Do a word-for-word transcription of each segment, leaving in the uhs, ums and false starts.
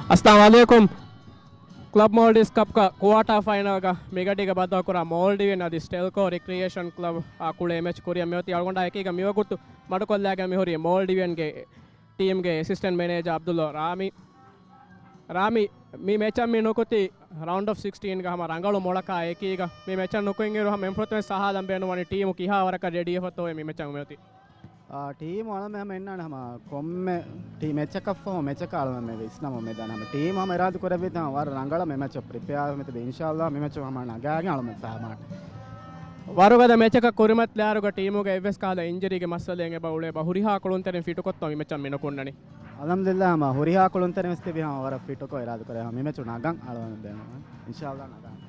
އައްސަލާމު ޢަލައިކުމް. ކްލަބް މޯލްޑިވްސް ކަޕްގަ ކުއާޓާ ފައިނަލްގަ މިގަޑީގަ ބައްދަލުކުރާ މޯލްޑިވިއަން އަދި ސްޓެލްކޯ ރިކްރިއޭޝަން ކްލަބް އާ ކުޅޭ މެޗް ކުރިއަށް މިއޮތީ. އަޅުގަނޑާ އެކީގަ މިވަގުތު މަޑުކޮށްލާގެން މިހުރީ މޯލްޑިވިއަންގެ ޓީމްގެ އެސިސްޓެންޓް މެނޭޖާ ޢަބްދުﷲ ރާމީ. ރާމީ، މި މެޗަށް މި ނުކުތީ ރައުންޑް އޮފް ސިކްސްޓީންގަ ހަމަ ރަނގަޅު މޮޅަކާ އެކީގަ މި މެޗަށް ނުކުތް އިރު ހަމަ އެންފުރަތަމަ ސަހާލަން ބޭނުންވަނީ ޓީމު ކިހާ ވަރަކަށް ރެޑީވެފަތޯއޭ މި މެޗަށް މިއޮތީ. އާ، ޓީމު އަޅަމެން ހަމަ އިންނާނެ ހަމަ ކޮންމެ ޓީ-، މެޗަކަށްފަހު މެޗަކަށް އަޅަމެން ވިސްނަމު މެދާން ހަމަ ޓީމު ހަމަ އިރާދަ ކުރެއްވީތަ ވަރަށް ރަނގަޅަށް މެ މެޗަށް ޕްރިޕެއާ މިތިބެ އިންޝާﷲ މި މެޗު ހަމަ ނަގާގެން އަޅަމެން ފަހަމާނެ. ވަރުގަދަ މެޗަކަށް ކުރިމަތިލާއިރުގަ ޓީމުގަ އެއްވެސް ކަހަލަ އިންޖަރީގެ މައްސަލައެއް އެބަ އުޅޭ ބަ ހުރިހާ ކުޅުންތެރިން ފިޓުކޮށްތޯ މި މެޗަށް މި ނުކުންނަނީ. އަލްޙަމްދުލިއްލާހް ހަމަ ހުރިހާ ކުޅުންތެރިން ވެސް ތިބި ހަމަ ވަރަށް ފިޓުކޮށް އިރާދަ ކުރޭ ހަމަ މި މެޗު ނަގަން އަޅަމެން ބޭނުން އިންޝާﷲ ނަގާނެ.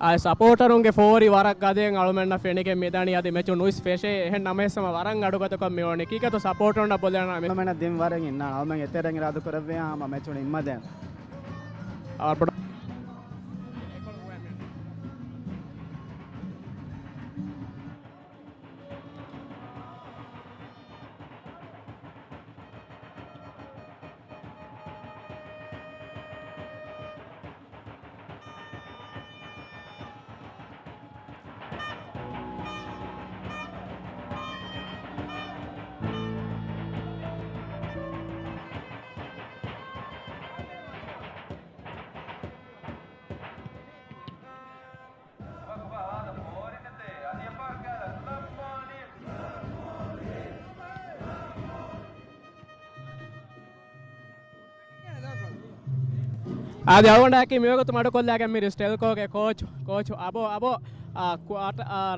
އާ، ސަޕޯޓަރުންގެ ފޯރި ވަރަށް ގަދައިން އަޅުމެންނަށް ފެނިގެން މިދަނީ. އަދި މެޗު ނުއިސް ފެށޭ. އެހެން ނަމަވެސް ހަމަ ވަރަށް އަޑުގަދަކޮށް މިއުޅެނީ. ކީކޭތޯ ސަޕޯޓަރުންނަށް ބުނެލާނެ މި އަޅުމެންނަށް ދިން ވަރެއް އިންނާނެ. އަޅުމެން އެތެރެން އިރާދަ ކުރެއްވިޔާ ހަމަ މެޗު ނިންމަދޭން. އާ، ބޮޑަށް އާދެ، އަޅުގަނޑާއެކީ މިވަގުތު މަޑުކޮށްލާގެން މިރި ސްޓެލްކޯގެ ކޯޗު، ކޯޗު އަބޯ، އަބޯ، އާ، ކު-، އާ،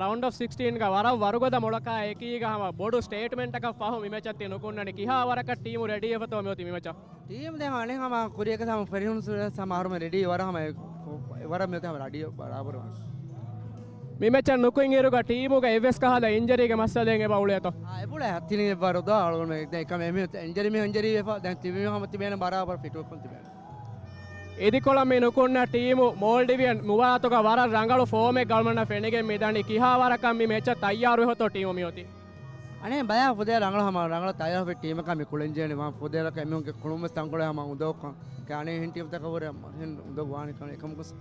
ރައުންޑް އޮފް ސިކްސްޓީންގަ ވަރަށް ވަރުގަދަ މޮޅަކާ އެކީގަ ހަމަ ބޮޑު ސްޓޭޓްމެންޓަކަށް ފަހު މި މެޗަށް ތި ނުކުންނަނީ. ކިހާ ވަރަކަށް ޓީމު ރެޑީވެފަތޯ މިއޮތީ މި މެޗަށް؟ ޓީމު ދެން އަނެއް ހަމަ ކުރިޔަކަސް ހަމަ ފެރިހުން ސުރެސް ހަމަ އަހަރުމެން ރެޑީ ވަރަށް ހަމަ އެ-، ވަރަށް މިއޮތީ ހަމަ ރަޑީ ބަރާބަރު. މި މެޗަށް ނުކުތް އިރުގަ ޓީމުގަ އެއްވެސް ކަހަލަ އިންޖަރީގެ މައްސަލައެއް އެބަ އުޅޭތޯ؟ އާ، އެބުޅޭ ހަތް ތިނި އެއްވާރު ދޯ އަޅުގަނޑު ދެން އެކަމެ އެމީހުން އިންޖަރީ މީހުން އިންޖަރީ ވެފަ ދެން ތިބި މީހުން ހަމަ ތިބޭނެ ބަރާބަރު ފިޓްވެފަ ތިބޭނެ. އިދިކޮޅަށް މި ނުކުންނަ ޓީމު މޯލްޑިވިއަން މުބާރާތުގަ ވަރަށް ރަނގަޅު ފޯމެއް އަޅުމެންނަށް ފެނިގެން މިދަނީ. ކިހާ ވަރަކަށް މި މެޗަށް ތައްޔާރުވެފަތޯ ޓީމު މިއޮތީ؟ އަނެއް ބަޔާ ފުދޭ ރަނގަޅަށް ހަމަ ރަނގަޅަށް ތައްޔާރުވެ ޓީމަކާ މި ކުޅެންޖެހެނީ ވާން ފުދޭ ރަކަށް އެމީހުންގެ ކުޅުން ވެސް ތަންކޮޅެއް ހަމަ އުނދަގޫކަން ކާނެ އެހެން ޓީމްތަކަށް ވުރެ އެހެން އުނދަގޫ ވާނެ ކަމެއް އެކަމަކުސް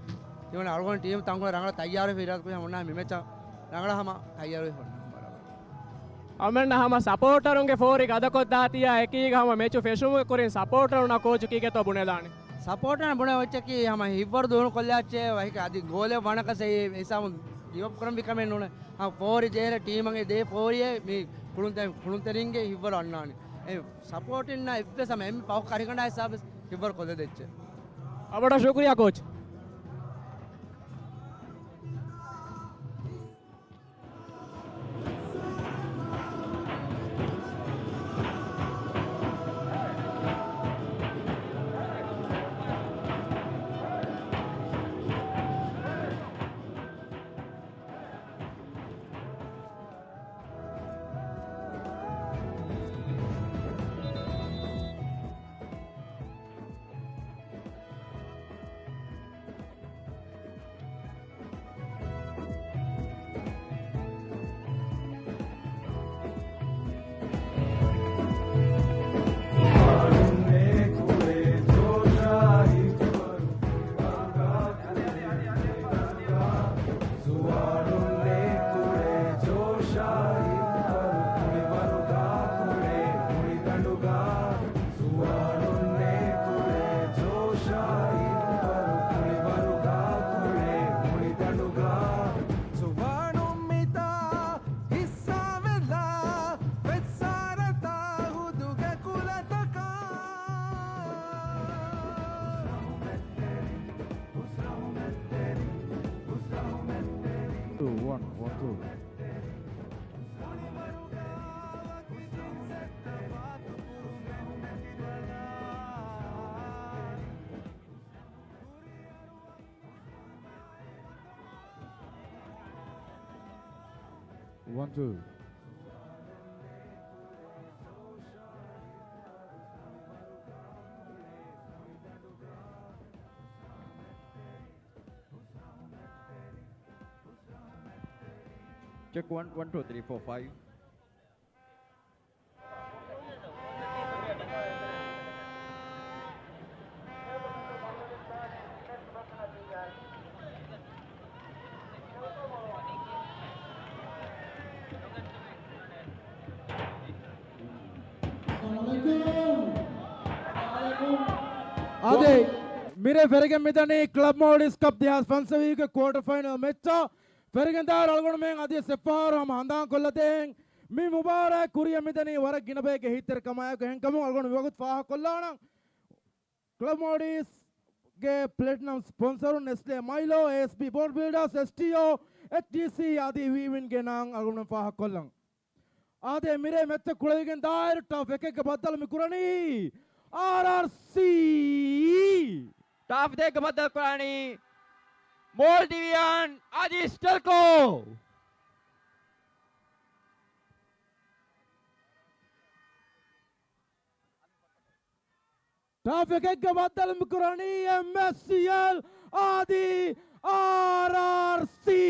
ތިމަން އަޅުގަނޑު ޓީމް ތަންކޮޅެއް ރަނގަޅަށް ތައްޔާރުވެ އިރާދަކުރި ހަމަ މި މެޗަށް ރަނގަޅަށް ހަމަ ތައްޔާރުވެ އަޅުމެންނަށް ހަމަ ސަޕޯޓަރުންގެ ފޯރި ގަދަކޮށްދާތިޔާ އެކީގަ ހަމަ މެޗު ފެށުމުގެ ކުރިން ސަޕޯޓަރުންނަށް ކޯޗު ކީކޭތޯ ބުނެލާނެ؟ ސަޕޯޓަރުން ބުނެ އޮތްޗަކީ ހަމަ ހިތްވަރު ދޫނުކޮށްލާއްޗޭ ވަހިކަ އަދި ގޯލެއް ވަނަކަސް އެ ހިސާބުން ގިވްއަޕް ކުރަން ވިކަމެއް ނޫނޭ. ހަމަ ފޯރި ޖެހޭ ޓީމަށް ދޭ ފޯރިއެއް މި ކުޅުންތެރި-، ކުޅުންތެރިންގެ ހިތްވަރު އަންނާނެ. އެ ސަޕޯޓިންނަށް އެއްވެސް ހަމަ އެންމެ ފަހު ކަރިގަނޑާ ހިސާބެސް ހިތްވަރު ކޮށްލެދެއްޗެއް. އަބަޑަށް ޝުކުރިޔާ ކޯޗް. ޒުވާނުން މިތާ ހިއްސާވެލާ، ފެއްސާރަތާ ހުދުގެ ކުލަތަކާ. Two, one, one, two. One, two. Check one, one, two, three, four, five. އާދެ، މިރޭ ފެރިގެން މިދަނީ ކްލަބް މޯލްޑިވްސް ކަޕް ދެހާސް ފަންސަވީހުގެ ކުއާޓަރ ފައިނަލް މެޗްއަށް. ފެރިގެންދާއިރު އަޅުގަނޑުމެން އަދިވެސް އެއްފަހަރު ހަމަ ހަނދާން ކޮށްލަދޭން. މި މުބާރާތް ކުރިއަށް މިދަނީ ވަރަށް ގިނަ ބައެއްގެ އެހީތެރިކަމާއެކު. އެހެންކަމުން އަޅުގަނޑު މިވަގުތު ފާހަގަކޮށްލާނަން. ކްލަބް މޯލްޑިވްސްގެ ޕްލެޓިނަމް ސްޕޮންސަރުން ނެސްލޭ މައިލޯ، އޭއެސްބީ ބޯންޑް ބިލްޑާސް، އެސްޓީއޯ، އެޗްޑީސީ އަދި ވީވިންގެ ނަން އަޅުގަނޑުމެން ފާހަގަކޮށްލަން. އާދެ، މިރޭ މެޗްއަށް ކުޅެވިގެން ދާއިރު ޓަފް އެކެއްގަ ބައްދަލު މި ކުރަނީ އާރްއާރްސީ. ޓަފް ދޭއްގަ ބައްދަލު ކުރަނީ މޯލްޑިވިއަން އަދި ސްޓެލްކޯ. ޓަފް އެކެއްގަ ބައްދަލު މި ކުރަނީ އެމްއެސްސީއެލް އަދި އާރްއާރްސީ.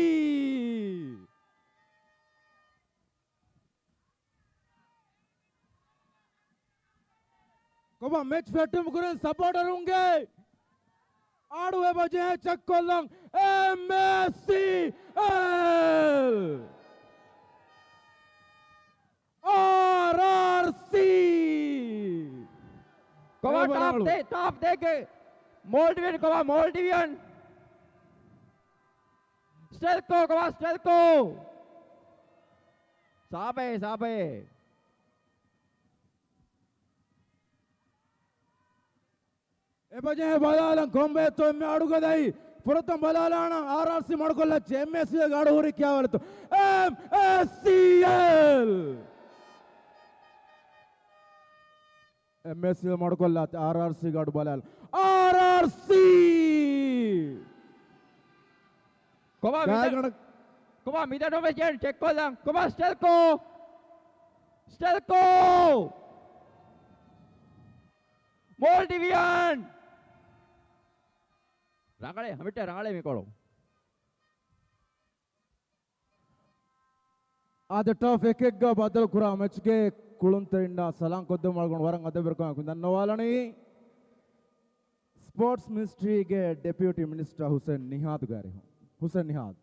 ކޮބާ މެޗް ފެއްޓުމުގެ ކުރިން ސަޕޯޓަރުންގެ އަޑު އެބަޖެހޭ ޗެކްކޮށްލަން. އެމްއެސްސީއެލް އާރްއާރްސީ. ކޮބާ އެބަ ޓަފް ރަނގަޅު. ދޭ، ޓަފް ދޭގެ މޯލްޑިވިއަން، ކޮބާ މޯލްޑިވިއަން. ސްޓެލްކޯ، ކޮބާ ސްޓެލްކޯ. ސާބައޭ، ސާބައޭ. އެބަޖެހޭ ބަލާލަން ކޮންބައެއްތޯ އެންމެ އަޑުގަދައި. ފުރަތަމަ ބަލާލާނަން އާރްއާރްސީ މަޑުކޮށްލައްޗޭ. އެމްއެސްސީއެލްގެ އަޑު ހުރީ ކިޔާވަރެއްތޯ؟ އެމްއެސްސީއެލް އެމްއެސްސީއެލް މަޑުކޮށްލާތި. އާރްއާރްސީގެ އަޑު ބަލާލަން. އާރްއާރްސީ. ކޮބާ މިތަ-، ގާތްގަނޑަށް ކޮބާ މިތަނުމެ ޖެން ޗެކްކޮށްލަން. ކޮބާ ސްޓެލްކޯ. ސްޓެލްކޯ. މޯލްޑިވިއަން. ރަނގަޅޭ، ހަމިއްޓާ ރަނގަޅޭ މިކޮޅު. އާދެ، ޓަފް އެކެއްގަ ބައްދަލުކުރާ މެޗްގެ ކުޅުންތެރިންނާ ސަލާން ކޮށްދެމުން އަޅުގަނޑު ވަރަށް އަދަބުވެރިކަމާއެކު ދަންނަވާލަނީ ސްޕޯޓްސް މިނިސްޓްރީގެ ޑެޕިއުޓީ މިނިސްޓަރ ހުސެން ނިހާދުގެ އަރިހުން. ހުސެން ނިހާދު.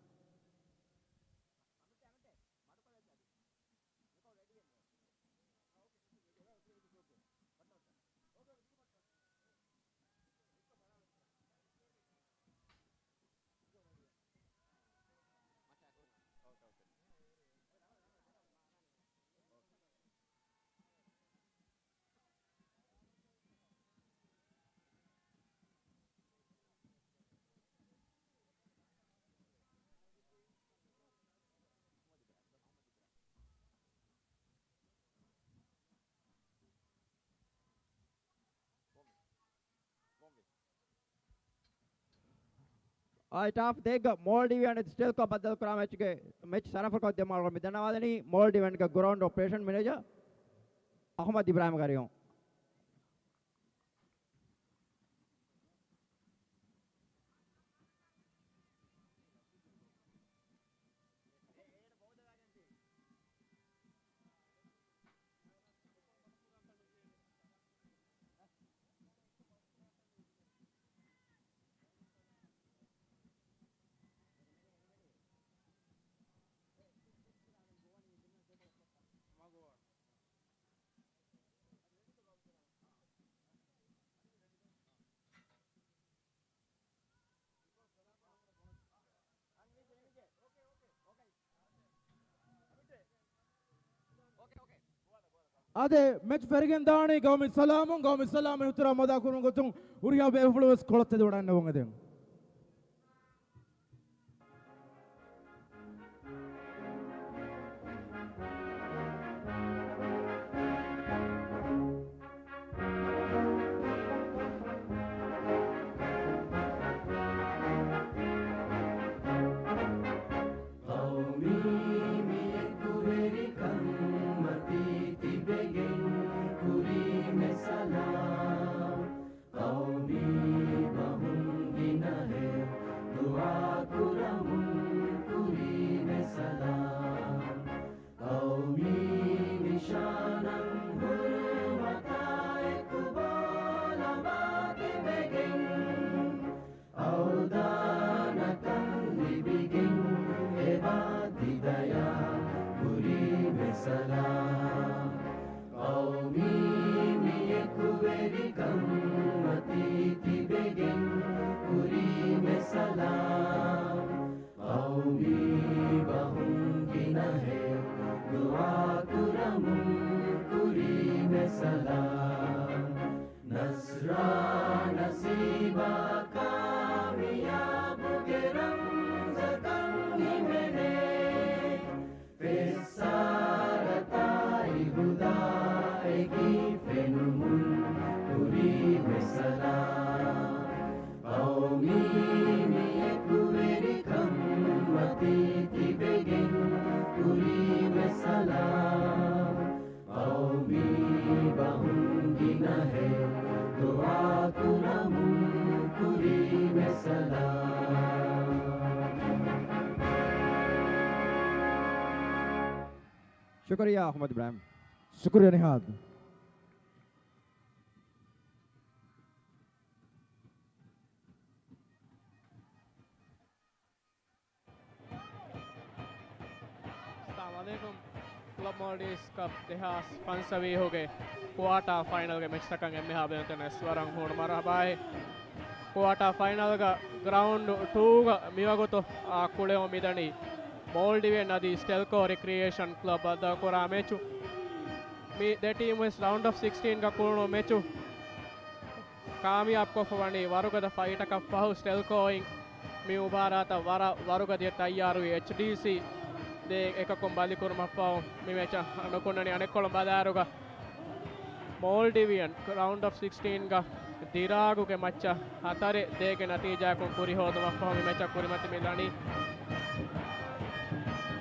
އާދެ، ޓަފް ދޭއްގަ މޯލްޑިވިއަން އަދި ސްޓެލްކޯ ބައްދަލުކުރާ މެޗްގެ މެޗް ސަރަފަކޮށްދެމުން އަޅުގަނޑު މި ދަންނަވާލަނީ މޯލްޑިވިއަންގެ ގްރައުންޑް އޮޕަރޭޝަން މެނޭޖަރ އަޙްމަދު އިބްރާހިމްގެ އަރިހުން. އާދެ، މެޗް ފެރިގެން ދާނީ ގައުމީ ސަލާމުން. ގައުމީ ސަލާމް އިޙްތިރާމް އަދާކުރުމުގެ ގޮތުން ހުރިހާ ބޭފުޅުން ވެސް ކޮޅަށް ތެދުވަޑައިގަންނަވަން އެދެން. ޤައުމީ މި އެކުވެރިކަން މަތީ ތިބެގެން ކުރީމެ ސަލާމް. ޤައުމީ ބަހުން ގިނަހެއް ދުޢާ ކުރަމުން ކުރީމެ ސަލާމް. ޤައުމީ ނިޝާނަށް ހުރުމަތާ އެކު ބޯލަމާ ތިބެގެން އަވްދާނަކަން ލިބިގެން އެބާ ތި ދަޔާ ކުރީމެ ސަލާމް. ޤައުމީ މި އެކުވެރިކަން މަތީ ތި ޝުކުރިއްޔާ އަޙްމަދު އިބްރާހިމް. ޝުކުރިއްޔާ ނިހާދު. އައްސަލާމު ޢަލައިކުމް. ކްލަބް މޯލްޑިވްސް ކަޕް ދެހާސް ފަންސަވީހުގެ ކުއާޓާ ފައިނަލްގެ މެޗްތަކަށް އެންމެހާ ބޭނުންތެރިން ވަރަށް ހޫނު މަރުޙަބާއެއް. ކުއާޓާ ފައިނަލްގަ ގްރައުންޑް ޓޫގަ މިވަގުތު، އާ، ކުޅެވުން މިދަނީ މޯލްޑިވިއަން އަދި ސްޓެލްކޯ ރިކްރިއޭޝަން ކްލަބް އަދާކުރާ މެޗު. މި ދެ ޓީމް ވެސް ރައުންޑް އޮފް ސިކްސްޓީންގަ ކުޅުނު މެޗު ކާމިޔާބުކޮށްފަ ވަނީ ވަރުގަދަ ފައިޓަކަށް ފަހު، ސްޓެލްކޯއިން މި މުބާރާތަށް ވަރަށް ވަރުގަދަޔަށް ތައްޔާރުވި. އެޗްޑީސީ ދޭ އެކަކުން ބަލިކުރުމަށްފަހު މި މެޗަށް ނުކުންނަނީ. އަނެއްކޮޅުން ބަލާއިރުގަ މޯލްޑިވިއަން ރައުންޑް އޮފް ސިކްސްޓީންގަ ދިރާގުގެ މައްޗަށް ހަތަރެއް ދޭގެ ނަތީޖާއަކުން ކުރިހޯދުމަށްފަހު މި މެޗަށް ކުރިމަތި މި ލަނީ.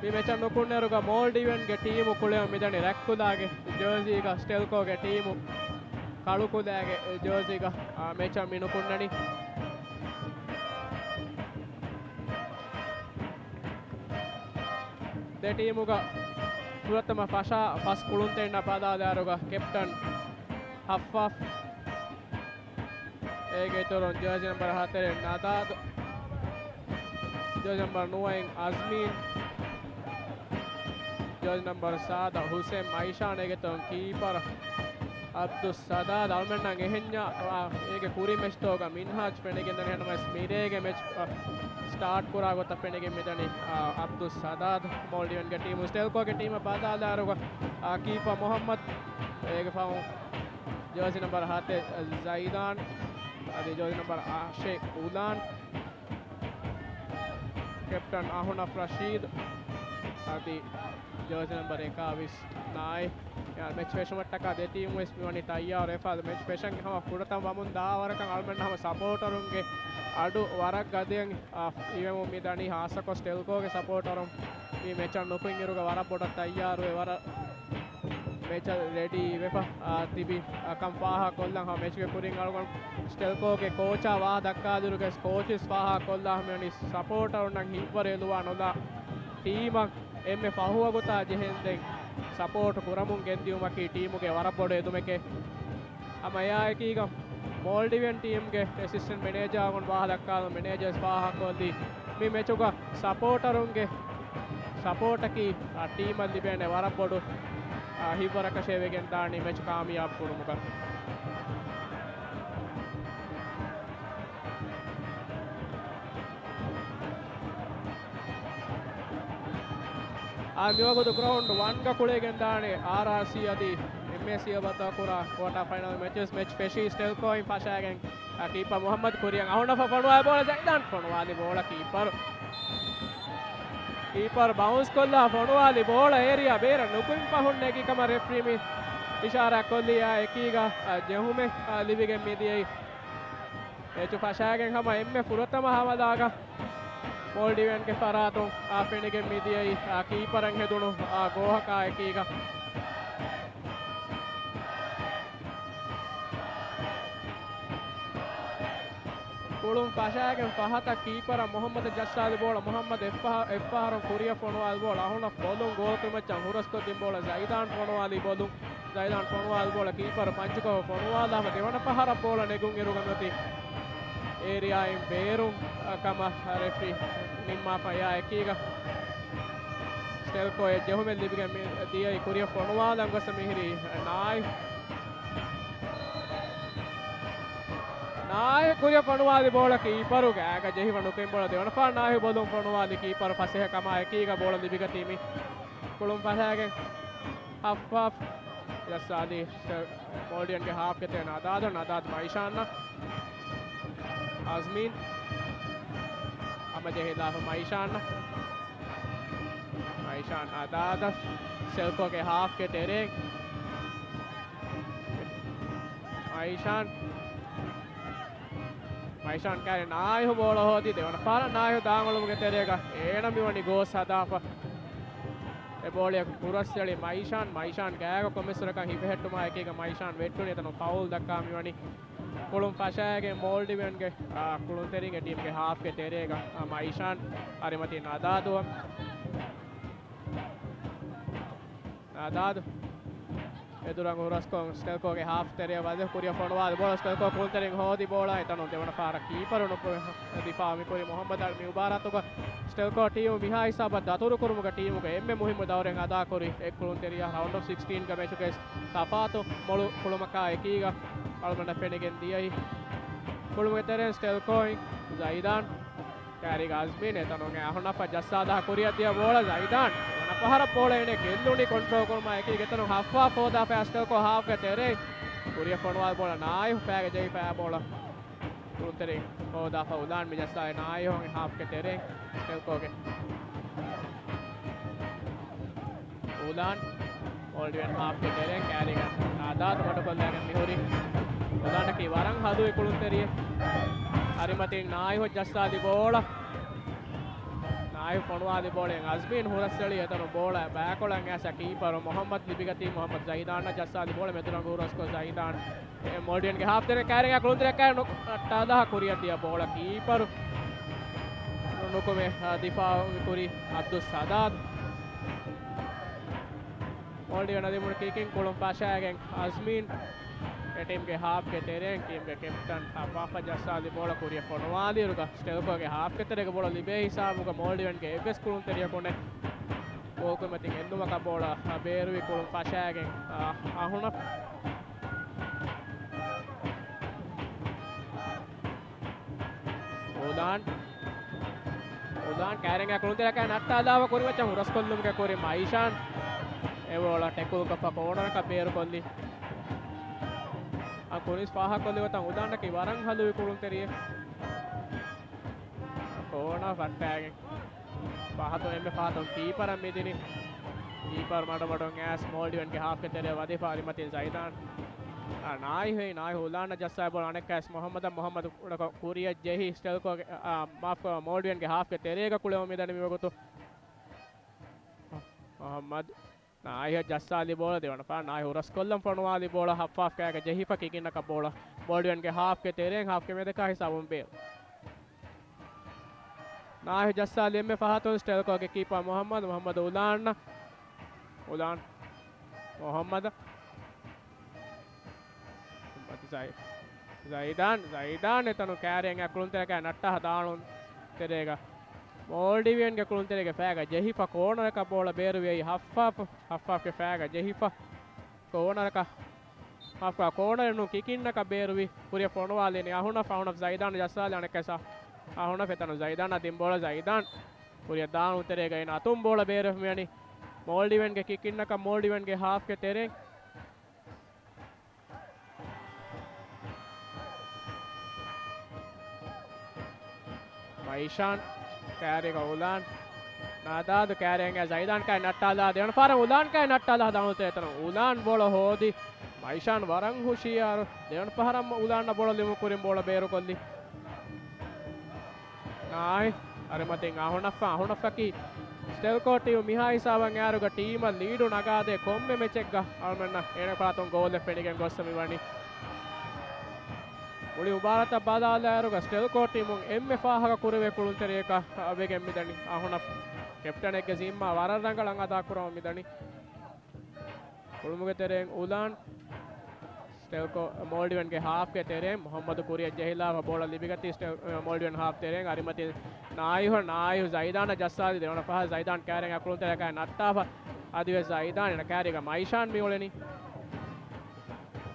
މި މެޗަށް ނުކުންނައިރުގަ މޯލްޑިވިއަންގެ ޓީމު ކުޅެވުން މިދަނީ ރަތްކުލާގެ ޖާޒީގަ، ސްޓެލްކޯގެ ޓީމު ކަޅުކުލާގެ ޖާޒީގަ، އާ، މެޗަށް މި ނުކުންނަނީ. ދެ ޓީމުގަ ފުރަތަމަ ފަށާ ފަސް ކުޅުންތެރިންނަށް ބަލާލާއިރުގަ ކެޕްޓަން ހައްފާފް، އޭގެ އިތުރުން ޖާޒީ ނަމްބަރު ހަތަރެއް ނަދާދު، ޖާޒީ ނަމްބަރު ނުވައިން އަޒްމީން، ޖާޒީ ނަމްބަރު ސާދަ ހުސެން މައިޝާން، އޭގެ އިތުރުން ކީޕަރ އަބްދުއްސަދާދް. އަޅުމެންނަށް އެހެންޏާ، އާ، އޭގެ ކުރިން މެޗްތޯގަ މިންހާޖް ފެނިގެންދަނީ. އެހެންނަމަވެސް މިރޭގެ މެޗް، އާ، ސްޓާޓް ކުރާ ގޮތަށް ފެނިގެން މިދަނީ، އާ، އަބްދުއްސަދާދް. މޯލްޑިވިއަންގެ ޓީމު، ސްޓެލްކޯގެ ޓީމަށް ބަލާލާއިރުގަ، އާ، ކީޕަ މުހައްމަދު، އޭގެ ފަހުން ޖާޒީ ނަމްބަރު ހަތެއް ޒައިދާން، އަދި ޖާޒީ ނަމްބަރު އަށެއް އުލާން، ކެޕްޓަން އަހުނަފް ރަޝީދު، އަދި ޖާޒީ ނަމްބަރު އެކާވީސް ނާއި. އެ މެޗް ފެށުމަށްޓަކާ ދެ ޓީމު ވެސް މިވަނީ ތައްޔާރު. އެފަދަ މެޗް ފެށަން ހަމަ ފުރަތަމަ ވަމުން ދާ ވަރަކަށް އަޅުމެން ހަމަ ސަޕޯޓަރުންގެ އަޑު ވަރަށް ގަދައަށް، އާ، އިވެމުން މި ދަނީ. ހާއްސަކޮށް ސްޓެލްކޯގެ ސަޕޯޓަރުން މި މެޗަށް ނުކުތް އިރުގަ ވަރަށް ބޮޑަށް ތައްޔާރުވެ ވަރަށް މެޗަށް ރެޑީ ވެފަ، އާ، ތިބި، އާ، ކަން ފާހަގަކޮށްލަން ހަމަ މެޗުގެ ކުރިން އަޅުގަނޑު ސްޓެލްކޯގެ ކޯޗާ ވާހަ ދައްކާލިއިރުގަ ކޯޗު ވެސް ފާހަގަކޮށްލާ ހަމަ މިވަނީ ސަޕޯޓަރުންނަށް ހިތްވަރު އެލުވާ ނުލާ ޓީމަށް އެންމެ ފަހު ވަގުތާ ޖެހެން ދެން ސަޕޯޓް ކުރަމުން ގެންދިއުމަކީ ޓީމުގެ ވަރަށް ބޮޑު އެދުމެކޭ. ހަމަ އެއާއެކީގަ މޯލްޑިވިއަން ޓީމްގެ އެސިސްޓެންޓް މެނޭޖާގުން ވާހަ ދައްކާލުން މެނޭޖާ ވެސް ފާހަގަކޮށްލީ މި މެޗުގަ ސަޕޯޓަރުންގެ ސަޕޯޓަކީ، އާ، ޓީމަށް ލިބޭނެ ވަރަށް ބޮޑު، އާ، ހިތްވަރަކަށޭ ވެގެން ދާނީ މެޗު ކާމިޔާބު ކުރުމުގަ. އާ، މިވަގުތު ގްރައުންޑް ވަންގަ ކުޅޭގެން ދާނެ އާރްއާރްސީ އަދި އެމްއޭސީ އަށް ބައްދަލުކުރާ ކުއާޓާ ފައިނަލް މެޗު. މެޗް ފެށީ ސްޓެލްކޯއިން ފަށާގެން، އާ، ކީޕަރ މުހައްމަދު ކުރިއަށް އަހުނަފަ ފޮނުވާ ބޯޅަ ޒައިދާން ފޮނުވާލި ބޯޅަ ކީޕަރު، ކީޕަރު ބައުންސް ކޮށްލާ ފޮނުވާލި ބޯޅަ އޭރިއާ ބޭރަށް ނުކުތް ފަހުން ނެގި ކަމަށް ރެފްރީ މި އިޝާރާތް ކޮށްލި. އާ، އެކީގަ، އާ، ޖެހުމެއް، އާ، ލިބިގެން މިދިޔައީ. މެޗު ފަށާގެން ހަމަ އެންމެ ފުރަތަމަ ހަމަލާގަ މޯލްޑިވިއަންގެ ފަރާތުން، އާ، ފެނިގެން މިދިޔައީ، އާ، ކީޕަރަށް ހެދުނު، އާ، ގޯހަކާ އެކީގަ. ކުޅުން ފަށާގެން ފަހަތަށް ކީޕަރަށް މުހައްމަދަށް ޖައްސާލި ބޯޅަ މުހައްމަދު އެއްފަހަ-، އެއްފަހަރުން ކުރިއަށް ފޮނުވާލި ބޯޅަ އަހުނަފް ބޮލުން ގޯލް ކުރިމައްޗަށް ހުރަސްކޮށްދިން ބޯޅަ ޒައިދާން ފޮނުވާލި ބޮލުން. ޒައިދާން ފޮނުވާލި ބޯޅަ ކީޕަރު ޕަންޗުކޮށް ފޮނުވާލާފަ ދެވަނަ ފަހަރަށް ބޯޅަ ނެގުން އިރުގަ މިއޮތީ އޭރިއާއިން ބޭރުން، އަ، ކަމަށް ރެފްރީ ނިންމާފަ. އެއާ އެކީގަ ސްޓެލްކޯ އެއް ޖެހުމެއް ލިބިގެން މި ދިޔައީ ކުރިއަށް ފޮނުވާލަން ގޮސް މިހިރީ ނާއި. ނާއި ކުރިއަށް ފޮނުވާލި ބޯޅަ ކީޕަރު ގާގަ ޖެހިފަ ނުކުތް ބޯޅަ ދެވަނަ ފަހަރަށް ނާއި ބޮލުން ފޮނުވާލި ކީޕަރު ފަސޭހަ ކަމާ އެކީގަ ބޯޅަ ލިބިގަތީ މި ކުޅުން ފަށާގެން ހައްފާފް ޖައްސާލީ މޯލްޑިވިއަންގެ ހާފްގެ ތެރޭ ނަދާދު، ނަދާދު މައިޝާންނަށް. އަޒްމީން ހަމަޖެހިލާފަ މައިޝާންނަށް. މައިޝާން ނަދާދަށް ސްޓެލްކޯގެ ހާފްގެ ތެރޭ. މައިޝާން މައިޝާން ކައިރި ނާއިހު ބޯޅަ ހޯދި ދެވަނަ ފަހަރަށް ނާއިހު ދާން އުޅުމުގެ ތެރޭގަ އޭނަ މިވަނީ ގޯސް ހަދާފަ. އެ ބޯޅަޔަކު ކުރަސްއެޅި މައިޝާން، މައިޝާން ގާގަ ކޮންމެސްވަރަކަށް ހިފެހެއްޓުމާ އެކީގަ މައިޝާން ވެއްޓުނީ އެތަނުން ފައުލް ދައްކާ މިވަނީ. ކުޅުން ފަށާގެން މޯލްޑިވިއަންގެ، އާ، ކުޅުންތެރިންގެ ޓީމްގެ ހާފްގެ ތެރޭގަ، އާ، މައިޝާން އަރިމަތީ ނަދާދުއަށް. އަދާދު އެދުރަށް ހުރަސްކޮށް ސްޓެލްކޯގެ ހާފް ތެރެއަށް ވަދެ ކުރިއަށް ފޮނުވާލި ބޯޅަ ސްޓެލްކޯ ކުޅުންތެރިން ހޯދި ބޯޅަ އެތަނުން ދެވަނަ ފަހަރަށް ކީޕަރު ނުކުމެ ދިފާއު މިކުރި މުހައްމަދު އަލް މި މުބާރާތުގަ ސްޓެލްކޯ ޓީމު މިހާ ހިސާބަށް ދަތުރުކުރުމުގެ ޓީމުގެ އެންމެ މުހިއްމު ދައުރެއް އަދާކުރި އެއް ކުޅުންތެރިޔާ ރައުންޑް އޮފް ސިކްސްޓީންގެ މެޗުގެ ތަފާތު މޮޅު ކުޅުމަކާ އެކީގަ އަޅުގަނޑަށް ފެނިގެން ދިޔައީ. ކުޅުމުގެ ތެރެއިން ސްޓެލްކޯއިން ޒައިދާން ކާރީގަ އަޒްމީން އެތަނުން އަހުނަފަށް ޖައްސާލާ ކުރިއަށް ދިޔަ ބޯޅަ ޒައިދާން ވަނަ ފަހަރަށް ބޯޅަ އޭނަ ގެއްލުނީ ކޮންޓްރޯލް ކުރުމާ އެކީ ގެތަނުން ހައްފާ ހޯދާފަ ސްޓެލްކޯ ހާފްގެ ތެރެއިން ކުރިއަށް ފޮނުވާ ބޯޅަ ނާއިފް ފައިގަ ޖެހިފަ ބޯޅަ ކުޅުންތެރިން ހޯދާފަ އުލާން މި ޖައްސާލި ނާއިފް ހާފްގެ ތެރެއިން ސްޓެލްކޯގެ އުލާން މޯލްޑިވިއަން ހާފްގެ ތެރެއިން ކާރީގަ ނާދާދު މަޑުކޮށްލައިގެން މިހުރި. އުލާންއަކީ ވަރަށް ހަލުވި ކުޅުންތެރިއެއް. އަރިމަތިން ނާއިފް ޖައްސާލި ބޯޅަ. ނާއިފް ފޮނުވާލި ބޯޅައިން އަޒްމީން ހުރަސްއެޅި އެތަނު ބޯޅަ ބައިކޮޅަށް އައިސް ކީޕަރު މުހައްމަދު ލިބިގަތީ މުހައްމަދު ޒައިދާންއަށް ޖައްސާލި ބޯޅަ މެދުރަނގަ ހުރަސްކޮށް ޒައިދާން މޯލްޑިވިއަންގެ ހާފް ތެރެއިން ކާރީގަ ކުޅުންތެރިއަކާ ނައްޓާލާ ކުރިއަށް ދިޔަ ބޯޅަ ކީޕަރު ނުކުމެ ދިފާއު ކުރި އަބްދުއްސަލާމް. މޯލްޑިވިއަން އަދި މުޅި ކިކިން ކުޅުން ފަށައިގެން އަޒްމީން އެ ޓީމްގެ ހާފްގެ ތެރެއިން ޓީމްގެ ކެޕްޓަން އަފާފަ ޖައްސާލި ބޯޅަ ކުރިއަށް ފޮނުވާލިއިރުގަ ސްޓެލްކޯގެ ހާފްގެ ތެރޭގަ ބޯޅަ ލިބޭ ހިސާބުގަ މޯލްޑިވިއަންގެ އެއްވެސް ކުޅުންތެރިޔަކު ނެތް. ގޯލް ކުރިމަތިން އެއްލުމަކަށް ބޯޅަ ބޭރުވި ކުޅުން ފަށައިގެން އަ-، އަހުނަފް. އުލާން. އުލާން ކާރީގަ ކުޅުންތެރިއަކާ ނައްޓާލާފަ ކުރިމައްޗަށް ހުރަސްކޮށްލުމުގެ ކުރިން މައިޝާން އެ ބޯޅަ ޓެކުލްކޮށްފަ ކޯނަރަކަށް ބޭރުކޮށްލި. އަ، ކުރިން ފާހަގަކޮށްލި ގޮތަށް އުލާންއަކީ ވަރަށް ހަލުވި ކުޅުންތެރިއެއް. ކޯނަރ ފައްޓައިގެން ފަހަތުން އެންމެ ފަހަތުން ކީޕަރަށް މިދިނީ. ކީޕަރު މަޑުމަޑުން އައިސް މޯލްޑިވިއަންގެ ހާފްގެ ތެރެއަށް ވަދެފަ އަރިމަތިން ޒައިދާން. އާ، ނާއިފް އެއީ، ނާއިފް އުލާންއަށް ޖައްސާ ބޯޅަ އަނެއްކާވެސް މުހައްމަދަށް، މުހައްމަދު ކުރިއަށް ޖެހި ސްޓެލްކޯގެ، އާ، މާފްކުރާ، މޯލްޑިވިއަންގެ ހާފްގެ ތެރޭގަ ކުޅެވުން މިދަނީ މިވަގުތު. މުހައްމަދު ނާއިފް ޖައްސާލި ބޯޅަ ދެވަނަ ފަހަރަށް ނާއިފް ހުރަސްކޮށްލަން ފޮނުވާލި ބޯޅަ ހައްފާފް ކާގަ ޖެހިފަ ކިކިންއަކަށް ބޯޅަ މޯލްޑިވިއަންގެ ހާފްގެ ތެރެއިން ހާފްގެ މެދަކާ ހިސާބުން ބޭރު. ނާއިފް ޖައްސާލި އެންމެ ފަހަތުން ސްޓެލްކޯގެ ކީޕާ މުހައްމަދު، މުހައްމަދު އުލާން، އުލާން، މުހައްމަދު، ޒައި-، ޒައިދާން، ޒައިދާން އެތަނު ކާރިއަށް އައި ކުޅުންތެރިއަކާ ނައްޓާ ދާނުން ތެރޭގަ މޯލްޑިވިއަންގެ ކުޅުންތެރޭގެ ފައިގަ ޖެހިފަ ކޯނަރަކަށް ބޯޅަ ބޭރުވި އައި ހައްފާފް، ހައްފާފްގެ ފައިގަ ޖެހިފަ ކޯނަރަކަށް، މާފްކުރާ، ކޯނަރެއް ނޫން ކިކިންއަކަށް ބޭރުވި ކުރިއަށް ފޮނުވާލީނީ އަހުނަފް، އަހުނަފް ޒައިދާން ޖައްސާލި އަނެއްކާވެސް އަހުނަފް އެތަނު ޒައިދާން އަދި ބޯޅަ ޒައިދާން ކުރިއަށް ދާނުން ތެރޭގަ އޭނަ އަތުން ބޯޅަ ބޭރުވެފަ މިވަނީ މޯލްޑިވިއަންގެ ކިކިންއަކަށް މޯލްޑިވިއަންގެ ހާފްގެ ތެރެއިން. މައިޝާން ކާރިއަށް އުލާން. ނާދާދު ކާރިއަށް ޒައިދާން ކާރި ނައްޓާލާ ދެވަނަ ފަހަރަށް އުލާން ކާރި ނައްޓާލާ ދާނު ތެރޭ އެތަނުން އުލާން ބޯޅަ ހޯދި. މައިޝާން ވަރަށް ހުޝިޔާރު. ދެވަނަ ފަހަރަށް އުލާންއަށް ބޯޅަ ލިބުނު ކުރިން ބޯޅަ ބޭރުކޮށްލި. ނާއިފް އަރިމަތިން އަހުނަފް، އަހުނަފްއަކީ ސްޓެލްކޯ ޓީމު މިހާ ހިސާބަށް އައިއިރުގަ ޓީމަށް ލީޑު ނަގާދޭ ކޮންމެ މެޗެއްގަ އަޅުމެންނަށް އޭނަ ފަހަތުން ގޯލެއް ފެނިގެން ގޮއްސަ މިވަނީ. މުޅި މުބާރާތަށް ބަލާލާއިރުގަ ސްޓެލްކޯ ޓީމުން އެންމެ ފާހަގަ ކުރެވޭ ކުޅުންތެރިޔަކަށް ވެގެން މިދަނީ އަހުނަފް. ކެޕްޓަނެއްގެ ޒިންމާ ވަރަށް ރަނގަޅަށް އަދާކުރަމުން މިދަނީ. ކުޅުމުގެ ތެރެއިން އުލާން. ސްޓެލްކޯ މޯލްޑިވިއަންގެ ހާފްގެ ތެރެއިން މުހައްމަދު ކުރިއަށް ޖެހިލާފަ ބޯޅަ ލިބިގަތީ ސްޓެލް-، މޯލްޑިވިއަން ހާފް ތެރެއިން އަރިމަތިން ނާއިފް، ނާއިފް ޒައިދާނަށް ޖައްސާލި ދެވަނަ ފަހަށް ޒައިދާން ކާރިއަށް އައި ކުޅުންތެރިއަކާ ނައްޓާފަ އަދިވެސް ޒައިދާން އޭނަ ކާރިއަށް މައިޝާން މިއުޅެނީ.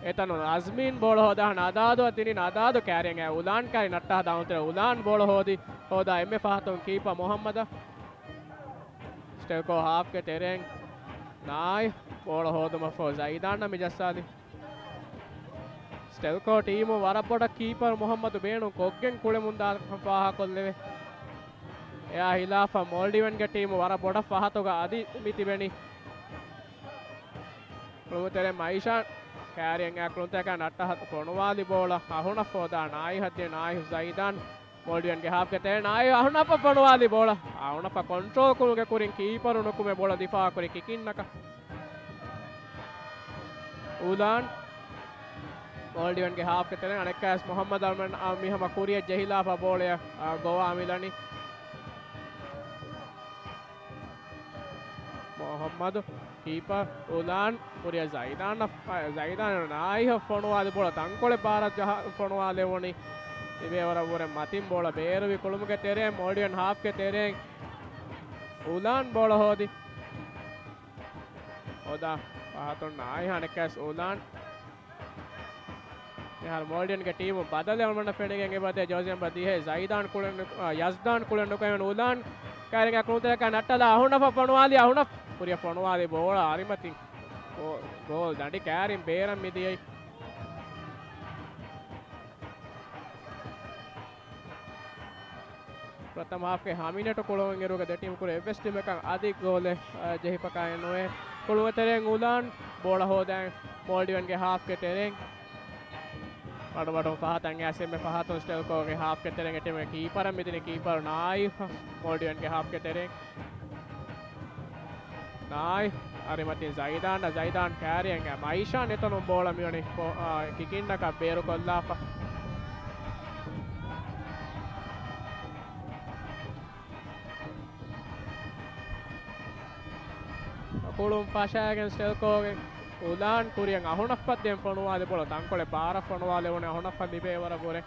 އެތަނުން އަޒްމީން ބޯޅަ ހޯދާ ނާދާދުއަށް ދިނީ ނާދާދު ކާރިއަށް އައި އުލާން ކާރި ނައްޓާ ދާނުތެރޭ އުލާން ބޯޅަ ހޯދި ހޯދާ އެންމެ ފަހަތުން ކީޕާ މުހައްމަދަށް. ސްޓެލްކޯ ހާފްގެ ތެރެއިން ނާއިފް ބޯޅަ ހޯދުމަށްފަހު ޒައިދާންއަށް މި ޖައްސާލި. ސްޓެލްކޯ ޓީމު ވަރަށް ބޮޑަށް ކީޕަރު މުހައްމަދު ބޭނުން ކޮށްގެން ކުޅެމުންދާ ފާހަގަކޮށްލެވޭ. އެއާ ހިލާފަށް މޯލްޑިވިއަންގެ ޓީމު ވަރަށް ބޮޑަށް ފަހަތުގަ އަދި މި ތިބެނީ. ކުޅުންތެރެ މައިޝާން ކާރިއަށް އައި ކުޅުންތެރިއަކާ ނައްޓާ ކޮނުވާލި ބޯޅަ އަހުނަފް ހޯދާ ނާއިފް އައްދި ނާއިފް ޒައިދާން. މޯލްޑިވިއަންގެ ހާފްގެ ތެރެއިން ނާއިފް އަހުނަފަށް ފޮނުވާލި ބޯޅަ އަހުނަފަށް ކޮންޓްރޯލް ކުރުމުގެ ކުރިން ކީޕަރު ނުކުމެ ބޯޅަ ދިފާއުކުރި ކިކިންއަކަށް. އުލާން މޯލްޑިވިއަންގެ ހާފްގެ ތެރެއިން އަނެއްކާވެސް މުހައްމަދު އަލްމަން މިހަމަ ކުރިއަށް ޖެހިލާފަ ބޯޅަޔަށް ގޮވާ މިލަނީ. މުޙައްމަދު، ކީޕަރު އުލާން، ކުރިއަށް ޒައިދާން، ޒައިދާން ނާއިހަށް ފޮނުވާލި ބޯޅަ ތަންކޮޅެއް ބާރަށް ޖަހާ ފޮނުވާލެވުނީ. ތިބޭވަރަށްވުރެ މަތިން ބޯޅަ ބޭރުވި ކުޅުމުގެ ތެރެއިން، މޯލްޑިވިއަން ހާފްގެ ތެރެއިން އުލާން ބޯޅަ ހޯދި. ހޯދާ ފަހަތުން ނާއިހާ އަނެއްކާވެސް އުލާން. މިހާރު މޯލްޑިވިއަންގެ ޓީމު ބަދަލެއް އަޅުގަނޑަށް ފެނިގެން އެބަދޭ. ޖާޒީ ނަމްބަރު ދިހައެއް ޒައިދާން ކުޅެން ނު-، އާ، ޔަޒްދާން ކުޅެން ނުކުމެ އުލާން ކައިރިން އަކުންތެރިއަކާ ނައްޓާލާ އަހުނަފަށް ފޮނުވާލި. އަހުނަފް ކުރިއަށް ފޮނުވާލި ބޯޅަ އަރިމަތިން ގޯ-، ގޯލް ދަނޑި ކައިރިން ބޭރަށް މިދިޔައީ. ފުރަތަމަ ހާފްގެ ހަ މިނެޓު ކުޅުމުން އިރުގަ ދެ ޓީމު ކުރި އެއްވެސް ޓީމަކަށް އަދި ގޯލެއް، އާ، ޖެހިފަކާއެއް ނުވޭ. ކުޅުމުގެ ތެރެއިން އުލާން ބޯޅަ ހޯދައި މޯލްޑިވިއަންގެ ހާފްގެ ތެރެއިން. ވަޑުވަޑުން ފަހަތަށް އައިސް އެންމެ ފަހަތުން ސްޓެލްކޯގެ ހާފްގެ ތެރެއިން އެ ޓީމުގެ ކީޕަރަށް މިދިނީ. ކީޕަރު ނާއިފް މޯލްޑިވިއަންގެ ހާފްގެ ތެރެއިން. ނާއި، އަރިމަތިން ޒައިދާން، ޒައިދާން ކައިރިއަށް މައިޝާން އެތަނުން ބޯޅަ މިވަނީ ކޮ-، އާ، ކިކިންއަކަށް ބޭރުކޮށްލާފަ. ކުޅުން ފަށާގެން ސްޓެލްކޯގެ އުލާން ކުރިއަށް އަހުނަފަށް ދޭން ފޮނުވާލި ބޯޅަ ތަންކޮޅެއް ބާރަށް ފޮނުވާލެވުނީ އަހުނަފަށް ލިބޭ ވަރަށް ވުރެ.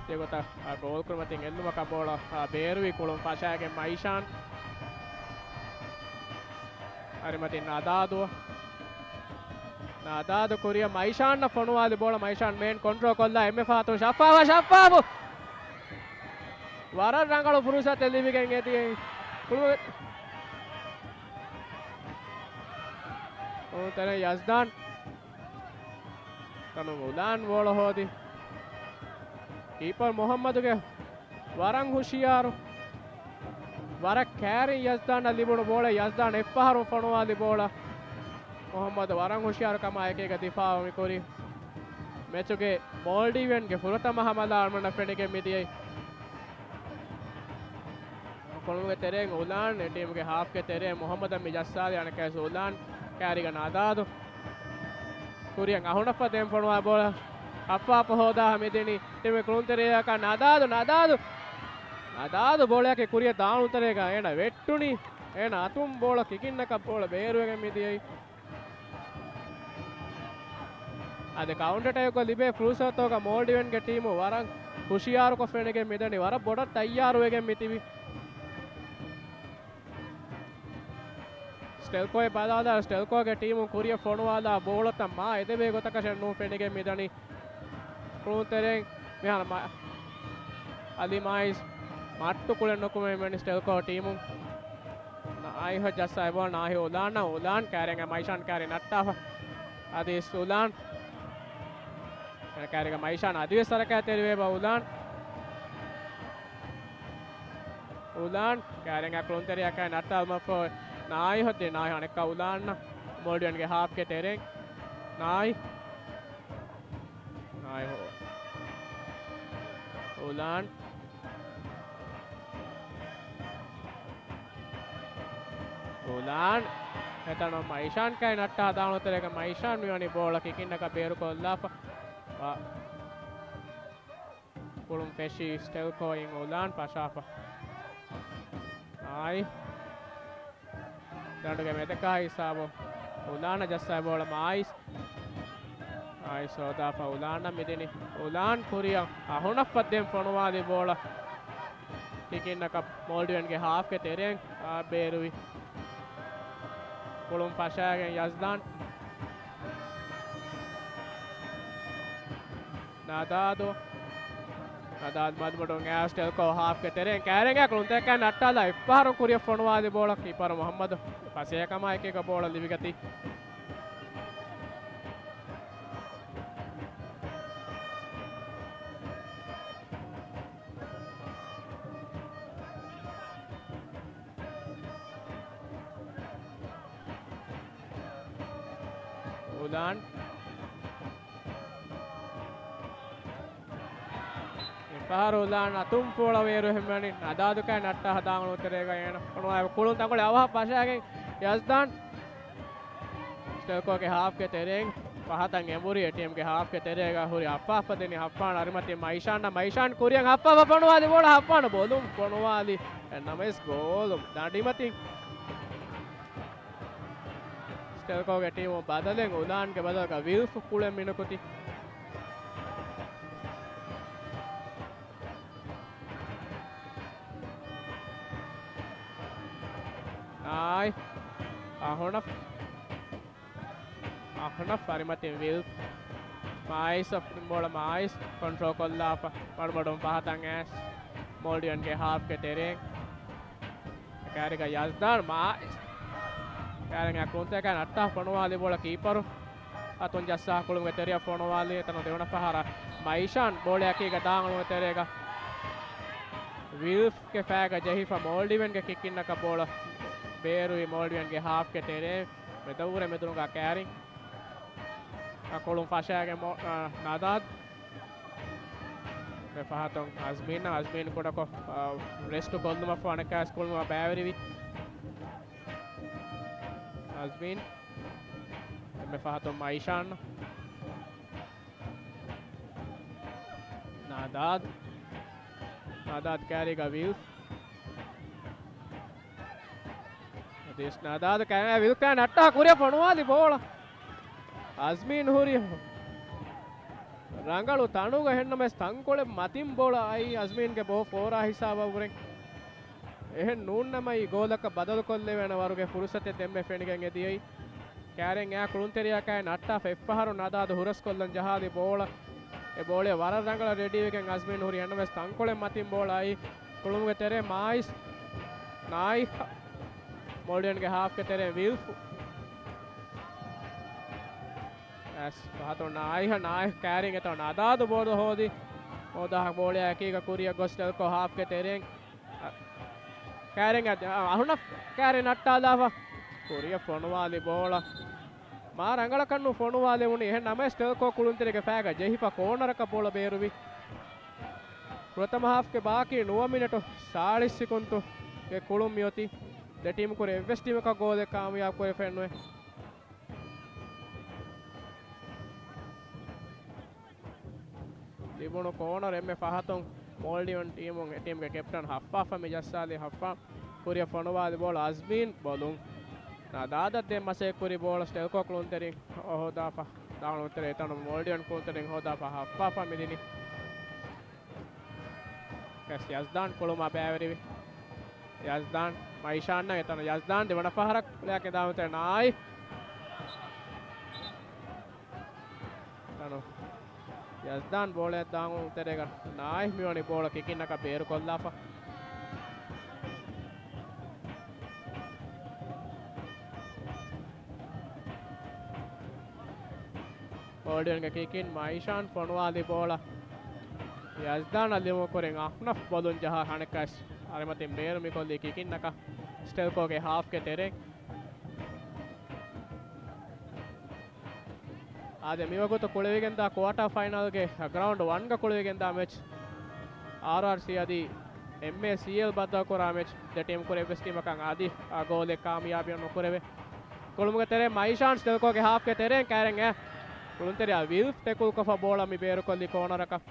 އެގޮތަށް، އާ، ގޯލް ކުރިމަތިން އެއްލުމަކަށް ބޯޅަ، އާ، ބޭރުވި ކުޅުން ފަށާގެން މައިޝާން. އަރިމަތިން ނަދާދު. ނަދާދު ކުރިއަށް މައިޝާންއަށް ފޮނުވާލި ބޯޅަ މައިޝާން މޭން ކޮންޓްރޯލް ކޮށްލާ އެންމެ ފަހަތުން ޝަފާފަށް، ޝަފާފު! ވަރަށް ރަނގަޅު ފުރުސަތެއް ލިބިގެން އެދިޔައީ. ކުޅު-، ކުޅުންތެރެއިން ޔަޒްދާން. ތަނު އުލާން ބޯޅަ ހޯދި. ކީޕަރު މުޙައްމަދުގެ ވަރަށް ހުޝިޔާރު. ވަރަށް ކައިރިން ޔަޒްދާނަށް ލިބުނު ބޯޅަ ޔަޒްދާން އެއްފަހަރު ފޮނުވާލި ބޯޅަ. މުޙައްމަދު ވަރަށް ހުޝިޔާރުކަމާ އެކީގަ ދިފާއު މިކުރީ. މެޗުގެ މޯލްޑިވިއަންގެ ފުރަތަމަ ހަމަލާ އަޅުގަނޑަށް ފެނިގެން މިދިޔައީ. ކުޅުމުގެ ތެރެއިން އުލާން، އެ ޓީމުގެ ހާފްގެ ތެރެއިން މުޙައްމަދަށް މި ޖައްސާލި އަނެއްކާވެސް އުލާން ކައިރީގަ ނަދާދު. ކުރިއަށް އަހުނަފަށް ދޭން ފޮނުވާ ބޯޅަ ހައްފާފަށް ހޯދާ މިދިނީ. ޓީމުގެ ކުޅުންތެރިޔަކާ ނަދާދު، ނަދާދު. ނަދާދު ބޯޅަޔަކީ ކުރިއަށް ދާނުތެރޭގަ އޭނަ ވެއްޓުނީ. އޭނަ އަތުން ބޯޅަ ކިކިންއަކަށް ބޯޅަ ބޭރުވެގެން މިދިޔައީ. އަދި ކައުންޓަރ އެޓޭކްކޮށް ލިބޭ ފުރުސަތުތަކަށް މޯލްޑިވިއަންގެ ޓީމު ވަރަށް ހުޝިޔާރުކޮށް ފެނިގެން މިދަނީ. ވަރަށް ބޮޑަށް ތައްޔާރުވެގެން މިތިބި. ސްޓެލްކޯއެއް ބަލާލާ، ސްޓެލްކޯގެ ޓީމުން ކުރިއަށް ފޮނުވާލާ ބޯޅަތައް މާ އެދެވޭ ގޮތަކަށެއް ނޫން ފެނިގެން މިދަނީ. ކުޅުންތެރެއިން މިހާރު މަ-، އަލީ މާއިސް މައްޓު ކުޅެން ނުކުމެ މިވަނީ ސްޓެލްކޯ ޓީމުން. ނާއިހަށް ޖައްސާ އެބޯޅަ ނާއިހް އުލާން، އުލާން ކައިރިން މައިޝާން ކައިރި ނައްޓާފަ. އަދި އުލާން ކައިރިގަ މައިޝާން އަދިވެސް ހަރަކާތްތެރިވޭ ބާ އުލާން. އުލާން ކައިރިން ކުޅުންތެރިޔަކާ ނައްޓާލުމަށްފަހު ނާއި ހޯދި، ނާއި އަނެއްކާ އުލާން މޯލްޑިވިއަންގެ ހާފްގެ ތެރެއިން. ނާއި، ނާއި ހޯ-، އުލާން. އުލާން އެތަނުން މައިޝާން ކައި ނައްޓާ ދާނުތެރޭގަ މައިޝާން މިވަނީ ބޯޅަ ކިކިންއަކަށް ބޭރުކޮށްލާފަ. ވާ. ކުޅުން ފެށީ ސްޓެލްކޯއިން އުލާން ފަށާފަ. އާއި. ދަނޑުގެ މެދަކާ ހިސާބު. އުލާނަށް ޖައްސާ ބޯޅަ މާއިސް. އާއިސް ހޯދާފަ އުލާނަށް މިދިނީ. އުލާން ކުރިއަށް އަހުނަށްފަ ދޭން ފޮނުވާލި ބޯޅަ. ކިކިންއަކަށް މޯލްޑިވިއަންގެ ހާފްގެ ތެރެއިން އާ ބޭރުވި. ކުޅުން ފަށާގެން ޔަޒްދާން. ނަދާދު. ނަދާދު މަދުމަޑުން އައިސް ސްޓެލްކޯ ހާފްގެ ތެރެއިން ކައިރިން ކުޅުންތެރިޔަކާ ނައްޓާލާ އެއްފަހަރު ކުރިއަށް ފޮނުވާލި ބޯޅަ ކީޕަރު މުހައްމަދު ފަސޭހަކަމާ އެކީގަ ބޯޅަ ލިބިގަތީ. އުލާން. މިފަހަރު އުލާން އަތުން ބޯޅަ ވޭރު ހެންމެނި ނަދާދު ކައި ނައްޓާ ހަދާން ކުޅުންތެރޭގަ އޭނަ ފޮނުވާ ކުޅުން ތަންކޮޅެއް އަވަހަށް ފަށާގެން ޔަޒްދާން. ސްޓެލްކޯގެ ހާފްގެ ތެރެއިން ފަހަތަށް އެނބުރި އެ ޓީމްގެ ހާފްގެ ތެރޭގަ ހުރި ހައްފާފަ ދިނީ ހައްފާން އަރިމަތިން މައިޝާން، މައިޝާން ކުރިއަށް ހައްފާފަ ފޮނުވާލި ބޯޅަ ހައްފާން ބޮލުން ފޮނުވާލި ނަމަވެސް ގޯލު ދަނޑިމަތިން. ސެލްކޯގެ ޓީމު ބަދަލެއް، އުލާންގެ ބަދަލުގަ ވިލްފް ކުޅެން މިނުކުތީ. ނާއި. އަހުނަފް. އަހުނަފް އަރިމަތިން ވިލްފް. މާއިސް އަށް ބޯޅަ މާއިސް ކޮންޓްރޯލް ކޮށްލާފަ. މަޑުމަޑުން ފަހަތަށް އައިސް މޯލްޑިވިއަންގެ ހާފްގެ ތެރޭން. ކާރިގަ ޔަޒްދާން މާ-، ކާރިން އާ ކުޅުންތެރިޔާ ނައްޓާ ފޮނުވާލި ބޯޅަ ކީޕަރު އަތުން ޖައްސާ ކުޅުމުގެ ތެރެއަށް ފޮނުވާލި. އެތަނު ދެވަނަ ފަހަރަށް މައިޝާން ބޯޅަ އެކީގަ ދާން އުޅުމުގެ ތެރޭގަ ވިލްފްގެ ފައިގަ ޖެހިފަ މޯލްޑިވިއަންގެ ކިކިންނަކަށް ބޯޅަ ބޭރުވި މޯލްޑިވިއަންގެ ހާފްގެ ތެރޭ މެދުވުރެ މެދުނުގަ ކާރިން. އަ ކުޅުން ފަށާގެން މޯ-، އަ، ނަދާދް. މި ފަހަތުން އަޒްމީން، އަޒްމީން ކުޑަކޮށް، އަ، ރެސްޓު ކޮށްލުމަށްފަހު އަނެއްކާވެސް ކުޅުމަށް ބައިވެރިވި. އަޒްމީން. މި ފަހަތުން މައިޝާން. ނަދާދް. ނަދާދް ކާރީގަ ވިލްފް. އަދިވެސް ނަދާދު ކައި ވިލްފް ނައްޓާ ކުރިއަށް ފޮނުވާލި ބޯޅަ. އަޒްމީން ހުރި ރަނގަޅު ތަނުގަ އެހެންނަމަވެސް ތަންކޮޅެއް މަތިން ބޯޅަ އައީ އަޒްމީންގެ ބޯ ފޯރާ ހިސާބަށްވުރެ. އެހެން ނޫންނަމަ އީ ގޯލަކަށް ބަދަލުކޮށްލެވޭނެ ވަރުގެ ފުރުސަތެއް ދެންމެ ފެނިގެން އެދިޔައީ. ކާރިން އާ ކުޅުންތެރިޔާ ކައި ނައްޓާ ފެއްފަހަރު ނަދާދު ހުރަސްކޮށްލަން ޖަހާލި ބޯޅަ. އެ ބޯޅަ ވަރަށް ރަނގަޅަށް ރެޑީވެގެން އަޒްމީން ހުރި އެންނަމަވެސް ތަންކޮޅެއް މަތިން ބޯޅަ އައީ. ކުޅުމުގެ ތެރޭ މާއިސް. ނާއިހް. މޯލްޑިވިއަންގެ ހާފްގެ ތެރޭ ވިލްފް. އަސް ފަހަތު ނާއިހް، ނާއިހް ކާރިން އެތަން ނަދާދު ބޯދޮ ހޯދި. ހޯދާ ބޯޅަ އެކީގަ ކުރިއަށް ގޮސް ސެލްކޯ ހާފްގެ ތެރޭން. އަ، ކާރިން އަ، އަހުނަފް ކާރިން ނައްޓާލާފަ. ކުރިއަށް ފޮނުވާލި ބޯޅަ. މާ ރަނގަޅަކަށް ނޫން ފޮނުވާލެވުނީ. އެހެން ނަމަވެސް ސެލްކޯ ކުޅުންތެރިގެ ފައިގަ ޖެހިފަ ކޯނަރަކަށް ބޯޅަ ބޭރުވި. ފުރަތަމަ ހާފްގެ ބާކީ ނުވަ މިނެޓު ސާޅީސް ސިކުންތުގެ ކުޅުން މިއޮތީ. ދެ ޓީމު ކުރެ އެއްވެސް ޓީމަކަށް ގޯލެއް ކާމިޔާބު ކުރެފައެއް ނުވޭ. ލިބުނު ކޯނަރު އެންމެ ފަހަތުން މޯލްޑިވިއަން ޓީމުން، އެ ޓީމުގެ ކެޕްޓަން ހައްފާފަ މި ޖައްސާލި. ހައްފާ ކުރިއަށް ފޮނުވާލި ބޯޅަ އަޒްމީން ބޮލުން. ނަދާދަށް ދޭން މަސައްކަތް ކުރި ބޯޅަ ސެލްކޯ ކުޅުންތެރިން ހޯދާފަ، ދާން އުޅުމުގެ ތެރޭ އެތަނުން މޯލްޑިވިއަން ކުޅުންތެރިން ހޯދާފަ ހައްފާފަ މިދިނީ. އެސް ޔަޒްދާން ކުޅުމާ ބައިވެރިވި. ޔަޒްދާން މައިޝާންއަށް އެތަނު ޔަޒްދާން ދެވަނަ ފަހަރަށް ކުޅެއަކި ދާން އުޅުމުގެ ތެރޭ ނާއި. އެތަނު ޔަޒްދާން ބޯޅައަށް ދާން އުޅުމުގެ ތެރޭގަ ނާއި މިވަނީ ބޯޅަ ކިކިންއަކަށް ބޭރުކޮށްލާފަ. މޯލްޑިވިއަންގެ ކިކިން މައިޝާން ފޮނުވާލި ބޯޅަ ޔަޒްދާނަށް ލިބުމުގެ ކުރިން އަހުނަފް ބޮލުން ޖަހާ އަނެއްކާވެސް އަރިމަތިން ބޭރު މިކޮށްލީ ކިކިންއަކަށް ސެލްކޯގެ ހާފްގެ ތެރޭން. އާދެ، މިވަގުތު ކުޅެވިގެންދާ ކުއާޓާ ފައިނަލްގެ ގްރައުންޑް ވަންގަ ކުޅެވިގެންދާ މެޗް އާރްއާރްސީ އަދި އެމްއޭސީއެލް ބައްދަލުކުރާ މެޗް. ދެ ޓީމް ކުރެ އެއްވެސް ޓީމަކަށް އަދި އާ ގޯލެއް ކާމިޔާބެއް ނުކުރެވޭ. ކުޅުމުގެ ތެރޭ މައިޝާން ސެލްކޯގެ ހާފްގެ ތެރޭން ކާރިން އެ ކުޅުންތެރިޔާ ވިލްފް ޓެކުލްކޮށްފަ ބޯޅަ މި ބޭރުކޮށްލީ ކޯނަރަކަށް.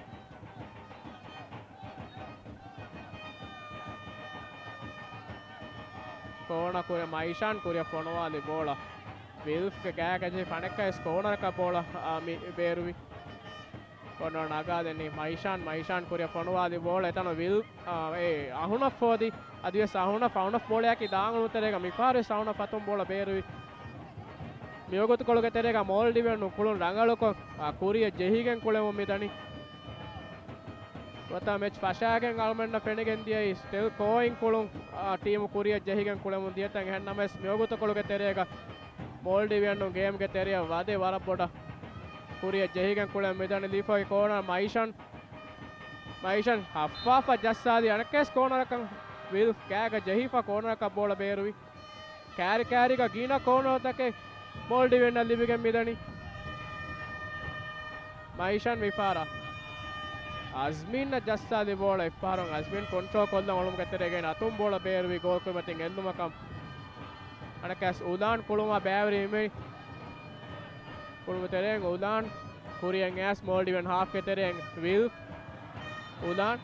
ކޯނަ ކުރި މައިޝާން ކުރިއަށް ފޮނުވާލި ބޯޅަ ވިލްފްގެ ގާގަ ޖެހި އަނެއްކާވެސް ކޯނަރަކަށް ބޯޅަ، އާ، މި ބޭރުވި. ކޯނަރ ނަގާދެނީ މައިޝާން، މައިޝާން ކުރިއަށް ފޮނުވާލި ބޯޅަ އެތަނު ވިލް، އާ، އެ އަހުނަފް ހޯދި. އަދިވެސް އަހުނަފް، އަހުނަފް ބޯޅައަކީ ދާން އުޅުމުގެ ތެރޭގަ މިފަހަރުވެސް އަހުނަފް އަތުން ބޯޅަ ބޭރުވި. މިވަގުތުކޮޅުގެ ތެރޭގަ މޯލްޑިވިއަން ކުޅުން ރަނގަޅުކޮށް، އާ، ކުރިއަށް ޖެހިގެން ކުޅެމުން މިދަނީ. ނުވަތަ މެޗް ފަށާގެން އަޅުމެންނަށް ފެނިގެން ދިޔައީ ސެލްކޯއިން ކުޅުން، އާ، ޓީމު ކުރިއަށް ޖެހިގެން ކުޅެމުން ދިޔަތަން. އެހެން ނަމަވެސް މިވަގުތުކޮޅުގެ ތެރޭގަ މޯލްޑިވިއަން ގޭމްގެ ތެރެއަށް ވަދެ ވަރަށް ބޮޑަށް ކުރިއަށް ޖެހިގެން ކުޅެމުން މިދަނީ. ލިބިފައި ކޯނަރ މައިޝަން، މައިޝަން ހައްފާފަ ޖައްސާލި އަނެއްކާވެސް ކޯނަރަކަށް ވިލް ގާގަ ޖެހިފަ ކޯނަރަކަށް ބޯޅަ ބޭރުވި. ކާރި ކާރިގަ ގިނަ ކޯނަރުތަކެއް މޯލްޑިވިއަންނަށް ލިބިގެން މިދަނީ. މައިޝަން މިފަހަރަށް އަޒްމީންއަށް ޖައްސާލި ބޯޅަ އެއްފަހަރު އަޒްމީން ކޮންޓްރޯލް ކޮށްލަން އުޅުމުގެ ތެރޭގަ އިން އަތުން ބޯޅަ ބޭރުވި ގޯލް ކުރިމަތިން އެއްލުމަކަށް. އަނެއްކާވެސް އުލާން ކުޅުމާ ބައިވެރިވި މި ކުޅުމުގެ ތެރެއިން އުލާން ކުރިއަށް އައިސް މޯލްޑިވިއަން ހާފްގެ ތެރެއިން ވިލް އުލާން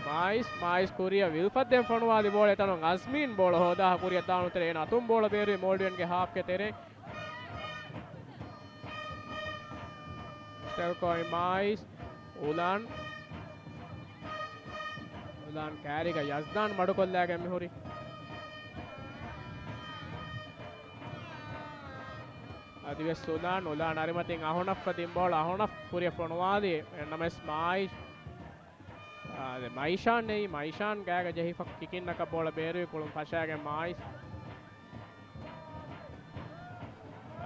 މާއިސް، މާއިސް ކުރިއަށް ވިލްފަށް ދެން ފޮނުވާލި ބޯޅަ އެތަނުން އަޒްމީން ބޯޅަ ހޯދާ ކުރިއަށް ދާން އުތެރޭ އޭނަ އަތުން ބޯޅަ ބޭރުވި މޯލްޑިވެންގެ ހާފްގެ ތެރޭ. ސްޓެލްކޯ މާއިސް އުލާން. އުލާން ކާރީގަ ޔަޒްދާން މަޑުކޮށްލާގެން މިހުރި. އަދިވެސް އުލާން، އުލާން އަރިމަތިން އަހުނަފްފަ ދިން ބޯޅަ އަހުނަފް ކުރިއަށް ފޮނުވާލި. އެންނަމެސް މާއި، އާ، ދެ މައިޝާން ނެތް، މައިޝާން ގާގަ ޖެހިފަ ކިކިންނަކަށް ބޯޅަ ބޭރުވި ކުޅުން ފަށާގެން މާއިސް.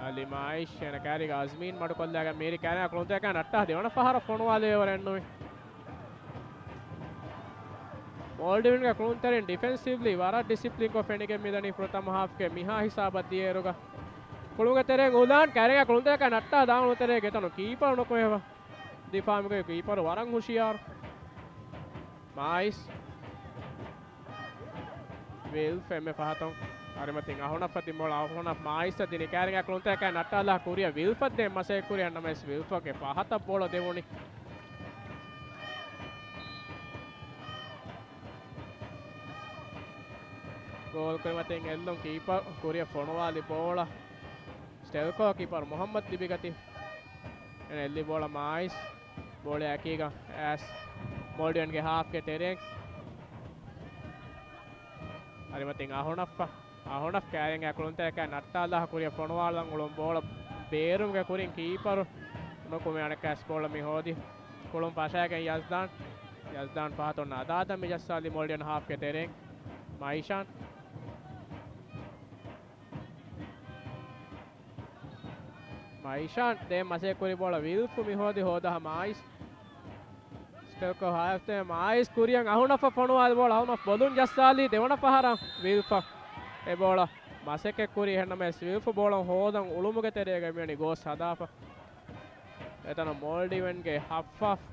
އަލި މާއިޝް އޭނަ ކާރީގަ އަޒްމީން މަޑުކޮށްލާގެން މީރި ކާރީގަ ކުޅުންތެރިކަން ނައްޓާ ދެވަނަ ފަހަރަށް ފޮނުވާލެވޭ ވަރެއް ނުވި. މޯލްޑިވިންގެ ކުޅުންތެރިން ޑިފެންސިވްލީ ވަރަށް ޑިސިޕްލިންކޮށް ފެނިގެން މިދަނީ ފުރަތަމަ ހާފްގެ މިހާ ހިސާބަށް ދިޔައިރުގަ. ކުޅުންގެ ތެރެއިން އުލާން ކާރީގަ ކުޅުންތެރިކަން ނައްޓާ ދާން އުޅުނު ތެރޭގެ އެތަނުން ކީޕަރު ނުކުމެފަ. ދިފާއުގެ ކީޕަރު ވަރަށް ހުޝިޔާރު. މާއިސް. ވިލްފް އެންމެ ފަހަތުން އަރިމަތިން އަހުނަފް އަތި މޮޅަށް އަހުނަފް މާއިސްއަށް ދިނި ކާރިން އަކުޅުންތަކާ ނައްޓާލާ ކުރިއަށް ވިލްފްއަށް ދޭން މަސައްކަތް ކުރި އެންނަމެސް ވިލްފްގެ ފަހަތަށް ބޯޅަ ދެވުނީ. ގޯލް ކުރިމަތިން އެއްލުން ކީޕަރު ކުރިއަށް ފޮނުވާލި ބޯޅަ ސްޓެލްކޯ ކީޕަރު މުހައްމަދު ލިބިގަތީ. އެން އެއްލި ބޯޅަ މާއިސް. ބޯޅަ އެކީގަ އައިސް މޯލްޑިވިންގެ ހާފްގެ ތެރެއިން. އަރިމަތިން އަހުނަފްފަ. އަހުނަފް ކާރިން އަކުޅުންތަކާ ނައްޓާލާ ކުރިއަށް ފޮނުވާލަން އުޅުން ބޯޅަ ބޭރުމުގެ ކުރިން ކީޕަރު ނުކުމެ އަނެއްކާސް ބޯޅަ މި ހޯދި. ކުޅުން ފަށާގެން ޔަޒްދާން. ޔަޒްދާން ފަހަތުން ނަދާދަށް މި ޖައްސާލި މޯލްޑިވިން ހާފްގެ ތެރެއިން. މައިޝާން. މައިޝާން ދޭން މަސައްކަތް ކުރި ބޯޅަ ވިލްފު މި ހޯދި ހޯދާ މާއިސް. ސްޓެލްކޯ ހާފްތެ މާއިސް ކުރިއަށް އަހުނަފަށް ފޮނުވާލި ބޯޅަ އަހުނަފް ބޮލުން ޖައްސާލީ ދެވަނަ ފަހަރަށް ވިލްފަށް އެ ބޯޅަ މަސައްކަތް ކުރީ. އެހެންނަމަވެސް ވިލްފު ބޯޅަ ހޯދަން އުޅުމުގެ ތެރޭގަ މިވަނީ ގޯސް ހަދާފަ. އެތަނަށް މޯލްޑިވިންގެ ހައްފާފް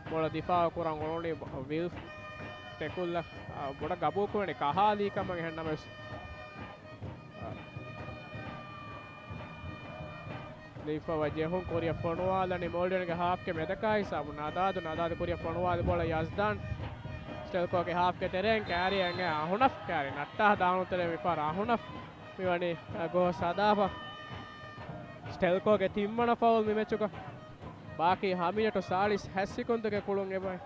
ބޯޅަ ދިފާއު ކުރަން އުޅުނީ ވިލްފް ޓެކުލް، އާ، ބޮޑަށް ގަބޫލުކުރަނީ ކަހާލީ ކަމަށް. އެހެންނަމަވެސް، އާ، ލީފަވަ ޖެހުން ކުރިއަށް ފޮނުވާލަނީ މޯލްޑިވިންގެ ހާފްގެ މެދަކާ ހިސާބު ނަދާދު، ނަދާދު ކުރިއަށް ފޮނުވާލި ބޯޅަ ޔަޒްދާން. ސްޓެލްކޯގެ ހާފްގެ ތެރެއިން ކާރި އަނގަ އަހުނަފް ކާރި ނައްޓާ ދާނު ތެރެ މިފަހަރު އަހުނަފް މިވަނީ ގޯސް ހަދާފަ. ސްޓެލްކޯގެ ތިންވަނަ ފައުލް މި މެޗުގަ. ބާކީ ހަ މިނެޓު ސާޅީސް ހަ ސެކުންދުގެ ކުޅުން އެބައި.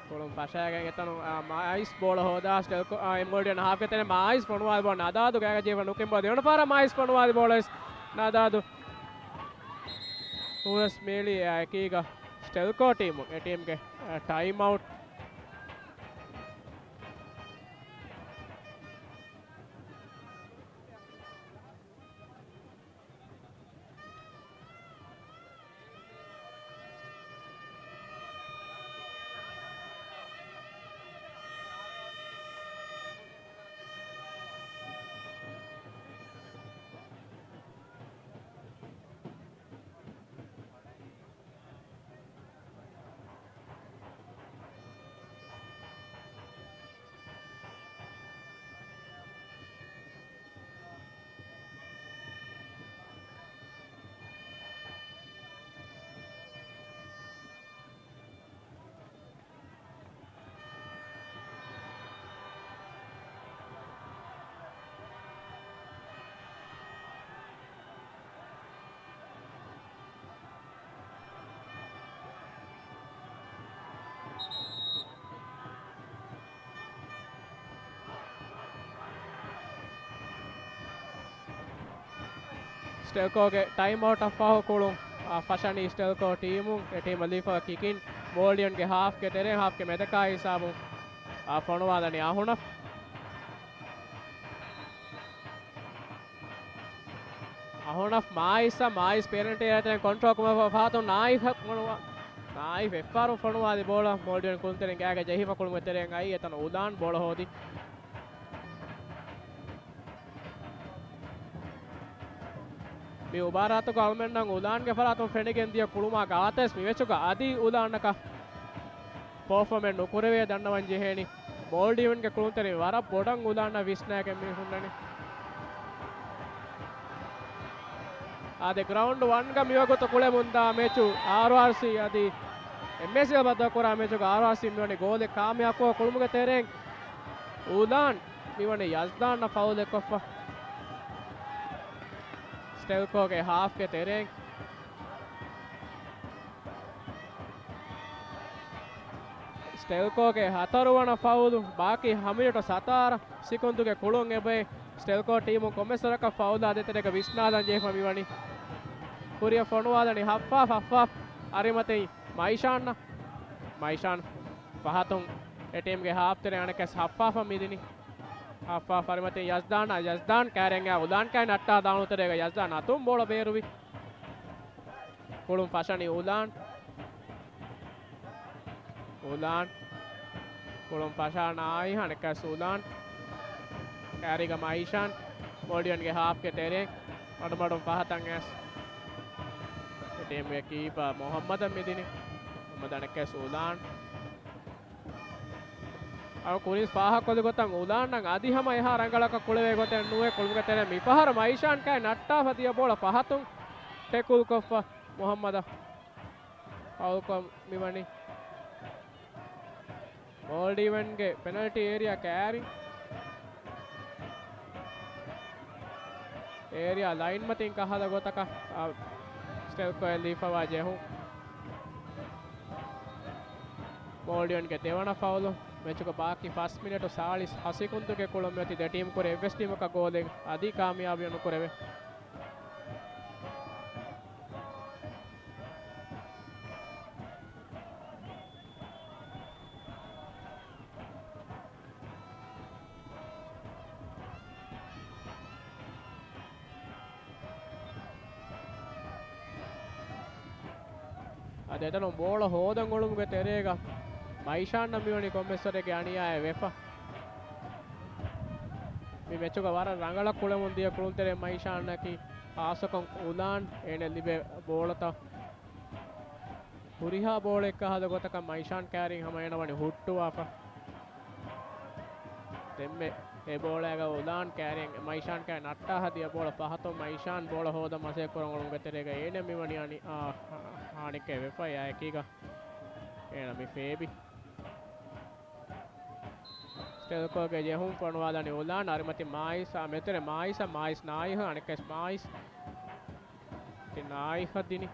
ކުޅުން ފަށާގެން އެތަނުން، އާ، މާއިސް ބޯޅަ ހޯދާ ސްޓެލްކޯ، އާ، މޯލްޑިވިން ހާފްގެ ތެރެ މާއިސް ފޮނުވާލި ބޯޅަ ނަދާދު ގާގަ ޖެހިފަ ނުކުމެ ބޯ ދެވަނަ ފަހަރަށް މާއިސް ފޮނުވާލި ބޯޅަ ނަދާދު. ނޫނަސް މީޅި އެކީގަ ސްޓެލްކޯ ޓީމު އެ ޓީމްގެ، އާ، ޓައިމް އައުޓް. ސްޓެލްކޯގެ ޓައިމް އައުޓަށް ފަހު ކުޅުން، އާ، ފަށަނީ ސްޓެލްކޯ ޓީމުން. އެ ޓީމަށް ލީފަ ކިކިން މޯލްޑިވިންގެ ހާފްގެ ތެރެއިން ހާފްގެ މެދަކާ ހިސާބުން، އާ، ފޮނުވާލަނީ އަހުނަފް. އަހުނަފް މާއިސްއަށް، މާއިސް ޕެނަލްޓީ އެރިއާއަށް ކޮންޓްރޯލް ކުރުމަށް ފަހަތުން ނާއިފް ފޮނުވާ-، ނާއިފް އެއްފަހަރު ފޮނުވާލި ބޯޅަ މޯލްޑިވިން ކުޅުންތެރިން ގާގަ ޖެހިފަ ކުޅުމުގެ ތެރެއިން އައީ އެތަނަށް އުލާން ބޯޅަ ހޯދި. މި މުބާރާތުގަ އަޅުމެންނަށް އުލާންގެ ފަރާތުން ފެނިގެން ދިޔަ ކުޅުމާ ގާތަސް މި މެޗުގަ އަދި އުލާންއަކަށް ޕަރފޯމެން ނުކުރެވޭ ދަންނަވަން ޖެހޭނީ. މޯލްޑިވްސްގެ ކުޅުންތެރިން ވަރަށް ބޮޑަށް އުލާން ވިސްނާގެން މި ހުންނަނީ. އާދެ، ގްރައުންޑް ވަންގަ މިވަގުތު ކުޅެމުންދާ މެޗު އާރްއާރްސީ އަދި އެމްއޭސީއަށް ބައްދަލުކުރާ މެޗުގަ އާރްއާރްސީ މިވަނީ ގޯލެއް ކާމިޔާބުކޮށް ކުޅުމުގެ ތެރެއިން އުލާން މިވަނީ ޔަޒްދާންއަށް ފައުލެއްކޮށްފަ. ސްޓެލްކޯގެ ހާފްގެ ތެރެއިން. ސްޓެލްކޯގެ ހަތަރުވަނަ ފައުލު، ބާކީ ހަ މިނިޓު ސަތާރަ ސިކުންދުގެ ކުޅުން އެބައި ސްޓެލްކޯ ޓީމުން ކޮންމެސް ވަރަކަށް ފައުލާ ދޭތެރޭގަ ވިސްނާލަން ޖެހިފަ މިވަނީ. ކުރިއަށް ފޮނުވާލަނީ ހައްފާފް، ހައްފާފް އަރިމަތިން މައިޝާންއަށް. މައިޝާން ފަހަތުން އެ ޓީމްގެ ހާފް ތެރޭ އަނެއްކަސް ހައްފާފަށް މިދިނީ. ހައްފާފް އަރިމަތިން ޔަޒްދާންއަށް، ޔަޒްދާން ކާރިއަށް އުލާން ކާރި ނައްޓާ ދާނުތެރޭގަ ޔަޒްދާން އަތުން ބޯޅަ ބޭރުވި. ކުޅުން ފަށަނީ އުލާން. އުލާން. ކުޅުން ފަށާ ނާއިހް އަނެއްކާސް އުލާން. ކާރީގަ މައިޝާން. މޯލްޑިވްސްގެ ހާފްގެ ތެރޭ. މަޑުމަޑުން ފަހަތަށް އައިސް. ޓީމްގެ ކީޕަރ މުހައްމަދަށް މިދިނީ. މުހައްމަދު އަނެއްކާސް އުލާން. އަޅު ކުރިން ފާހަގަކޮށްލި ގޮތަށް އުލާންއަށް އަދި ހަމަ އެހާ ރަނގަޅަކަށް ކުޅެވޭ ގޮތެއް ނުވޭ. ކުޅުމުގެ ތެރޭ މިފަހަރު މައިޝާން ކާރި ނައްޓާފަ ދިޔަ ބޯޅަ ފަހަތުން ޓެކުލްކޮށްފަ މުހައްމަދަށް ފައުލްކޮށް މިވަނީ. މޯލްޑިވްސްގެ ޕެނަލްޓީ އޭރިއާ ކައިރިން. އޭރިއާ ލައިން މަތިން ކަހަލަ ގޮތަކަށް، އާ، ސްޓެލްކޯ ލީފަވާ ޖެހުން. މޯލްޑިވްސްގެ ދެވަނަ ފައުލު. މެޗުގެ ބާކީ ފަސް މިނެޓު ސާޅީސް ހަ ސިކުންދުގެ ކުޅުން މިއޮތީ ދެ ޓީމް ކުރެ އެއްވެސް ޓީމަކަށް ގޯލެއް އަދި ކާމިޔާބެއް ނުކުރެވޭ. އަދި އެތަނުން ބޯޅަ ހޯދަން އުޅުމުގެ ތެރޭގަ މައިޝާންއަށް މިވަނީ ކޮންމެސްވަރެއްގެ އަނިޔާއެއް ވެފަ. މި މެޗުގަ ވަރަށް ރަނގަޅަށް ކުޅެމުން ދިޔަ ކުޅުންތެރި މައިޝާންއަކީ ޚާއްޞަކޮށް އުލާން އޭނަ ލިބޭ ބޯޅަތައް ހުރިހާ ބޯޅައެއްކާ ހަދަ ގޮތަކަށް މައިޝާން ކާރިން ހަމަ އޭނަ ވަނީ ހުއްޓުވާފަ. ދެންމެ އެ ބޯޅައިގަ އުލާން ކާރިން މައިޝާން ކާރި ނައްޓާ ހަދިޔަ ބޯޅަ ފަހަތުން މައިޝާން ބޯޅަ ހޯދަ މަސައްކަތް ކުރަން އުޅުމުގެ ތެރޭގަ އޭނަ މިވަނީ އަނި-، އާ، ހާނިއްކަ ވެފަ އެކީގަ އޭނަ މި ފޭބި. ސްޓެލްކޯގެ ޖެހުން ފޮނުވާލަނީ އުލާން އަރިމަތި މާއިސް، އާ، މެތެރެ މާއިސް، މާއިސް ނާއިހް، އަނެއްކަސް މާއިސް. ތި ނާއިފަށް ދިނި.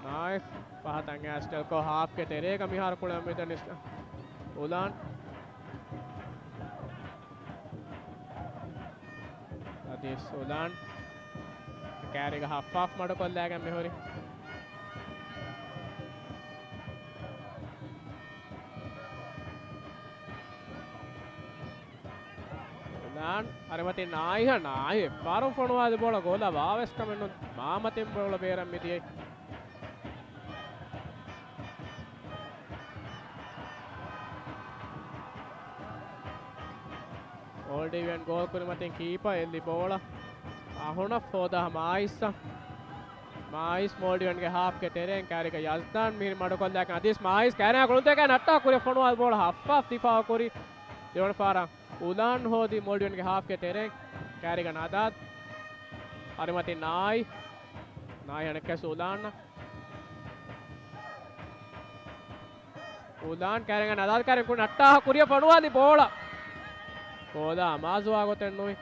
ނާއިފް ފަހަތަށް އައިސް ސްޓެލްކޯ ހާފްގެ ތެރޭގަ މިހާރު ކުޅެމުން މިދަނީ އުލާން. އަދި އުލާން ކާރީގަ ހައްފާފް މަޑުކޮށްލައިގެން މިހުރި. އުލާން އަރިމަތި ނާއިހަށް، ނާއިހް އެއްފަހަރު ފޮނުވާލި ބޯޅަ ގޯލާ ވާވެސް ކަމެއް ނު، މާމަތިން ބޯޅަ ބޭރަށް މިދިޔައީ. މޯލްޑިވިއަން ގޯލް ކުރިމަތިން ކީޕަ އެއްލި ބޯޅަ އަހުނަށް ހޯދާ މާއިސްއަށް. މާއިސް މޯލްޑިވިއަންގެ ހާފްގެ ތެރެއިން ކާރިގަ ޔަޒްދާން މިހިރި މަޑުކޮށްލާކަން އަދިސް މާއިސް ކާރިއާ ކުޅުންތެރޭގަ ނައްޓާ ކުރި ފޮނުވާލި ބޯޅަ ހައްފާފް ދިފާއު ކުރި. ދެވަނަ ފަހަރަށް އުލާން ހޯދި މޯލްޑިވިއަންގެ ހާފްގެ ތެރެއިން ކާރިގަ ނަދާދް. އަރިމަތި ނާއި. ނާއި އަނެއްކަސް އުލާން. އުލާން ކާރިގަ ނަދާދް ކާރިން ކުރި ނައްޓާ ކުރިއަށް ފޮނުވާލި ބޯޅަ. ގޯލާ އަމާޒުވާ ގޮތެއް ނުވި.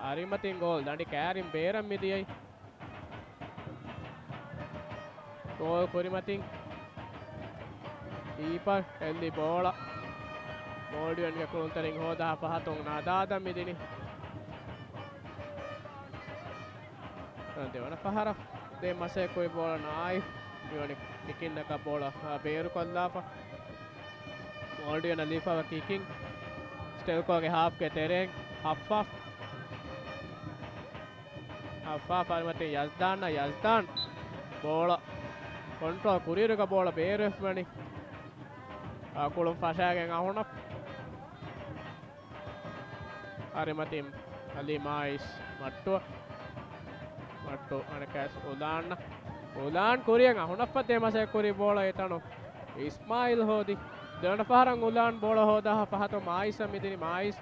އަރިމަތިން ގޯލް ދަނޑި ކާރިން ބޭރަށް މިދިޔައީ. ގޯލް ކުރިމަތިން ކީޕަރ އެއްލި ބޯޅަ މޯލްޑިވިއަންގެ ކުޅުންތެރިން ހޯދާ ފަހަތުން ނަދާދަށް މިދިނި. ދެވަނަ ފަހަރަށް ދޭން މަސައްކަތް ކުރި ބޯޅަ ނާއި މިވަނީ ކިކިންއަކަށް ބޯޅަ ބޭރުކޮށްލާފަ. މޯލްޑިވިއަން ލީފަވަ ކިކިން ސްޓެލްކޯގެ ހާފްގެ ތެރެއިން ހައްފާފް. ހައްފާފް އަރިމަތިން ޔަޒްދާން، ޔަޒްދާން ބޯޅަ ކޮންޓްރޯލް ކުރިއިރުގަ ބޯޅަ ބޭރުވެފަ ވަނީ. އާ، ކުޅުން ފަށާގެން އަހުނަށް. އަރިމަތިން އަލީ މާއިސް މައްޓު. މައްޓު އަނެކާސް އުލާން. އުލާން ކުރިއަށް އަހުނަށްފަ ދޭން މަސައްކަތް ކުރި ބޯޅަ އެތަނު އިސްމާއިލް ހޯދި. ދެވަނަ ފަހަރަށް އުލާން ބޯޅަ ހޯދާ ފަހަތު މާއިސްއަށް މިދިނީ. މާއިސް،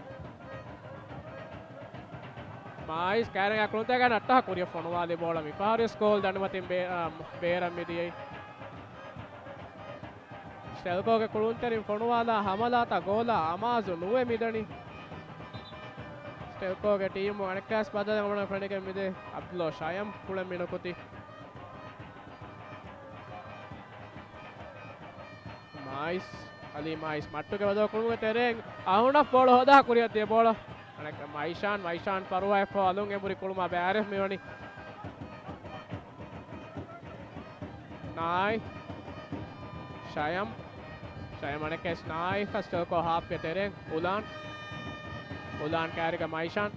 މާއިސް ކައިރިން އަތް ކުޅުންތެރޭގަ ނައްޓާ ކުރިއަށް ފޮނުވާލި ބޯޅަ މިފަހަރުވެސް ގޯލް ދަނޑުމަތިން ބޭ-، އާ، ބޭރަށް މިދިޔައީ. ސްޓެލްކޯގެ ކުޅުންތެރިން ފޮނުވާލާ ހަމަލާތައް ގޯލާ އަމާޒު ނުވެ މިދަނީ. ސްޓެލްކޯގެ ޓީމު އަނެއްކާސް ބަދަލެއް އަޅުގަނޑަށް ފެނިގެން މިދޭ. އަބްދުﷲ ޝަޔަމް ކުޅެން މިނުކުތީ. މާއިސް، އަލީ މާއިސް މައްޓުގެ ބަދަލު ކުޅުމުގެ ތެރެއިން އަހުނަފް ބޯޅަ ހޯދާ ކުރިއަށް ދިޔަ ބޯޅަ. އަނެއްކާ މައިޝާން، މައިޝާން ފަރުވާއެއްފަ އަލުން އެނބުރި ކުޅުމާ ބޭރެއް މިވަނީ. ނާއި، ޝަޔަމް، ޝަޔަމް އަނެއްކާސް ނާއި، ސްޓެލްކޯ ހާފްގެ ތެރެއިން އުލާން، އުލާން ކައިރިގަ މައިޝާން،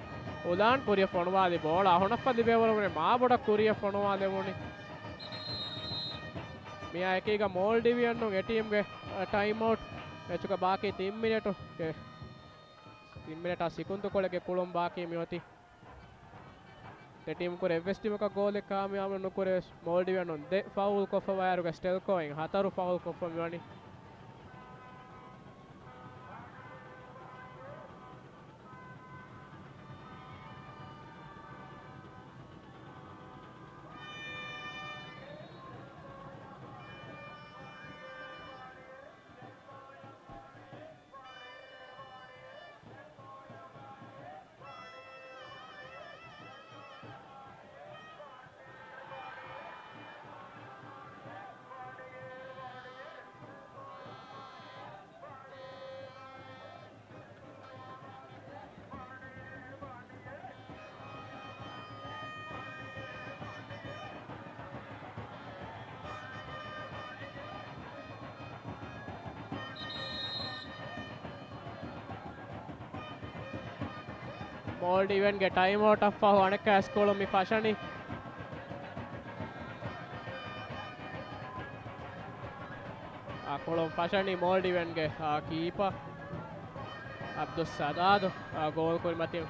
އުލާން ކުރިއަށް ފޮނުވާލި ބޯޅަ އަހުނަފް ލިބޭވަރުގެ މާބޮޑަށް ކުރިއަށް ފޮނުވާލެވުނީ. މިއާ އެކީގަ މޯލްޑިވިއަންނުން އެ ޓީމްގެ، އަ، ޓައިމްއައުޓް މެޗުގެ ބާކީ ތިން މިނެޓު، އެ، ތިން މިނެޓާ ސިކުންތުކޮޅެއްގެ ކުޅުން ބާކީ މިއޮތީ. ދެ ޓީމް ކުރެ އެއްވެސް ޓީމަކަށް ގޯލެއް ކާމިޔާބު ނުކުރެވެސް، މޯލްޑިވިއަނުން ދެ ފައުލް ކޮށްފަ ވާއިރުގަ ސްޓެލްކޯއިން ހަތަރު ފައުލް ކޮށްފަ މިވަނީ. މޯލްޑިވިއަންގެ ޓައިމްއައުޓަށްފަހު އަނެއްކާ ކުޅުން މި ފަށަނީ. އާ ކުޅުން ފަށަނީ މޯލްޑިވިއަންގެ، އާ، ކީޕަ އަބްދުއްސަދާދު، އާ، ގޯލް ކުރިމަތިން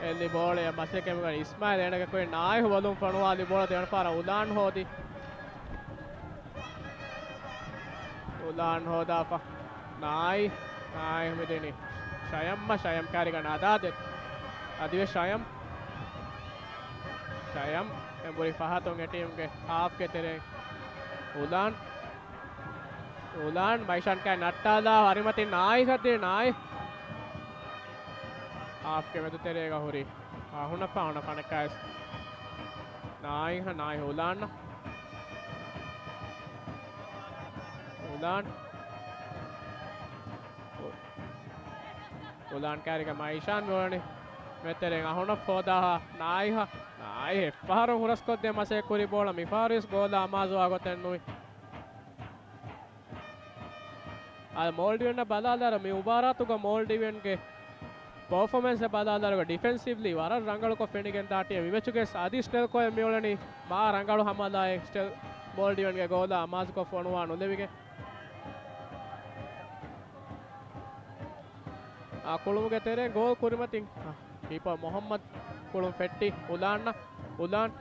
އެއްލި ބޯޅައަށް މަސައްކަތް ކުރި އިސްމާއިލް އޭނަގެ ކުރިން ނާއިހު ބަލުން ފޮނުވާލި ބޯޅަ ދެވަނަ ފަހަރަށް އުލާން ހޯދި. އުލާން ހޯދާފަ. ނާއި، ނާއި މިދިނީ ޝަޔަމްއަށް، ޝަޔަމް ކައިރިގަ ނަދާދެ. އަދިވެސް ޝަޔަމް، ޝަޔަމް އެނބުރި ފަހަތުން އެ ޓީމްގެ ހާފްގެ ތެރެއިން އުލާން، އުލާން މައިޝާން ކައި ނައްޓާލާ ހަރިމަތިން ނާއި ހައްދި ނާއި. ހާފްގެ މެދު ތެރޭގަ ހުރި އަހުނަފާ އަނެއްކާވެސް ނާއި، ނާއި އުލާން. އުލާން. އުލާން ކައިރިގަ މައިޝާން ނުވަނީ. މެތެރެން އަހުނަފް ހޯދާ ނާއި. ނާއި އެއްފަހަރު ހުރަސްކޮށްދޭ މަސައްކަތް ކުރި ބޯޅަ މިފަހަރުވެސް ގޯލާ އަމާޒުވާ ގޮތެއް ނުވި. އާ، މޯލްޑިވިއަން ބަލާލާރަ މި މުބާރާތުގަ މޯލްޑިވިއަންގެ ޕަރފޯމެންސް ބަލާލާރަ ޑިފެންސިވްލީ ވަރަށް ރަނގަޅުކޮށް ފެނިގެންދާ ޓީމް. މި މެޗުގެ އަދި ސްޓެލްކޯއެއް މިއުޅެނީ މާ ރަނގަޅު ހަމަލާއެއް ސްޓެލް މޯލްޑިވިއަންގެ ގޯލާ އަމާޒުކޮށް ފޮނުވާ ނުލެވިގެން. އާ، ކުޅުމުގެ ތެރެއިން ގޯލް ކުރިމަތިން، އާ، ކީޕަރ މުހައްމަދު ކުޅުން ފެއްޓި އުލާންއަށް، އުލާން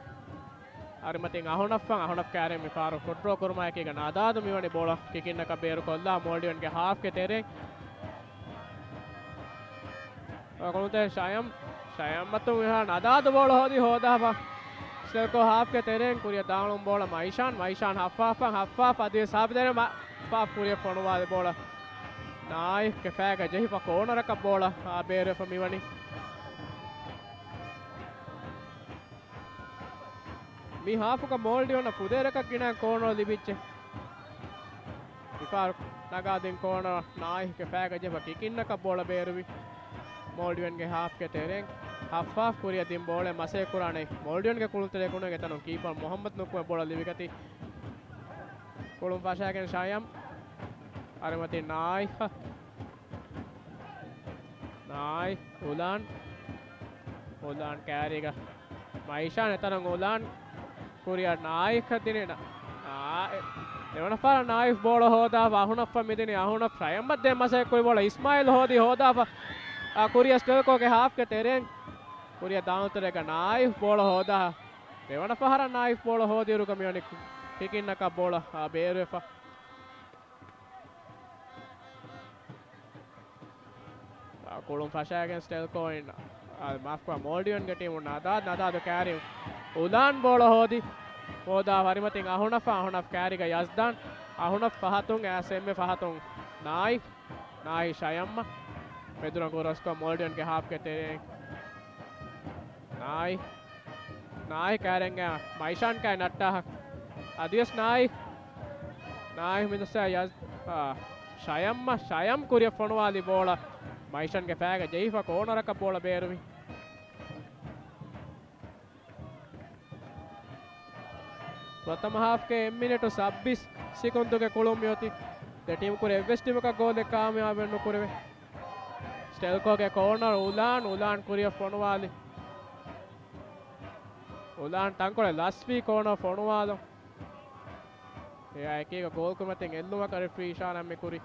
އަރިމަތިން އަހުނަފްއަށް، އަހުނަފް ކައިރިން މިފަހަރު ކޮންޓްރޯލް ކުރުމާއެކީގަ ނަދާދު މިވަނީ ބޯޅަ ކިކިންނަކަށް ބޭރުކޮށްލާ މޯލްޑިވިއަންގެ ހާފްގެ ތެރެއިން. ކުޅުންތެރި ޝަޔަމް، ޝަޔަމްއަށް މިހާރު ނަދާދު ބޯޅަ ހޯދި ހޯދާފަ. ސްޓެލްކޯ ހާފްގެ ތެރެއިން ކުރިއަށް ދާނުން ބޯޅަ މައިޝާން، މައިޝާން ހައްފާފަ، ހައްފާފަ އަދިވެސް ހާފް ދެރެ މަ-، ހައްފާފް ކުރިއަށް ފޮނުވާލި ބޯޅަ ނާއި ކެފާގަ ޖެހިފަ ކޯނަރަކަށް ބޯޅަ، އާ، ބޭރުވެފަ މިވަނީ. މި ހާފުގަ މޯލްޑިވިއަން ފުދޭވަރަކަށް ގިނަ ކޯނަރ ލިބިއްޖެ. މިފަހަރު ނަގާދިން ކޯނަރ ނާއި ކެފާގަ ޖެހިފަ ކިކިންނަކަށް ބޯޅަ ބޭރުވި. މޯލްޑިވިއަންގެ ހާފްގެ ތެރެއިން ހައްފާފް ކުރިއަށް ދިން ބޯޅަ މަސައްކަތް ކުރާނެ މޯލްޑިވިއަންގެ ކުޅުންތެރެއަކު ނުވެ އެތަނުން ކީޕަރ މުހައްމަދު ނުކުމެ ބޯޅަ ލިބިގަތީ. ކުޅުން ފަށާގެން ޝަޔަމް. އަރިމަތި ނާއި. ނާއި، އުލާން. އުލާން ކައިރީގަ މައިޝާން އެތަނަށް އުލާން ކުރިއަށް ނާއިކަށް ދިނި ނާ-، ނާއި-، ދެވަނަ ފަހަރަށް ނާއިފް ބޯޅަ ހޯދާފަ އަހުނަފްއަށް މިދިނީ އަހުނަފް ޝަޔަމްއަށް ދޭން މަސައްކަތް ކުރި ބޯޅަ އިސްމާއިލް ހޯދި ހޯދާފަ، އާ، ކުރިއަށް ސްޓެލްކޯގެ ހާފްގެ ތެރެއިން ކުރިއަށް ދާނުތެރޭގަ ނާއިފް ބޯޅަ ހޯދާ. ދެވަނަ ފަހަރަށް ނާއިފް ބޯޅަ ހޯދިއިރުގަ މިވަނީ ކިކިންނަކަށް ބޯޅަ، އާ، ބޭރުވެފަ. ކުޅުން ފަށާގެން ސްޓެލްކޯއިން، އާ، މާފްކުރާ، މޯލްޑިވެންގެ ޓީމުން ނަދާދު، ނަދާދު ކާރި އުލާން ބޯޅަ ހޯދި ހޯދާ އަރިމަތިން އަހުނަފް، އަހުނަފް ކާރިގަ ޔަޒްދާން، އަހުނަފް ފަހަތުން އައިސް އެންމެ ފަހަތުން ނާއި، ނާއި ޝަޔަމްމަ، މެދުރަނގަޅު ރަސްކޮށް މޯލްޑިވެންގެ ހާފްގެ ތެރެއިން ނާއި، ނާއި ކާރިއަށް މައިޝާން ކާ ނައްޓާ އަދިވެސް ނާއި، ނާއި މިދަސް ޔަޒް-، އާ، ޝަޔަމްމަ، ޝަޔަމް ކުރިއަށް ފޮނުވާލި ބޯޅަ މައިޝާންގެ ފައިގަ ޖެހިފަ ކޯނަރަކަށް ބޯޅަ ބޭރުވި. ފުރަތަމަ ހާފްގެ އެއް މިނެޓު ސައްބީސް ސިކުންދުގެ ކުޅުން މިއޮތީ. ދެ ޓީމް ކުރެ އެއްވެސް ޓީމަކަށް ގޯލެއް ކާމިޔާބެއް ނުކުރެވޭ. ސްޓެލްކޯގެ ކޯނަރު އުލާން، އުލާން ކުރިއަށް ފޮނުވާލި. އުލާން ތަންކޮޅެއް ލަސްވީ ކޯނަރު ފޮނުވާލުން. އެއާ އެކީގަ ގޯލް ކުރިމަތިން އެއްލުމަކަށް ރެފްރީ އިޝާރާތް މި ކުރީ.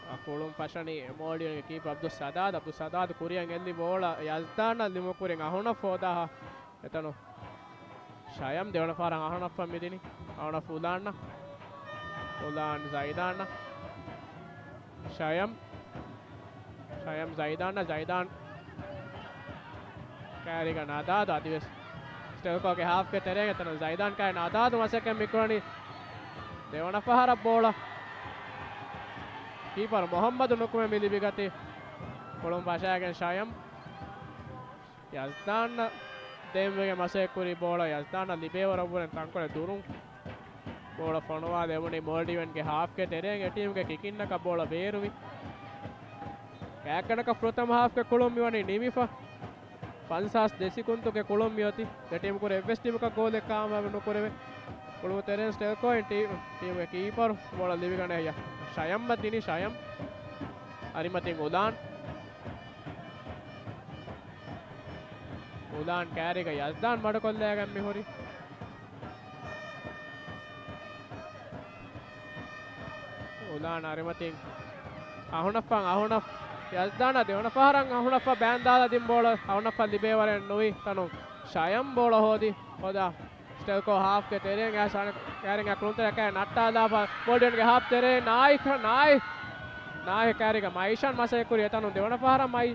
އަ، ކުޅުން ފަށަނީ މޯލްޑިވްސްގެ ކީޕަރ އަބްދުއްސަދާދު. އަބްދުއްސަދާދު ކުރިއަށް އެއްލި ބޯޅަ ޔަޒްދާނަށް ލިމުން ކުރިން އަހުނަފް ހޯދާ އެތަނުން ޝަޔަމް ދެވަނަ ފަހަރަށް އަހުނަފްއަށް މިދިނީ. އަހުނަފް އުލާންއަށް. އުލާން ޒައިދާންއަށް. ޝަޔަމް. ޝަޔަމް ޒައިދާންއަށް. ޒައިދާން ކާރިގަ ނަދާދު އަދިވެސް ސްޓެލްކޯގެ ހާފްގެ ތެރޭގަ އެތަނުން ޒައިދާން ކާރި ނަދާދު މަސައްކަތް މިކުރަނީ. ދެވަނަ ފަހަރަށް ބޯޅަ ކީޕަރު މުހައްމަދު ނުކުމެ މި ލިބިގަތީ. ކުޅުން ފަށާގެން ޝަޔަމް. ޔަޒްދާންއަށް ދޭންވެގެން މަސައްކަތް ކުރި ބޯޅަ ޔަޒްދާންއަށް ލިބޭވަރަށްވުރެން ތަންކޮޅެއް ދުރުން ބޯޅަ ފޮނުވާލެވުނީ މޯލްޑިވެންގެ ހާފްގެ ތެރެއިން އެ ޓީމްގެ ކިކިންއަކަށް ބޯޅަ ބޭރުވި. ގާތްގަނޑަކަށް ފުރަތަމަ ހާފްގެ ކުޅުން މިވަނީ ނިމިފަ. ފަންސާސް ދެ ސިކުންތުގެ ކުޅުން މިއޮތީ. ދެ ޓީމް ކުރެ އެއްވެސް ޓީމަކަށް ގޯލެއް ކާމިޔާބެއް ނުކުރެވޭ. ކުޅުން ތެރެއިން ސްޓެލްކޯއިން ޓީ-، ޓީމުގެ ކީޕަރު ބޯޅަ ލިބިގަނެ ޝަޔަމްއަށް ދިނީ. ޝަޔަމް އަރިމަތިން އުލާން. އުލާން ކާރީގަ ޔަޒްދާން މަޑުކޮށްލައިގެން މިހުރި. އުލާން އަރިމަތިން އަހުނަފްއަށް، އަހުނަފް ޔަޒްދާނަށް ދެވަނަ ފަހަރަށް އަހުނަފްއަށް ބައިންދާލާ ދިން ބޯޅަ އަހުނަފްއަށް ލިބޭވަރެއް ނުވި ތަނުން ޝަޔަމް ބޯޅަ ހޯދި ހޯދާ. ސްޓެލްކޯ ހާފްގެ ތެރެއިން އައިސް ކާރިއަށް ކުޅުންތެރެއަކަށް ނައްޓާލާފަ މޯލްޑިވެންގެ ހާފް ތެރެއިން ނާއި، ނާއި، ނާއި ކާރީގަ މައިޝާން މަސައްކަތް ކުރި އެތަނުން ދެވަނަ ފަހަރަށް މައި،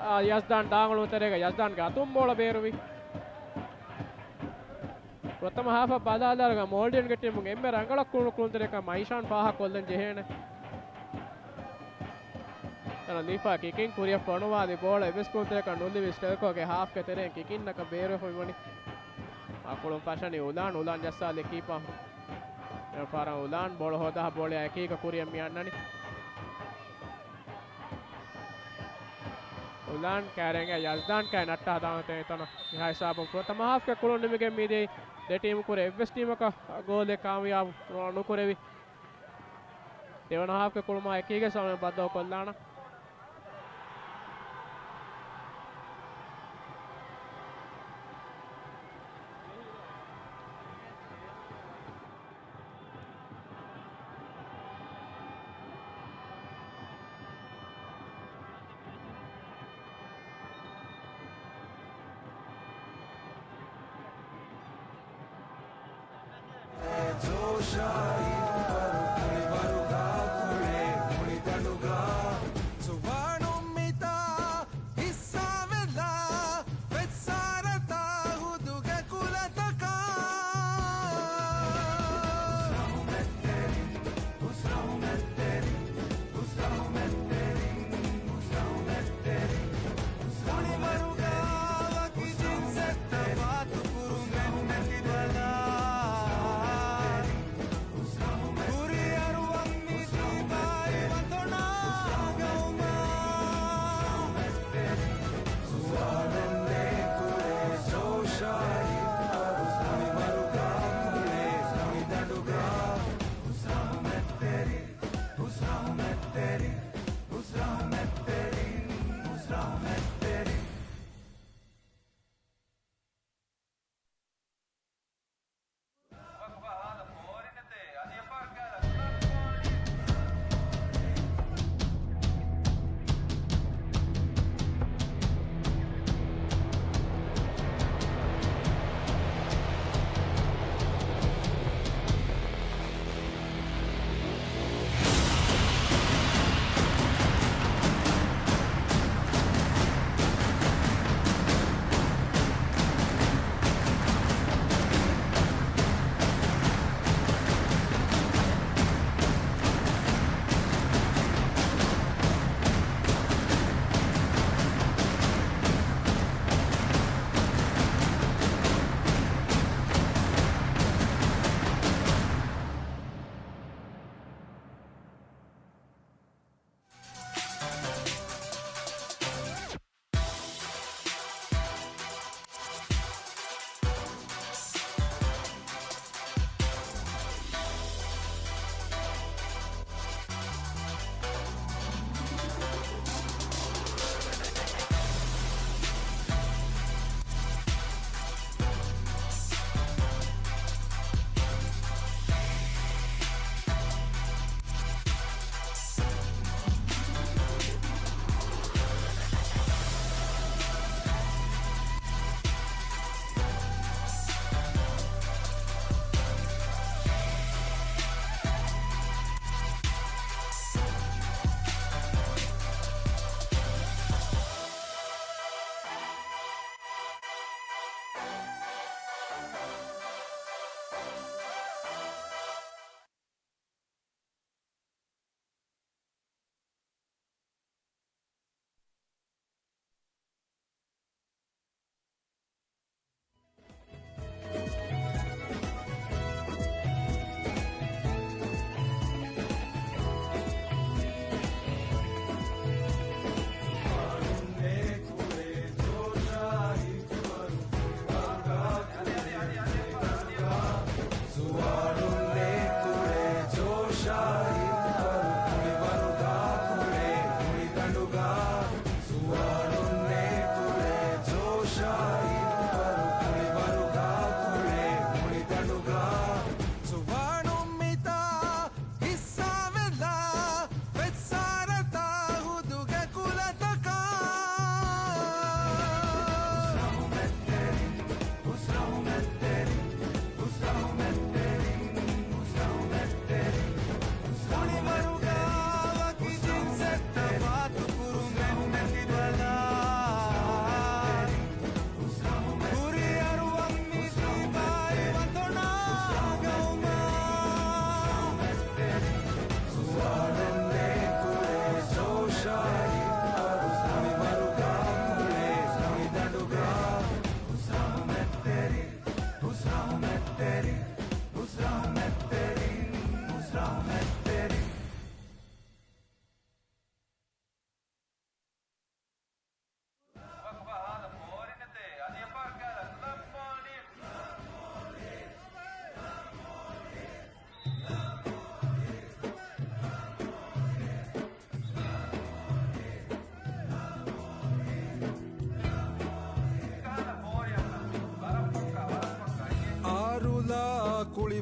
އާ، ޔަޒްދާން ދާން އުޅުނު ތެރޭގަ ޔަޒްދާންގެ އަތުން ބޯޅަ ބޭރުވި. ފުރަތަމަ ހާފަށް ބަލާލާއިރުގަ މޯލްޑިވްސްގެ ޓީމުން އެންމެ ރަނގަޅަށް ކުޅުނު ކުޅުނުތެރެއަކަށް މައިޝާން ފާހަގަކޮށްލަން ޖެހޭނެ. އެތަނަށް ލިބިފަ ކިކިން ކުރިއަށް ފޮނުވާލި ބޯޅަ އެއްވެސް ކުޅުނުތެރެއަކަށް ނުލިބި ސްޓެލްކޯގެ ހާފްގެ ތެރެއިން ކިކިންއަކަށް ބޭރުވެފަ މިވަނީ. އަ، ކުޅުން ފަށަނީ އުލާން، އުލާން ޖައްސާލި ކީޕާ. އެ ފަހަރަށް އުލާން ބޯޅަ ހޯދާ ބޯޅަ އެކީގަ ކުރިއަށް މި އަންނަނީ. އުލާން ކާރިއަށް ޔަޒްދާން ކާރި ނައްޓާ ހަދާނެ އެތަނަށް. މިހާ ހިސާބުން ފުރަތަމަ ހާފްގެ ކުޅުން ނިމިގެން މިދިޔައީ ދެ ޓީމް ކުރެ އެއްވެސް ޓީމަކަށް ގޯލެއް ކާމިޔާބު ނުކުރެވި. ދެވަނަ ހާފްގެ ކުޅުމާ އެކީގަ ސަމައި ބައްދަލުކޮށްލާނަން.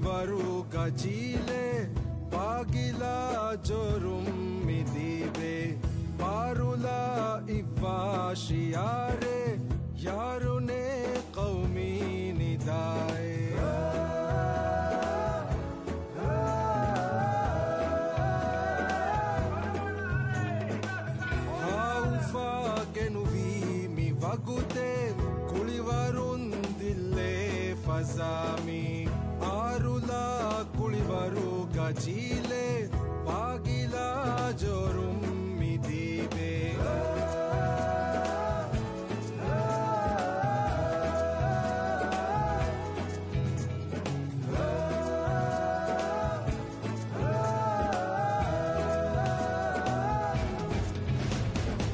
ވަރުގަ ޖީލެ ވާގިލާ ޖޯރުން މި ދީބެ. ބާރުލާ އިއްވާ ޝިއާރެއް، ޔާރުނޭ ޤައުމީ ނިދާއެއް. ހާއުފާ ގެނުވީ މި ވަގުތެއް، ކުޅިވަރުން ދިއްލޭ ފަޒާ މީ. އާރުލާ ކުޅިވަރުގަ ޖީލެއް، ވާގިލާ ޖޯރުން މި ދީބެ.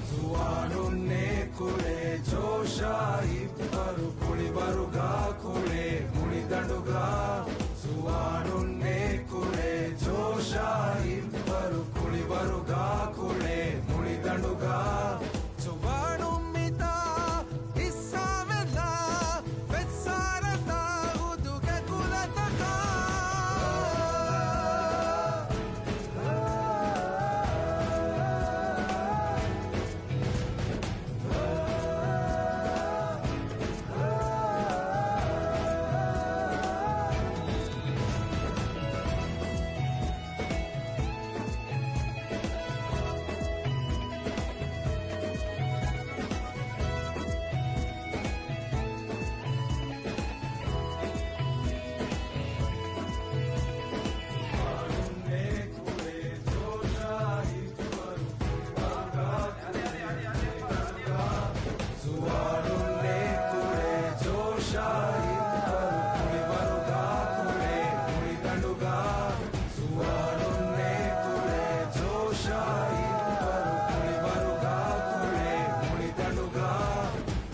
ޒުވާނުންނޭ ކުޅޭ ޖޯޝާ ހިއްވަރު ކުޅިވަރުގާ ކުޅޭ މުޅިދަނޑުގާ. ޒުވާނުންނޭ ކުޅޭ ޖޯޝާ ހިއްވަރު ކުޅިވަރުގާ ކުޅޭ މުޅިދަނޑުގާ. ޒުވާނުން މިތާ ހިއްސާވެލާ، ފެއްސާރަތާ ހުދުގެ ކުލަތަކާ.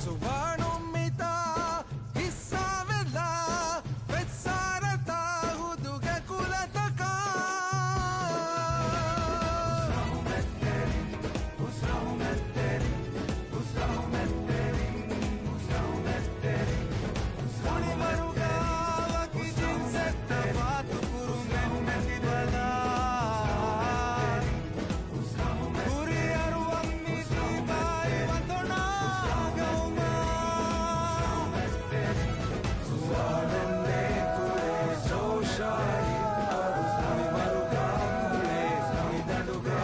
ޒުވާނުން މިތާ ހިއްސާވެލާ، ފެއްސާރަތާ ހުދުގެ ކުލަތަކާ. ހުސްރަހުމެއްތެރިން، ހުސްރަހުމެއްތެރިން، ހުސްރަހުމެއްތެރިން، ހުސްރަހުމެއްތެރިން. ކުޅިވަރުގާ ވަކި ޖިންސެއް ތަފާތު ކުރުމެއް ނެތި ބަލާ. ހުރި އަރުވަން މި ދީބާއި ވަތަނާ ގައުމާ. ޒުވާނުންނޭ ކުޅޭ ޖޯޝާ ހިއްވަރު ކުޅިވަރުގާ ކުޅޭ މުޅިދަނޑުގާ.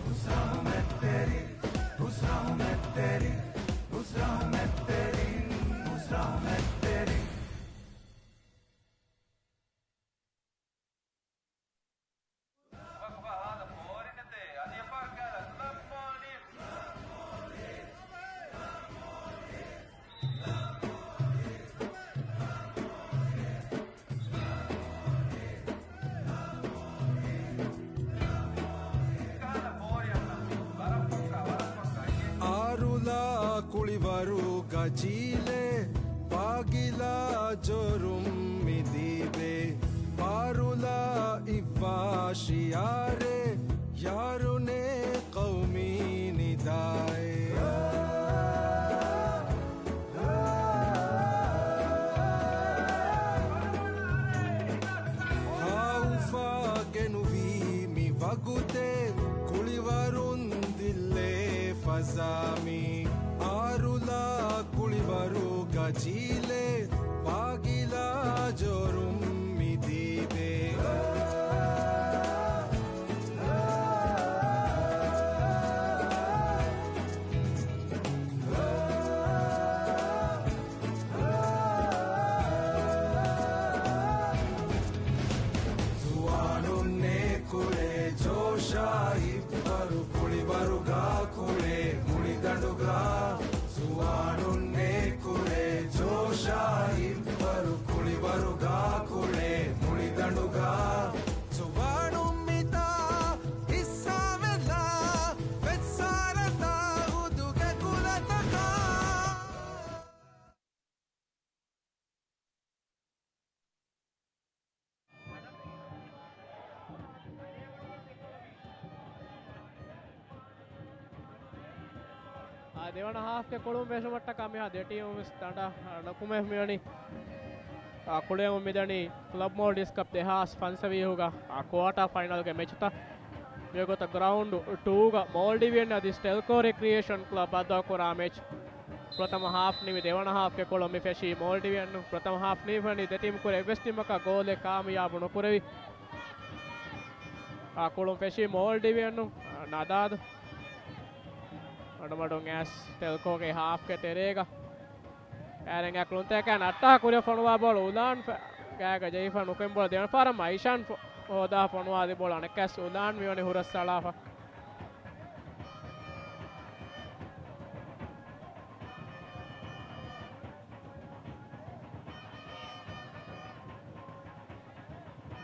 ހުސްރަހުމެއްތެރިން، ހުސްރަހުމެއްތެރިން، ހުސްރަހުމެއްތެރިން، ހުސްރަހުމެއްތެރިން. އާރުލާ ކުޅިވަރުގަ ޖީލެއް، ވާގިލާ ޖޯރުން މި ދީބެ. ބާރުލާ އިއްވާ ޝިއާރެއް، ޔާރުނޭ ޤައުމީ ނިދާއެއް. ހާއުފާ ގެނުވީ މި ވަގުތެއް، ކުޅިވަރުން ދިއްލޭ ފަޒާ މީ. އާރުލާ ކުޅިވަރުގަ ޖީލެއް، ވާގިލާ ޖޯރުން މި ދީބެ. ޒުވާނުންނޭ ކުޅޭ ޖޯޝާ ހިއްވަރު ކުޅިވަރުގާ ކުޅޭ މުޅިދަނޑުގާ. ޒުވާނުންނޭ ކުޅޭ ޖޯޝާ ހިއްވަރު ކުޅިވަރުގާ ކުޅޭ މުޅިދަނޑުގާ. ޒުވާނުން މިތާ ހިއްސާވެލާ، ފެއްސާރަތާ ހުދުގެ ކުލަތަކާ. އާ، ދެވަނަ ހާފްގެ ކުޅުން ބޭށުމަށްޓަކާ މިހާ ދެ ޓީމު ވެސް ދަނޑަށް ނުކުމެ މިވަނީ. އާ، ކުޅެމުން މިދަނީ ކްލަބް މޯލްޑިވްސް ކަޕް ދެހާސް ފަންސަވީހުގަ، އާ، ކުއާޓާ ފައިނަލްގެ މެޗުތައް. މިވަގުތަށް ގްރައުންޑް ޓޫގަ މޯލްޑިވިއަން އަދި ސްޓެލްކޯ ރެކްރިއޭޝަން ކްލަބް އަދާކުރާ މެޗް. ފުރަތަމަ ހާފް ނިމި ދެވަނަ ހާފްގެ ކޮޅުން މި ފެށީ މޯލްޑިވިއަން. ފުރަތަމަ ހާފް ނިމިފަނީ ދެ ޓީމް ކުރެ އެއްވެސް ޓީމަކަށް ގޯލެއް ކާމިޔާބު ނުކުރެވި. އާ، ކުޅުން ފެށީ މޯލްޑިވިއަން. އާ، ނަދާދު. މަޑުމަޑުން އައިސް ސްޓެލްކޯގެ ހާފްގެ ތެރޭގަ. އައިރެން އަ ކުޅުންތެރިކަން ނައްޓާ ކުރިއަށް ފޮނުވާ ބޯޅަ އުލާން ފަ-، ގާގަ ޖެހިފަ ނުކުތް ބޯޅަ ދެވަނަ ފަހަރަށް މައިޝާން ފޮ-، ހޯދާ ފޮނުވާލި ބޯޅަ އަނެއްކާސް އުލާން މިވަނީ ހުރަސްއަޅާފަ.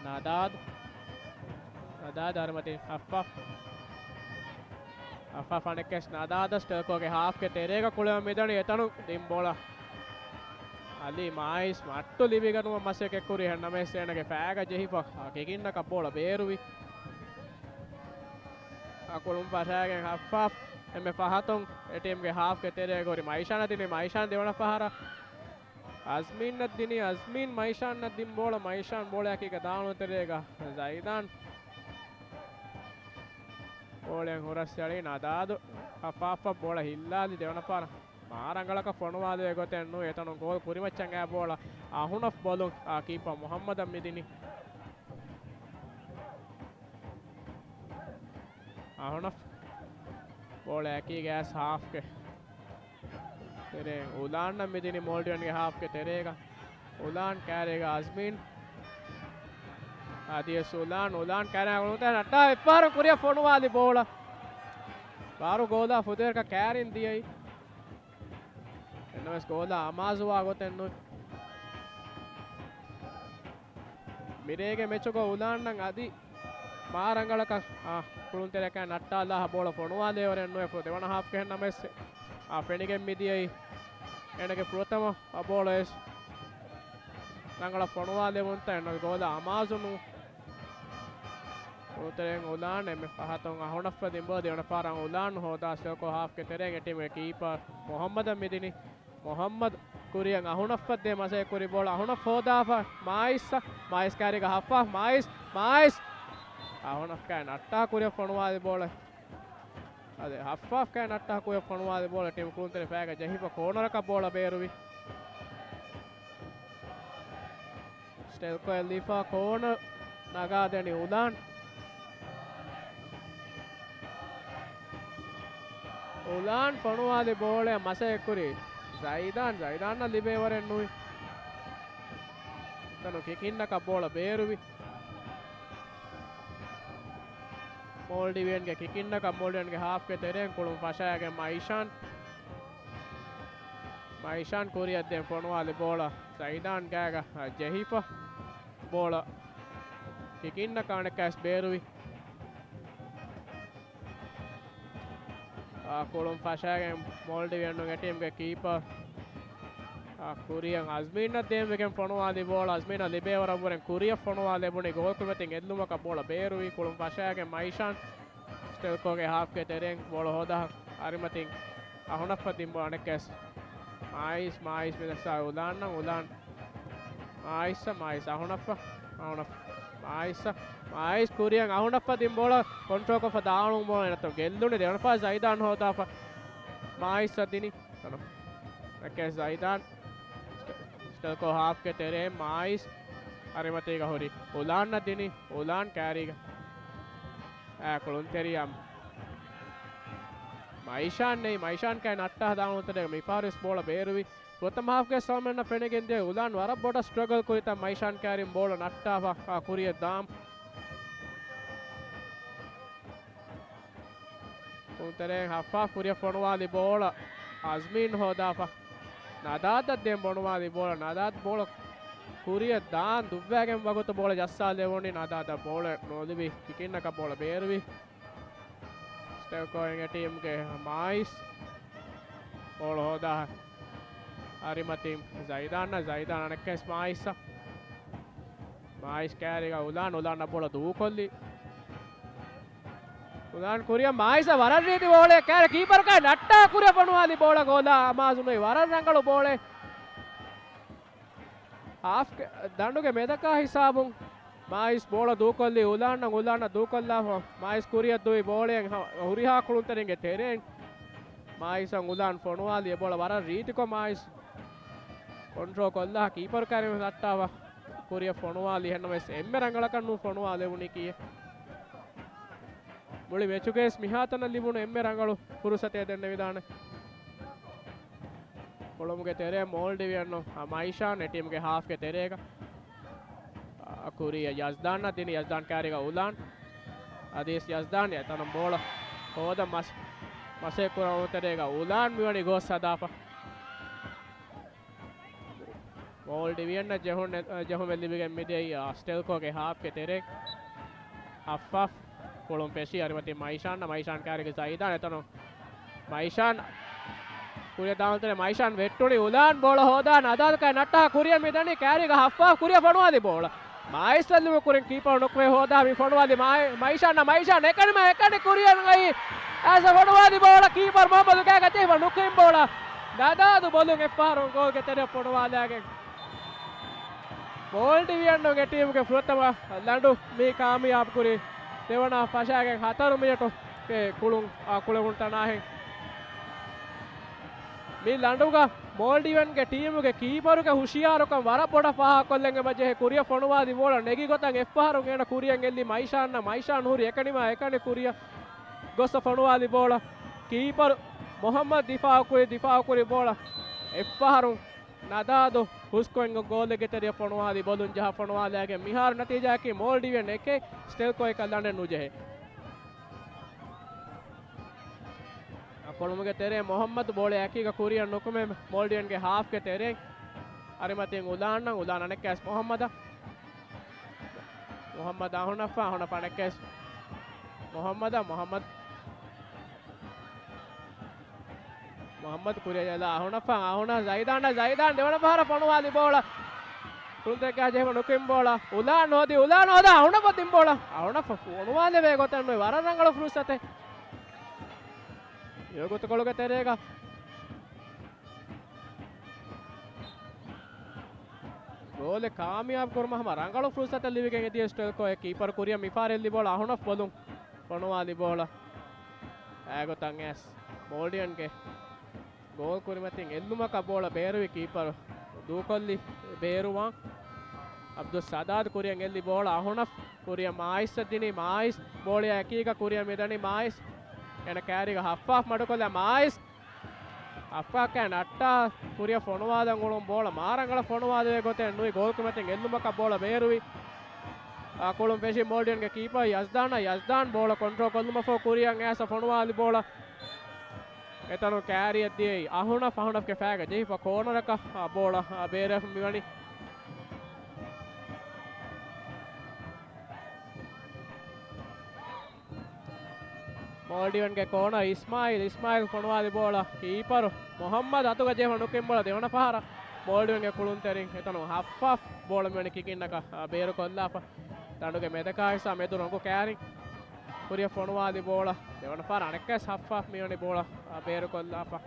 ނަދާދު. ނަދާދު އަރިމަތި އައްފާފް. އައްފާފް އަނެއްކާސް ނަދާދަށް ސްޓެލްކޯގެ ހާފްގެ ތެރޭގަ ކުޅެމުން މިދަނީ އެތަނުން ދިން ބޯޅަ. އަލީ މާއިސް މައްޓު ލިބިގަނުމަށް މަސައްކަތް ކުރި އެހެން ނަމަވެސް އޭނަގެ ފައިގަ ޖެހިފަ ކިކިންނަކަށް ބޯޅަ ބޭރުވި. އަ ކުޅުން ފަށާގެން އައްފާފް އެންމެ ފަހަތުން އެ ޓީމްގެ ހާފްގެ ތެރޭގަ ހުރި މައިޝާނަށް ދިނީ މައިޝާން ދެވަނަ ފަހަރަށް. އަޒްމީނަށް ދިނީ އަޒްމީން މައިޝާންއަށް ދިން ބޯޅަ މައިޝާން ބޯޅައަކީ ގަދާނު ތެރޭގަ ޒައިދާން. ބޯޅައިން ހުރަސްއަޅީ ނަދާދު. އައްފާފްއަށް ބޯޅަ ހިއްލާލި ދެވަނަ ފަހަރަށް. މާ ރަނގަޅަކަށް ފޮނުވާލެވޭ ގޮތެއް ނޫން. އެތަނުން ގޯލް ކުރިމައްޗަށް އައި ބޯޅަ އަހުނަފް ބޮލުން އާ ކީޕަރ މުހައްމަދަށް މިދިނީ. އަހުނަފް ބޯޅައަކީ ގާސް ހާފްގެ ތެރޭ އުލާންއަށް މިދިނީ މޯލްޑިވިއަންގެ ހާފްގެ ތެރޭގަ. އުލާން ކާރީގަ އަޒްމީން. އަދިވެސް އުލާން، އުލާން ކާރީގަ އުޅުނުތަ ނައްޓާ އެއްފަހަރު ކުރިއަށް ފޮނުވާލި ބޯޅަ. ބާރު ގޯލާ ފުދޭރަކަށް ކާރިން ދިޔައީ. އެންނަމަވެސް ގޯލާ އަމާޒުވާ ގޮތެއް ނުވި. މިރޭގެ މެޗުގަ އުލާންއަށް އަދި މާ ރަނގަޅަކަށް، އާ، ކުޅުންތެރެއަކާ ނައްޓާލާ ބޯޅަ ފޮނުވާލޭވަރެއް ނުވެ ދެވަނަ ހާފްގެ ނަމަވެސް، އާ، ފެނިގެން މިދިޔައީ އޭނަގެ ފުރަތަމަ ބޯޅަ ވެސް ރަނގަޅަށް ފޮނުވާލެވުންތަ އެންނަ ގޯލާ އަމާޒު ނުވި. ކުޅުންތެރެއިން އުލާން އެންމެ ފަހަތުން އަހުނަފްއަށް ދިން ބޯ ދެވަނަ ފަހަރަށް އުލާން ހޯދާ ސްޓެލްކޯ ހާފްގެ ތެރެއިން އެ ޓީމުގެ ކީޕަރ މުހައްމަދަށް މިދިނީ. މުހައްމަދު ކުރިއަށް އަހުނަފްއަށް ދޭ މަސައްކަތް ކުރި ބޯޅަ އަހުނަފް ހޯދާފަ. މާއިސްއަށް، މާއިސް ކާރީގަ އައްފާފް، މާއިސް، މާއިސް. އަހުނަފް ކާރި ނައްޓާ ކުރިއަށް ފޮނުވާލި ބޯޅަ. އަދި އައްފާފް ކާރި ނައްޓާ ކުރިއަށް ފޮނުވާލި ބޯޅަ ޓީމް ކުޅުންތެރި ފައިގަ ޖެހިފަ ކޯނަރަކަށް ބޯޅަ ބޭރުވި. ސްޓެލްކޯ އެއްލިފަ ކޯނަރ ނަގާދެނީ އުލާން. އުލާން ފޮނުވާލި ބޯޅައަށް މަސައްކަތް ކުރީ ޒައިދާން، ޒައިދާންއަށް ލިބޭވަރެއް ނުވި. ތަނު ކިކިންނަކަށް ބޯޅަ ބޭރުވި. މޯލްޑިވިއަންގެ ކިކިންނަކަށް މޯލްޑިވިއަންގެ ހާފްގެ ތެރެއިން ކުޅުން ފަށާގެން މައިޝާން. މައިޝާން ކުރިއަށް ދެން ފޮނުވާލި ބޯޅަ ޒައިދާން ގާގަ ޖެހިފަ. ބޯޅަ ކިކިންނަކާ ނެކަސް ބޭރުވި. އާ، ކުޅުން ފަށާގެން މޯލްޑިވިއަން އެ ޓީމްގެ ކީޕަރ، އާ، ކުރިއަށް އަޒްމީނަށް ދޭންވެގެން ފޮނުވާލި ބޯޅަ އަޒްމީނަށް ލިބޭވަރަށްވުރެން ކުރިއަށް ފޮނުވާލެވުނީ ގޯލް ކުރިމަތިން އެއްލުމަކަށް ބޯޅަ ބޭރުވި. ކުޅުން ފަށާގެން މައިޝާން ސްޓެލްކޯގެ ހާފްގެ ތެރެއިން ބޯޅަ ހޯދާ އަރިމަތިން އަހުނަފްއަށް ދިން ބޯ އަނެއްކަސް. މާއިސް، މާއިސް މިދަސްއާ އުލާންއަށް، އުލާން. މާއިސްއަށް، މާއިސް އަހުނަފްއަށް، އަހުނަފް. މާއިސްއަށް، މާއިސް ކުރިއަށް އަހުނަފްއަށް ދިން ބޯޅަ ކޮންޓްރޯލްކޮށްފަ ދާނު ބޯޅަ އެނަތޯ ގެއްލުނީ ދެވަނަ ފަހަރަށް ޒައިދާން ހޯދާފަ. މާއިސްއަށް ދިނީ. އެކެސް ޒައިދާން. ސްޓެލްކޯ ހާފްގެ ތެރޭ މާއިސް އަރިމަތީގަ ހުރި. އުލާންއަށް ދިނީ. އުލާން ކާރީގަ. އާ، ކުޅުންތެރިއަށް މައިޝާން ނެތް، މައިޝާން ކާރި ނައްޓާ ދާނު ތެރޭގަ މިފަހަރުވެސް ބޯޅަ ބޭރުވި. ފުރަތަމަ ހާފްގެ ސަމަންނަ ފެނިގެން ދިޔަ އުލާން ވަރަށް ބޮޑަށް ސްޓްރަގަލް ކުރިތަ މައިޝާން ކާރިން ބޯޅަ ނައްޓާފަ، އާ، ކުރިއަށް ދާން. ކުޅުންތެރެއިން އައްފާފް ކުރިއަށް ފޮނުވާލި ބޯޅަ އަޒްމީން ހޯދާފަ. ނަދާދަށް ދެން ފޮނުވާލި ބޯޅަ، ނަދާދް ބޯޅަ ކުރިއަށް ދާން ދުއްވައިގެން ވަގުތު ބޯޅަ ޖައްސާލެވުނީ ނަދާދަށް ބޯޅަ ނުލިބި ކިކިންނަކަށް ބޯޅަ ބޭރުވި. ސްޓެލްކޯ އެ ޓީމްގެ މާއިސް ބޯޅަ ހޯދާ އަރިމަތިން ޒައިދާންއަށް، ޒައިދާން އަނެއްކަސް މާއިސްއަށް. މާއިސް ކާރީގަ އުލާން، އުލާންއަށް ބޯޅަ ދޫކޮށްލި. އުލާން ކުރިއަށް މާއިސްއަށް ވަރަށް ރީތި ބޯޅައެއް ކާރި ކީޕަރު ކާރި ނައްޓާ ކުރިއަށް ފޮނުވާލި ބޯޅަ ގޯލާ އަމާޒުނުވި ވަރަށް ރަނގަޅު ބޯޅައެއް. ހާފް ދަނޑުގެ މެދަކާ ހިސާބުން މާއިސް ބޯޅަ ދޫކޮށްލީ އުލާންނަށް، އުލާންނަށް ދޫކޮށްލާފަ މާއިސް ކުރިއަށް ދުވި ބޯޅައެއް ހަ-، ހުރިހާ ކުޅުންތެރިންގެ ތެރެއިން. މާއިސްއަށް އުލާން ފޮނުވާލި އެ ބޯޅަ ވަރަށް ރީތިކޮށް މާއިސް ކޮންޓްރޯލް ކޮށްލާ ކީޕަރު ކައިރިން ނައްޓާފަ ކުރިއަށް ފޮނުވާލި. އެހެންނަމަވެސް އެންމެ ރަނގަޅަކަށް ނޫން ފޮނުވާލެވުނީކީއެއް. މުޅި މެޗުގައި މިހާތަނަށް ލިބުނު އެންމެ ރަނގަޅު ފުރުސަތޭ ދެންނެވިދާނެ. ކުޅުމުގެ ތެރޭ މޯލްޑިވިއަން މައިޝާން އެ ޓީމުގެ ހާފްގެ ތެރޭގަ ކުރިއަށް ޔަޒްދާން ދިނީ. ޔަޒްދާން ކާރީގަ އުލާން. އަދިސް ޔަޒްދާން އެތަނުން ބޯޅަ ހޯދަ މަސް-، މަސޭ ކުރަމު ތެރޭގަ އުލާން މިވަނީ ގޯސް ހަދާފަ. މޯލްޑިވިއަންނަށް ޖެހުން-، ޖެހުމެއް ލިބިގެން މިދިޔައީ ސްޓެލްކޯގެ ހާފްގެ ތެރޭ. ހައްފާފް ކުޅުން ފެށީ އަރިމަތި މައިޝާން، މައިޝާން ކާރީގަ ޒައިދާން އެތަނުން މައިޝާން ކުރިއަށް ދާން ތެރޭ މައިޝާން ވެއްޓުނީ އުލާން ބޯޅަ ހޯދާ ނަދާދު ކާރި ނައްޓާ ކުރިއަށް މިދަނީ ކާރީގަ ހައްފާފް ކުރިއަށް ފޮނުވާލި ބޯޅަ. މާއިސް ލިބު ކުރިން ކީޕަރު ނުކުމެ ހޯދާ މި ފޮނުވާލި މާ-، މައިޝާން، މައިޝާން އެކަނި މާ އެކަނި ކުރިއަށް އައި އައިސް ފޮނުވާލި ބޯޅަ ކީޕަރު މުހައްމަދު ކާގަ ޖެހިފަ ނުކުތް ބޯޅަ ނަދާދު ބޮލުން އެއްފަހަރު ގޯލްގެ ތެރެއަށް ފޮނުވާލާގެން. މޯލްޑިވިއަން އެ ޓީމުގެ ފުރަތަމަ ލަނޑު މި ކާމިޔާބު ކުރި ދެވަނަ ފަށާގެން ހަތަރު މިނެޓު ކުޅުން އާ ކުޅެވުން ތަނާހެން. މި ލަނޑުގަ މޯލްޑިވިއަންގެ ޓީމުގެ ކީޕަރުގެ ހުޝިޔާރުކަން ވަރަށް ބޮޑަށް ފާހަގަކޮށްލަން އެބަ ޖެހޭ. ކުރިއަށް ފޮނުވާލި ބޯޅަ ނެގި ގޮތަށް އެއްފަހަރު އޭނަ ކުރިއަށް އެއްލި މައިޝާން، މައިޝާން ހުރި އެކަނި މާ އެކަނި ކުރިއަށް ގޮސް ފޮނުވާލި ބޯޅަ ކީޕަރު މުހައްމަދު ދިފާއު ކުރި، ދިފާއު ކުރި ބޯޅަ އެއްފަހަރު ނަދާދު ހުސްކޮށް ގޯލެއްގެ ތެރެއަށް ފޮނުވާލި ބޮލުން ޖަހާ ފޮނުވާލާގެން މިހާރު ނަތީޖާއަކީ މޯލްޑިވިއަން އެކެއް، ސްޓެލްކޯއަކަށް ލަނޑެއް ނުޖެހޭ. އަ، ކޮޅުމުގެ ތެރޭ މުހައްމަދު ބޯޅަ އެކީގަ ކުރިއަށް ނުކުމެ މޯލްޑިވިއަންގެ ހާފްގެ ތެރޭ. އަރިމަތިން އުލާން، އުލާން އަނެއްކާސް މުހައްމަދަށް. މުހައްމަދު އަހުނަފަށް، އަހުނަފަށް އަނެއްކާސް މުހައްމަދަށް، މުހައްމަދު މުހައްމަދު ކުރިއަށް އެލާ އަހުނަފަށް، އަހުނަ ޒައިދާނަށް، ޒައިދާން ދެވަނަ ފަހަރަށް ފޮނުވާލި ބޯޅަ. ކުޅުންތެރިކާ ޖެހިފަ ނުކުތް ބޯޅަ. އުލާން ހޯދި، އުލާން ހޯދާ އަހުނަފަށް ދިން ބޯޅަ. އަހުނަފަށް ފޮނުވާލެވޭ ގޮތެއް ނުވި ވަރަށް ރަނގަޅު ފުރުސަތެއް. އިރުގަދަކޮޅުގެ ތެރޭގަ ގޯލެއް ކާމިޔާބު ކުރުމަށް ހަމަ ރަނގަޅު ފުރުސަތެއް ލިބިގެން އެދިޔަ ސްޓެލްކޯ އެ ކީޕަރު ކުރިއަށް މިފަހަރެއް ލިބި ބޯޅަ އަހުނަފް ބޮލުން ފޮނުވާލި ބޯޅަ އާގޮތަށް އައިސް މޯލްޑިވިއަންގެ ގޯލް ކުރިމަތިން އެއްލުމަކަށް ބޯޅަ ބޭރުވި ކީޕަރު ދޫކޮށްލި ބޭރުވާން. އަބްދުއްސަދާދު ކުރިއަށް އެއްލި ބޯޅަ އަހުނަފް ކުރިއަށް މާއިސްއަށް ދިނީ މާއިސް ބޯޅަ އެކީގަ ކުރިއަށް މިދަނީ މާއިސް. އޭނަ ކާރީގަ ހައްފާފް މަޑުކޮށްލާ މާއިސް އަފްކާ ނައްޓާ ކުރިއަށް ފޮނުވާލަން އުޅުން ބޯޅަ މާ ރަނގަޅަށް ފޮނުވާލެވޭ ގޮތެއް ނުވި ގޯލް ކުރިމަތިން އެއްލުމަކަށް ބޯޅަ ބޭރުވި. އާ، ކުޅުން ފެށި މޯލްޑިވިއަންގެ ކީޕަރ ޔަޒްދާނަށް، ޔަޒްދާން ބޯޅަ ކޮންޓްރޯލް ކޮށްލުމަށްފަހު ކުރިއަށް އައިސް ފޮނުވާލި ބޯޅަ އެތަނުން ކާރީއަށް ދިޔައީ އަހުނަފް، އަހުނަފްގެ ފައިގަ ޖެހިފަ ކޯނަރަކަށް އާ ބޯޅަ އާ ބޭރަށް މިވަނީ. މޯލްޑިވިއަންގެ ކޯނަރ އިސްމާއިލް، އިސްމާއިލް ފޮނުވާލި ބޯޅަ ކީޕަރު މުހައްމަދު އަތުގަ ޖެހިފަ ނުކުތް ބޯޅަ ދެވަނަ ފަހަރަށް މޯލްޑިވިއަންގެ ކުޅުންތެރިން އެތަނުން ހައްފާފް ބޯޅަ މިވަނީ ކިކިންއަކަށް ބޭރުކޮށްލާފަ. ދަނޑުގެ މެދަކާ ހިސާ މެދު ރޮނގު ކާރިން ކުރިއަށް ފޮނުވާލި ބޯޅަ ދެވަނަ ފަހަރަށް އަނެއްކާސް ހައްފާފް މިވަނީ ބޯޅަ ބޭރުކޮށްލާފަ.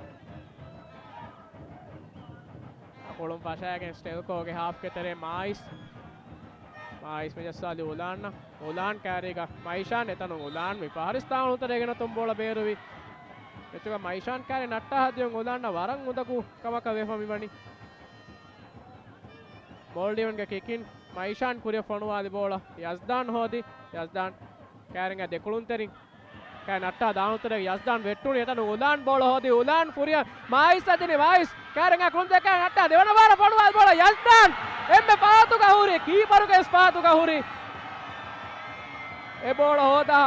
ކުޅުން ފަށާގެން ސްޓެލްކޯގެ ހާފްގެ ތެރޭ މާއިސް. މާއިސް މިޖައްސާލި އުލާންއަށް. އުލާން ކާރީގަ މައިޝާން އެތަނުން އުލާން މި ފަހަރު ސްތާނު ތެރޭގެ ނަތުން ބޯޅަ ބޭރުވި. އެތުގަ މައިޝާން ކާރި ނައްޓާ ހަދިޔުން އުލާންއަށް ވަރަށް އުނދަގޫ ކަމަކަށް ވެފަ މިވަނީ. މޯލްޑިވިއަންގެ ކިކިން މައިޝާން ކުރިއަށް ފޮނުވާލި ބޯޅަ ޔަޒްދާން ހޯދި. ޔަޒްދާން ކާރިންގެ ދެކުޅުންތެރިން ކާ ނައްޓާ ދާނުތެރޭ ޔަޒްދާން ވެއްޓުނީ އެތަނު އުލާން ބޯޅަ ހޯދި އުލާން ފުރިއަށް މާއިސް އަދިނި މާއިސް ކާރިން ކުޅުންތެރި ކާ ނައްޓާ ދެވަނަ ފަހަރަށް ފޮނުވާލި ބޯޅަ ޔަޒްދާން އެންމެ ފަހަތުގަ ހުރި ކީޕަރުގެ ފަހަތުގަ ހުރި އެ ބޯޅަ ހޯދާ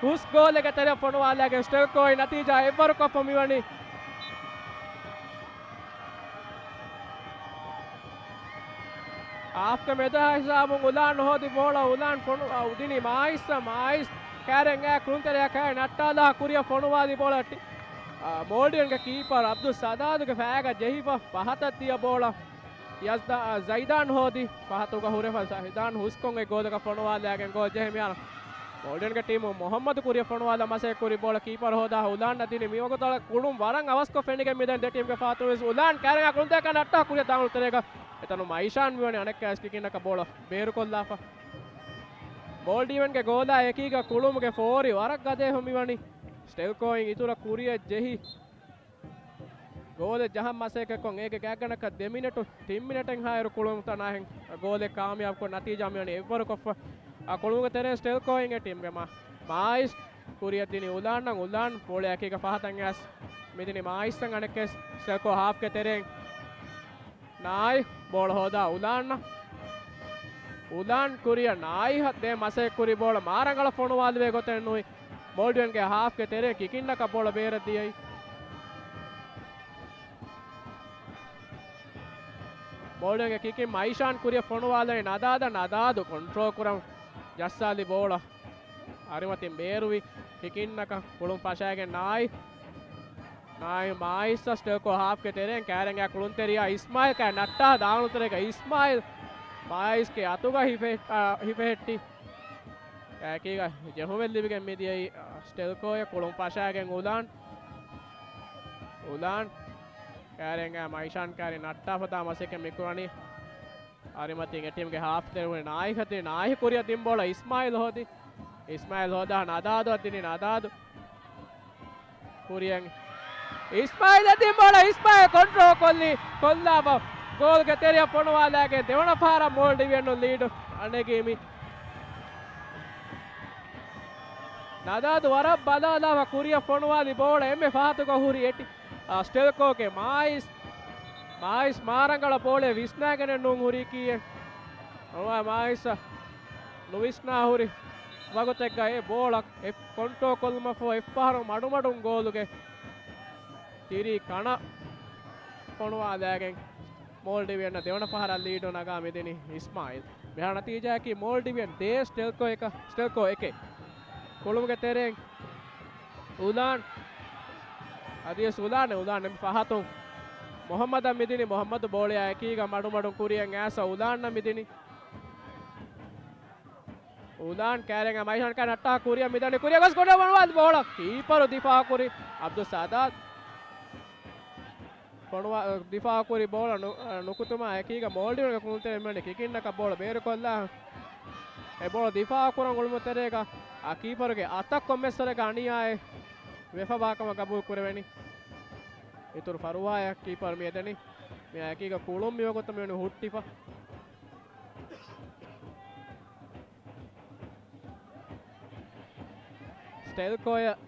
ހުސް ގޯލެއްގެ ތެރެއަށް ފޮނުވާލާގެން ސްޓެލްކޯއިން ނަތީޖާ އެއްވަރު ކޮށްފަ މިވަނީ. ހާފްގެ މެދާ ހިސާބުން އުލާން ހޯދި ބޯޅަ އުލާން ފޮނު-، އަ، އުދިނީ މާއިސްއަށް، މާއިސް ކާރިން އެ ކުޅުންތެރެއަށް ކާ ނައްޓާލާ ކުރިއަށް ފޮނުވާލި ބޯޅަ ޓި-، އަ، މޯލްޑިވިއަންގެ ކީޕަރ އަބްދުއްސަދާދުގެ ފައިގަ ޖެހިފަ ފަހަތަށް ދިޔަ ބޯޅަ ޔަޒްދާ-، އަ، ޒައިދާން ހޯދި ފަހަތުގަ ހުރެފަ ޒައިދާން ހުސްކޮށް އެ ގޯލަކަށް ފޮނުވާލާގެން ގޯލް ޖެހި މިއަން. މޯލްޑިވިއަންގެ ޓީމު މުހައްމަދު ކުރިއަށް ފޮނުވާލާ މަސައްކަތް ކުރި ބޯޅަ ކީޕަރ ހޯދާ އުލާން އަދިނި މިވަގުތު ކުޅުން ވަރަށް އަވަސްކޮށް ފެނިގެން މިދަނީ ދެ ޓީމްގެ ފަހަތުން ވެސް އުލާން ކާރިން ކުޅުންތެރި ކާ ނައްޓާ ކުރިއަށް ދާން ތެރޭގަ އެތަނު މައިޝާން މިވަނީ އަނެއްކާވެސް ކިކިންނަކަށް ބޯޅަ ބޭރުކޮށްލާފަ. މޯލްޑިވިއަންގެ ގޯލާ އެކީގަ ކުޅުމުގެ ފޯރި ވަރަށް ގަދައެއް ހުމިވަނީ. ސްޓެލްކޯއިން އިތުރަށް ކުރިއަށް ޖެހި ގޯލެއް ޖަހަން މަސައްކަތްކޮށް، އޭގެ ގާތްގަނޑަކަށް ދެ މިނެޓު، ތިން މިނެޓެއްހާއިރު ކުޅުންތައް ނާހެން ގޯލެއް ކާމިޔާބުކޮށް، ނަތީޖާ މިވަނީ އެއްވަރުކޮށްފަ. އާ، ކުޅުމުގެ ތެރެއިން ސްޓެލްކޯއިންގެ ޓީމްގެ މާ-، މާއިސް ކުރިއަށް ދިނީ އުލާންއަށް. އުލާން ބޯޅަ އެކީގަ ފަހަތަށް އައިސް މިދިނީ މާއިސްއަށް އަނެއްކާވެސް ސްޓެލްކޯ ހާފްގެ ތެރެއިން. ނާއި ބޯޅަ ހޯދާ އުލާންއަށް. އުލާން ކުރިއަށް ނާއިހަށް ދޭން މަސައްކަތް ކުރި ބޯޅަ މާރަނގަޅަށް ފޮނުވާލެވޭ ގޮތެއް ނުވި. މޯލްޑިވިއަންގެ ހާފްގެ ތެރޭ ކިކިންނަކަށް ބޯޅަ ބޭރަށް ދިޔައީ. މޯލްޑިވިއަންގެ ކިކިން މައިޝާން ކުރިއަށް ފޮނުވާލައި ނަދާދަށް، ނަދާދު ކޮންޓްރޯލް ކުރަން ޖައްސާލި ބޯޅަ. އަރިމަތިން ބޭރުވި ކިކިންނަކަށް ކުޅުން ފަށާގެން ނާއި. ނާއި މާއިސްއަށް ސްޓެލްކޯ ހާފްގެ ތެރެއިން ކައިރިން އައި ކުޅުންތެރިޔާ އިސްމާއިލް ކައި ނައްޓާ ދާނުތެރޭގަ އިސްމާއިލް މާއިސްގެ އަތުގަ ހިފެ-، އާ، ހިފެހެއްޓި. އެކީގަ ޖެހުމެއް ލިބިގެން މިދިޔައީ، އާ، ސްޓެލްކޯއަށް ކުޅުން ފަށާގެން އުލާން. އުލާން ކައިރިން އައި މައިޝާން ކައިރި ނައްޓާފަ ދާ މަސައްކަތް މިކުރަނީ. އަރިމަތިން އެ ޓީމްގެ ހާފް ތެރެއިން ނާއިހަށް ދިން، ނާއިހަށް ކުރިއަށް ދިން ބޯޅަ އިސްމާއިލް ހޯދި. އިސްމާއިލް ހޯދާ ނަދާދުއަށް ދިނީ ނަދާދު. ކުރިއަށް އިސްމާއިލަށް ދިން ބޯޅަ އިސްމާއިލް ކޮންޓްރޯލް ކޮށްލީ، ކޮށްލާފަ ގޯލްގެ ތެރެއަށް ފޮނުވާލާގެން ދެވަނަ ފަހަރަށް މޯލްޑިވިއަން ލީޑު އަނެގީމި. ނަދާދު ވަރަށް ބަލާލާފަ ކުރިއަށް ފޮނުވާލި ބޯޅަ އެންމެ ފަހަތުގަ ހުރި އެޓި. އާ، ސްޓެލްކޯގެ މާއިސް، މާއިސް މާރަނގަޅަށް ބޯޅަ ވިސްނާގެނެއް ނޫން ހުރީކީއެއް. އޮވާ މާއިސް ނުވިސްނާ ހުރި ވަގުތެއްގަ އެ ބޯޅަ އެ ކޮންޓްރޯލް ކޮށްލުމަށްފަހު އެއްފަހަރު މަޑުމަޑުން ގޯލުގެ ތިރީ ކަނަ ފޮނުވާލާގެން މޯލްޑިވިއަން ދެވަނަ ފަހަރަށް ލީޑު ނަގާ މިދިނީ އިސްމާއިލް. މިހާ ނަތީޖާއަކީ މޯލްޑިވިއަން ދޭއް ސްޓެލްކޯ އެކެއް، ސްޓެލްކޯ އެކެއް. ކުޅުމުގެ ތެރެއިން އުލާން. އަދިވެސް އުލާން، އުލާން އެންމެ ފަހަތުން މުހައްމަދަށް މިދިނީ. މުހައްމަދު ބޯޅަޔާ އެކީގަ މަޑުމަޑުން ކުރިއަށް އައިސް އުލާންއަށް މިދިނީ. އުލާން ކައިރިން އައި މައިޝާން ކައި ނައްޓާ ކުރިއަށް މިދަނީ. ކުރިއަށް ގޮސް ކޮނޑަ ފޮނުވާލި ބޯޅަ ކީޕަރު ދިފާއު ކުރި އަބްދުއްސާދާތް. ފޮނުވާ، ދިފާއު ކުރި ބޯޅަ ނު-، ނުކުތުމާ އެކީގަ މޯލްޑިވިއަންގެ ކުޅުންތެރިން މިވަނީ ކިކިންނަކަށް ބޯޅަ ބޭރުކޮށްލާ. އެ ބޯޅަ ދިފާއު ކުރަން އުޅުމުގެ ތެރޭގަ އާ ކީޕަރުގެ އަތަށް ކޮންމެސް ވަރެއްގަ އަނިޔާއެއް ވެފަވާކަމަށް ގަބޫލު ކުރެވެނީ. އިތުރު ފަރުވާއެއް ކީޕަރު މި އެދެނީ. މިއާ އެކީގަ ކުޅުން މިވަގުތު މިވަނީ ހުއްޓިފަ. ސްޓެލްކޯއަށް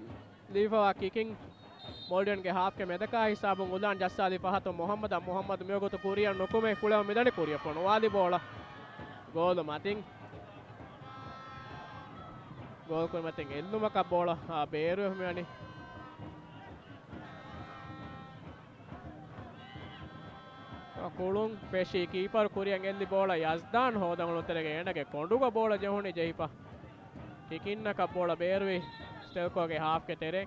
ލިބިފަވާ ކިކިން މޯލްޑިވިއަންގެ ހާފްގެ މެދަކާ ހިސާބުން އުލާން ޖައްސާލި ފަހަތުން މުހައްމަދަށް، މުހައްމަދު މިވަގުތު ކުރިއަށް ނުކުމެ ކުޅެވުން މިދަނީ. ކުރިއަށް ފޮނުވާލި ބޯޅަ ގޯލު މަތިން، ގޯލް ކުރިމަތިން އެއްލުމަކަށް ބޯޅަ އާ ބޭރުވެ މިވަނީ. ކުޅުން ފެށީ ކީޕަރު ކުރިއަށް އެއްލި ބޯޅަ ޔަޒްދާން ހޯދަނގުޅު ތެރޭގަ އޭނަގެ ކޮނޑުގަ ބޯޅަ ޖެހުނީ ޖެހިފަ. ކިކިންނަކަށް ބޯޅަ ބޭރުވި ސްޓެލްކޯގެ ހާފްގެ ތެރޭ.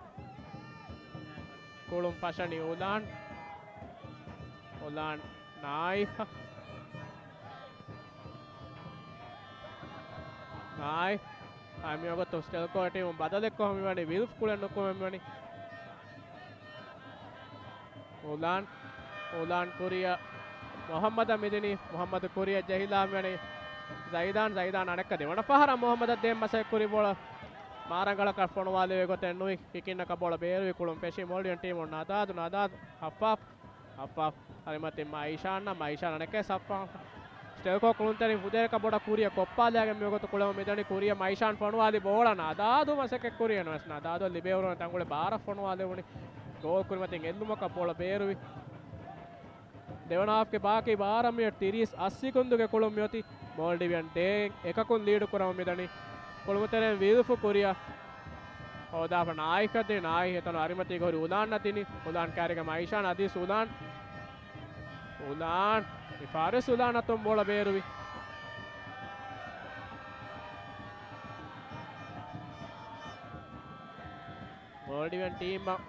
ކުޅުން ފަށަނީ އުލާން. އުލާން ނާއިހަށް. ނާއި. އާ، މިވަގުތު ސްޓެލްކޯ ޓީމު ބަދަލެއްކޮށް މިވަނީ ވިލްފް ކުޅެން ނުކުމެ މިވަނީ. އުލާން، އުލާން ކުރިއަށް މުހައްމަދަށް މިދިނީ. މުހައްމަދު ކުރިއަށް ޖެހިލާ މިވަނީ ޒައިދާން. ޒައިދާން އަނެއްކާ ދެވަނަ ފަހަރަށް މުހައްމަދަށް ދޭން މަސައްކަތް ކުރި ބޯޅަ މާރަނގަޅަކަށް ފޮނުވާލެވޭ ގޮތެއް ނުވި. ކިކިންނަކަށް ބޯޅަ ބޭރުވި ކުޅުން ފެށީ މޯލްޑިވިއަން ޓީމުން ނަދާދު، ނަދާދު ހައްފާފް، ހައްފާފް އަރިމަތިން މައިޝާން، މައިޝާން އަނެއްކާ ހައްފާފް. ސްޓެލްކޯ ކުޅުންތެރިން ފުދޭކަށް ބޯޅަ ކުރިއަށް ކޮށްޕާލާގެން މިވަގުތު ކުޅެވުން މިދަނީ. ކުރިއަށް މައިޝާން ފޮނުވާލި ބޯޅަ ނަދާދު މަސައްކަތް ކުރިއަށް ނުވެސް ނަދާދު ލިބޭވަރުން ތަންގުޅެ ބާރަށް ފޮނުވާލެވުނީ. ގޯލް ކުރިމަތިން އެއްލުމަކަށް ބޯޅަ ބޭރުވި. ދެވަނަ ހާފްގެ ބާކީ ބާރަ މިނެޓް ތިރީސް އަށް ސެކަންޑުގެ ކުޅުން މިއޮތީ މޯލްޑިވިއަން ދޭއް އެކަކުން ލީޑު ކުރަމުން މިދަނީ. ކުޅުމުތެރެއިން ވިލްފު ކުރިއަށް ހޯދާފަ ނާއިކަށް ދިނީ. ނާއި އެތަނު އަރިމަތީގަ ހުރި އުލާންއަށް ދިނީ. އުލާން ކައިރިގަ މައިޝާން އަދިސް އުލާން. އުލާން. މި ފާރިސް އުލާން އަތުން ބޯޅަ ބޭރުވި. މޯލްޑިވިއަން ޓީމަށް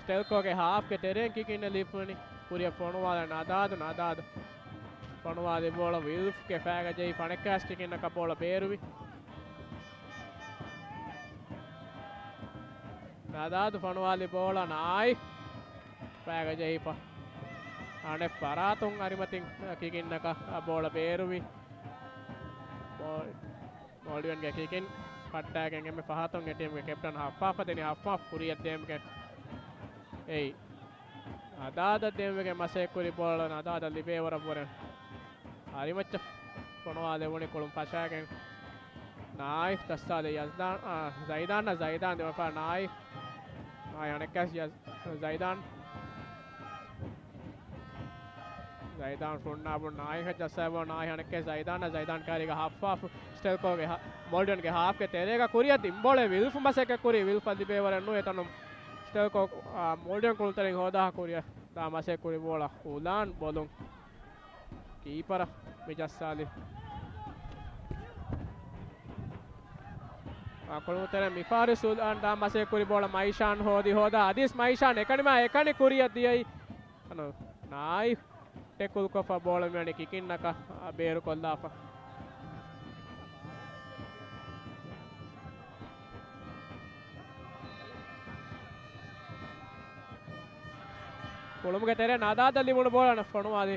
ސްޓެލްކޯގެ ހާފްގެ ތެރެއިން ކިކިން ލިބުނީ. ކުރިއަށް ފޮނުވާލާ ނަދާދު، ނަދާދު. ފޮނުވާލި ބޯޅަ ވިލްފްގެ ފައިގަ ޖެހި ފަނެއްކާސް ކިކިންނަކަށް ބޯޅަ ބޭރުވި. ނަދާދު ފޮނުވާލި ބޯޅަ ނާއި ފައިގަ ޖެހިފަ. އަނެއް ފަރާތުން އަރިމަތިން ކިކިންނަކަށް ބޯޅަ ބޭރުވި. މޯ-، މޯލްޑިވިއަންގެ ކިކިން ކައްޓައިގެން އެންމެ ފަހަތުން އެ ޓީމްގެ ކެޕްޓަން ހައްފާފަށް ދިނީ. ހައްފާފް ކުރިއަށް ދޭންވެގެން އެއީ އަދާދަށް ދޭންވެގެން މަސައްކަތް ކުރި ބޯޅަ އަދާދަށް ލިބޭ ވަރަށް ވުރެ އަރިމައްޗަށް ފޮނުވާލެވުނީ ކުޅުން ފަށާގެން. ނާއިފް ޖައްސާލި ޔަޒްދާން، އާ، ޒައިދާން، ޒައިދާން ދެވަފާ ނާއިފް. ނާއިފް އަނެއްކާސް ޔަޒް-، ޒައިދާން. ޒައިދާން ފުންނާބު ނާއިފް ޖައްސާބު ނާއިފް އަނެއްކާސް ޒައިދާން، ޒައިދާން ކާރީގަ ހައްފާފް ސްޓެލްކޯގެ ހަ-، މޯލްޑިވިއަންގެ ހާފްގެ ތެރޭގަ ކުރިއަށް ދިން ބޯޅަ ވިލްފް މަސައްކަތް ކުރީ ވިލްފަށް ލިބޭ ވަރެއް ނޫން އެތަނުން ސްޓެލްކޯ، އާ، މޯލްޑިވިއަން ކުޅުންތެރިން ހޯދާ ކުރިއަށް ދާ މަސައްކަތް ކުރި ބޯޅަ އުލާން ބޮލުން. ކީޕަރަށް މި ޖައްސާލި. އާ، ކުޅުންތެރެ މިފަހަރު ސުލް އަން ދާ މަސައްކަތް ކުރި ބޯޅަ މައިޝާން ހޯދި ހޯދާ އަދިސް މައިޝާން އެކަނިމާ އެކަނި ކުރިއަށް ދިޔައީ. އަނު ނާއިފް ޓެކުލް ކޮށްފަ ބޯޅަ މިވަނީ ކިކިންނަކަށް ބޭރު ކޮށްލާފަ. ކުޅުމުގެ ތެރޭ ނަދާދަށް ލިބުނު ބޯޅަ ފޮނުވާލި.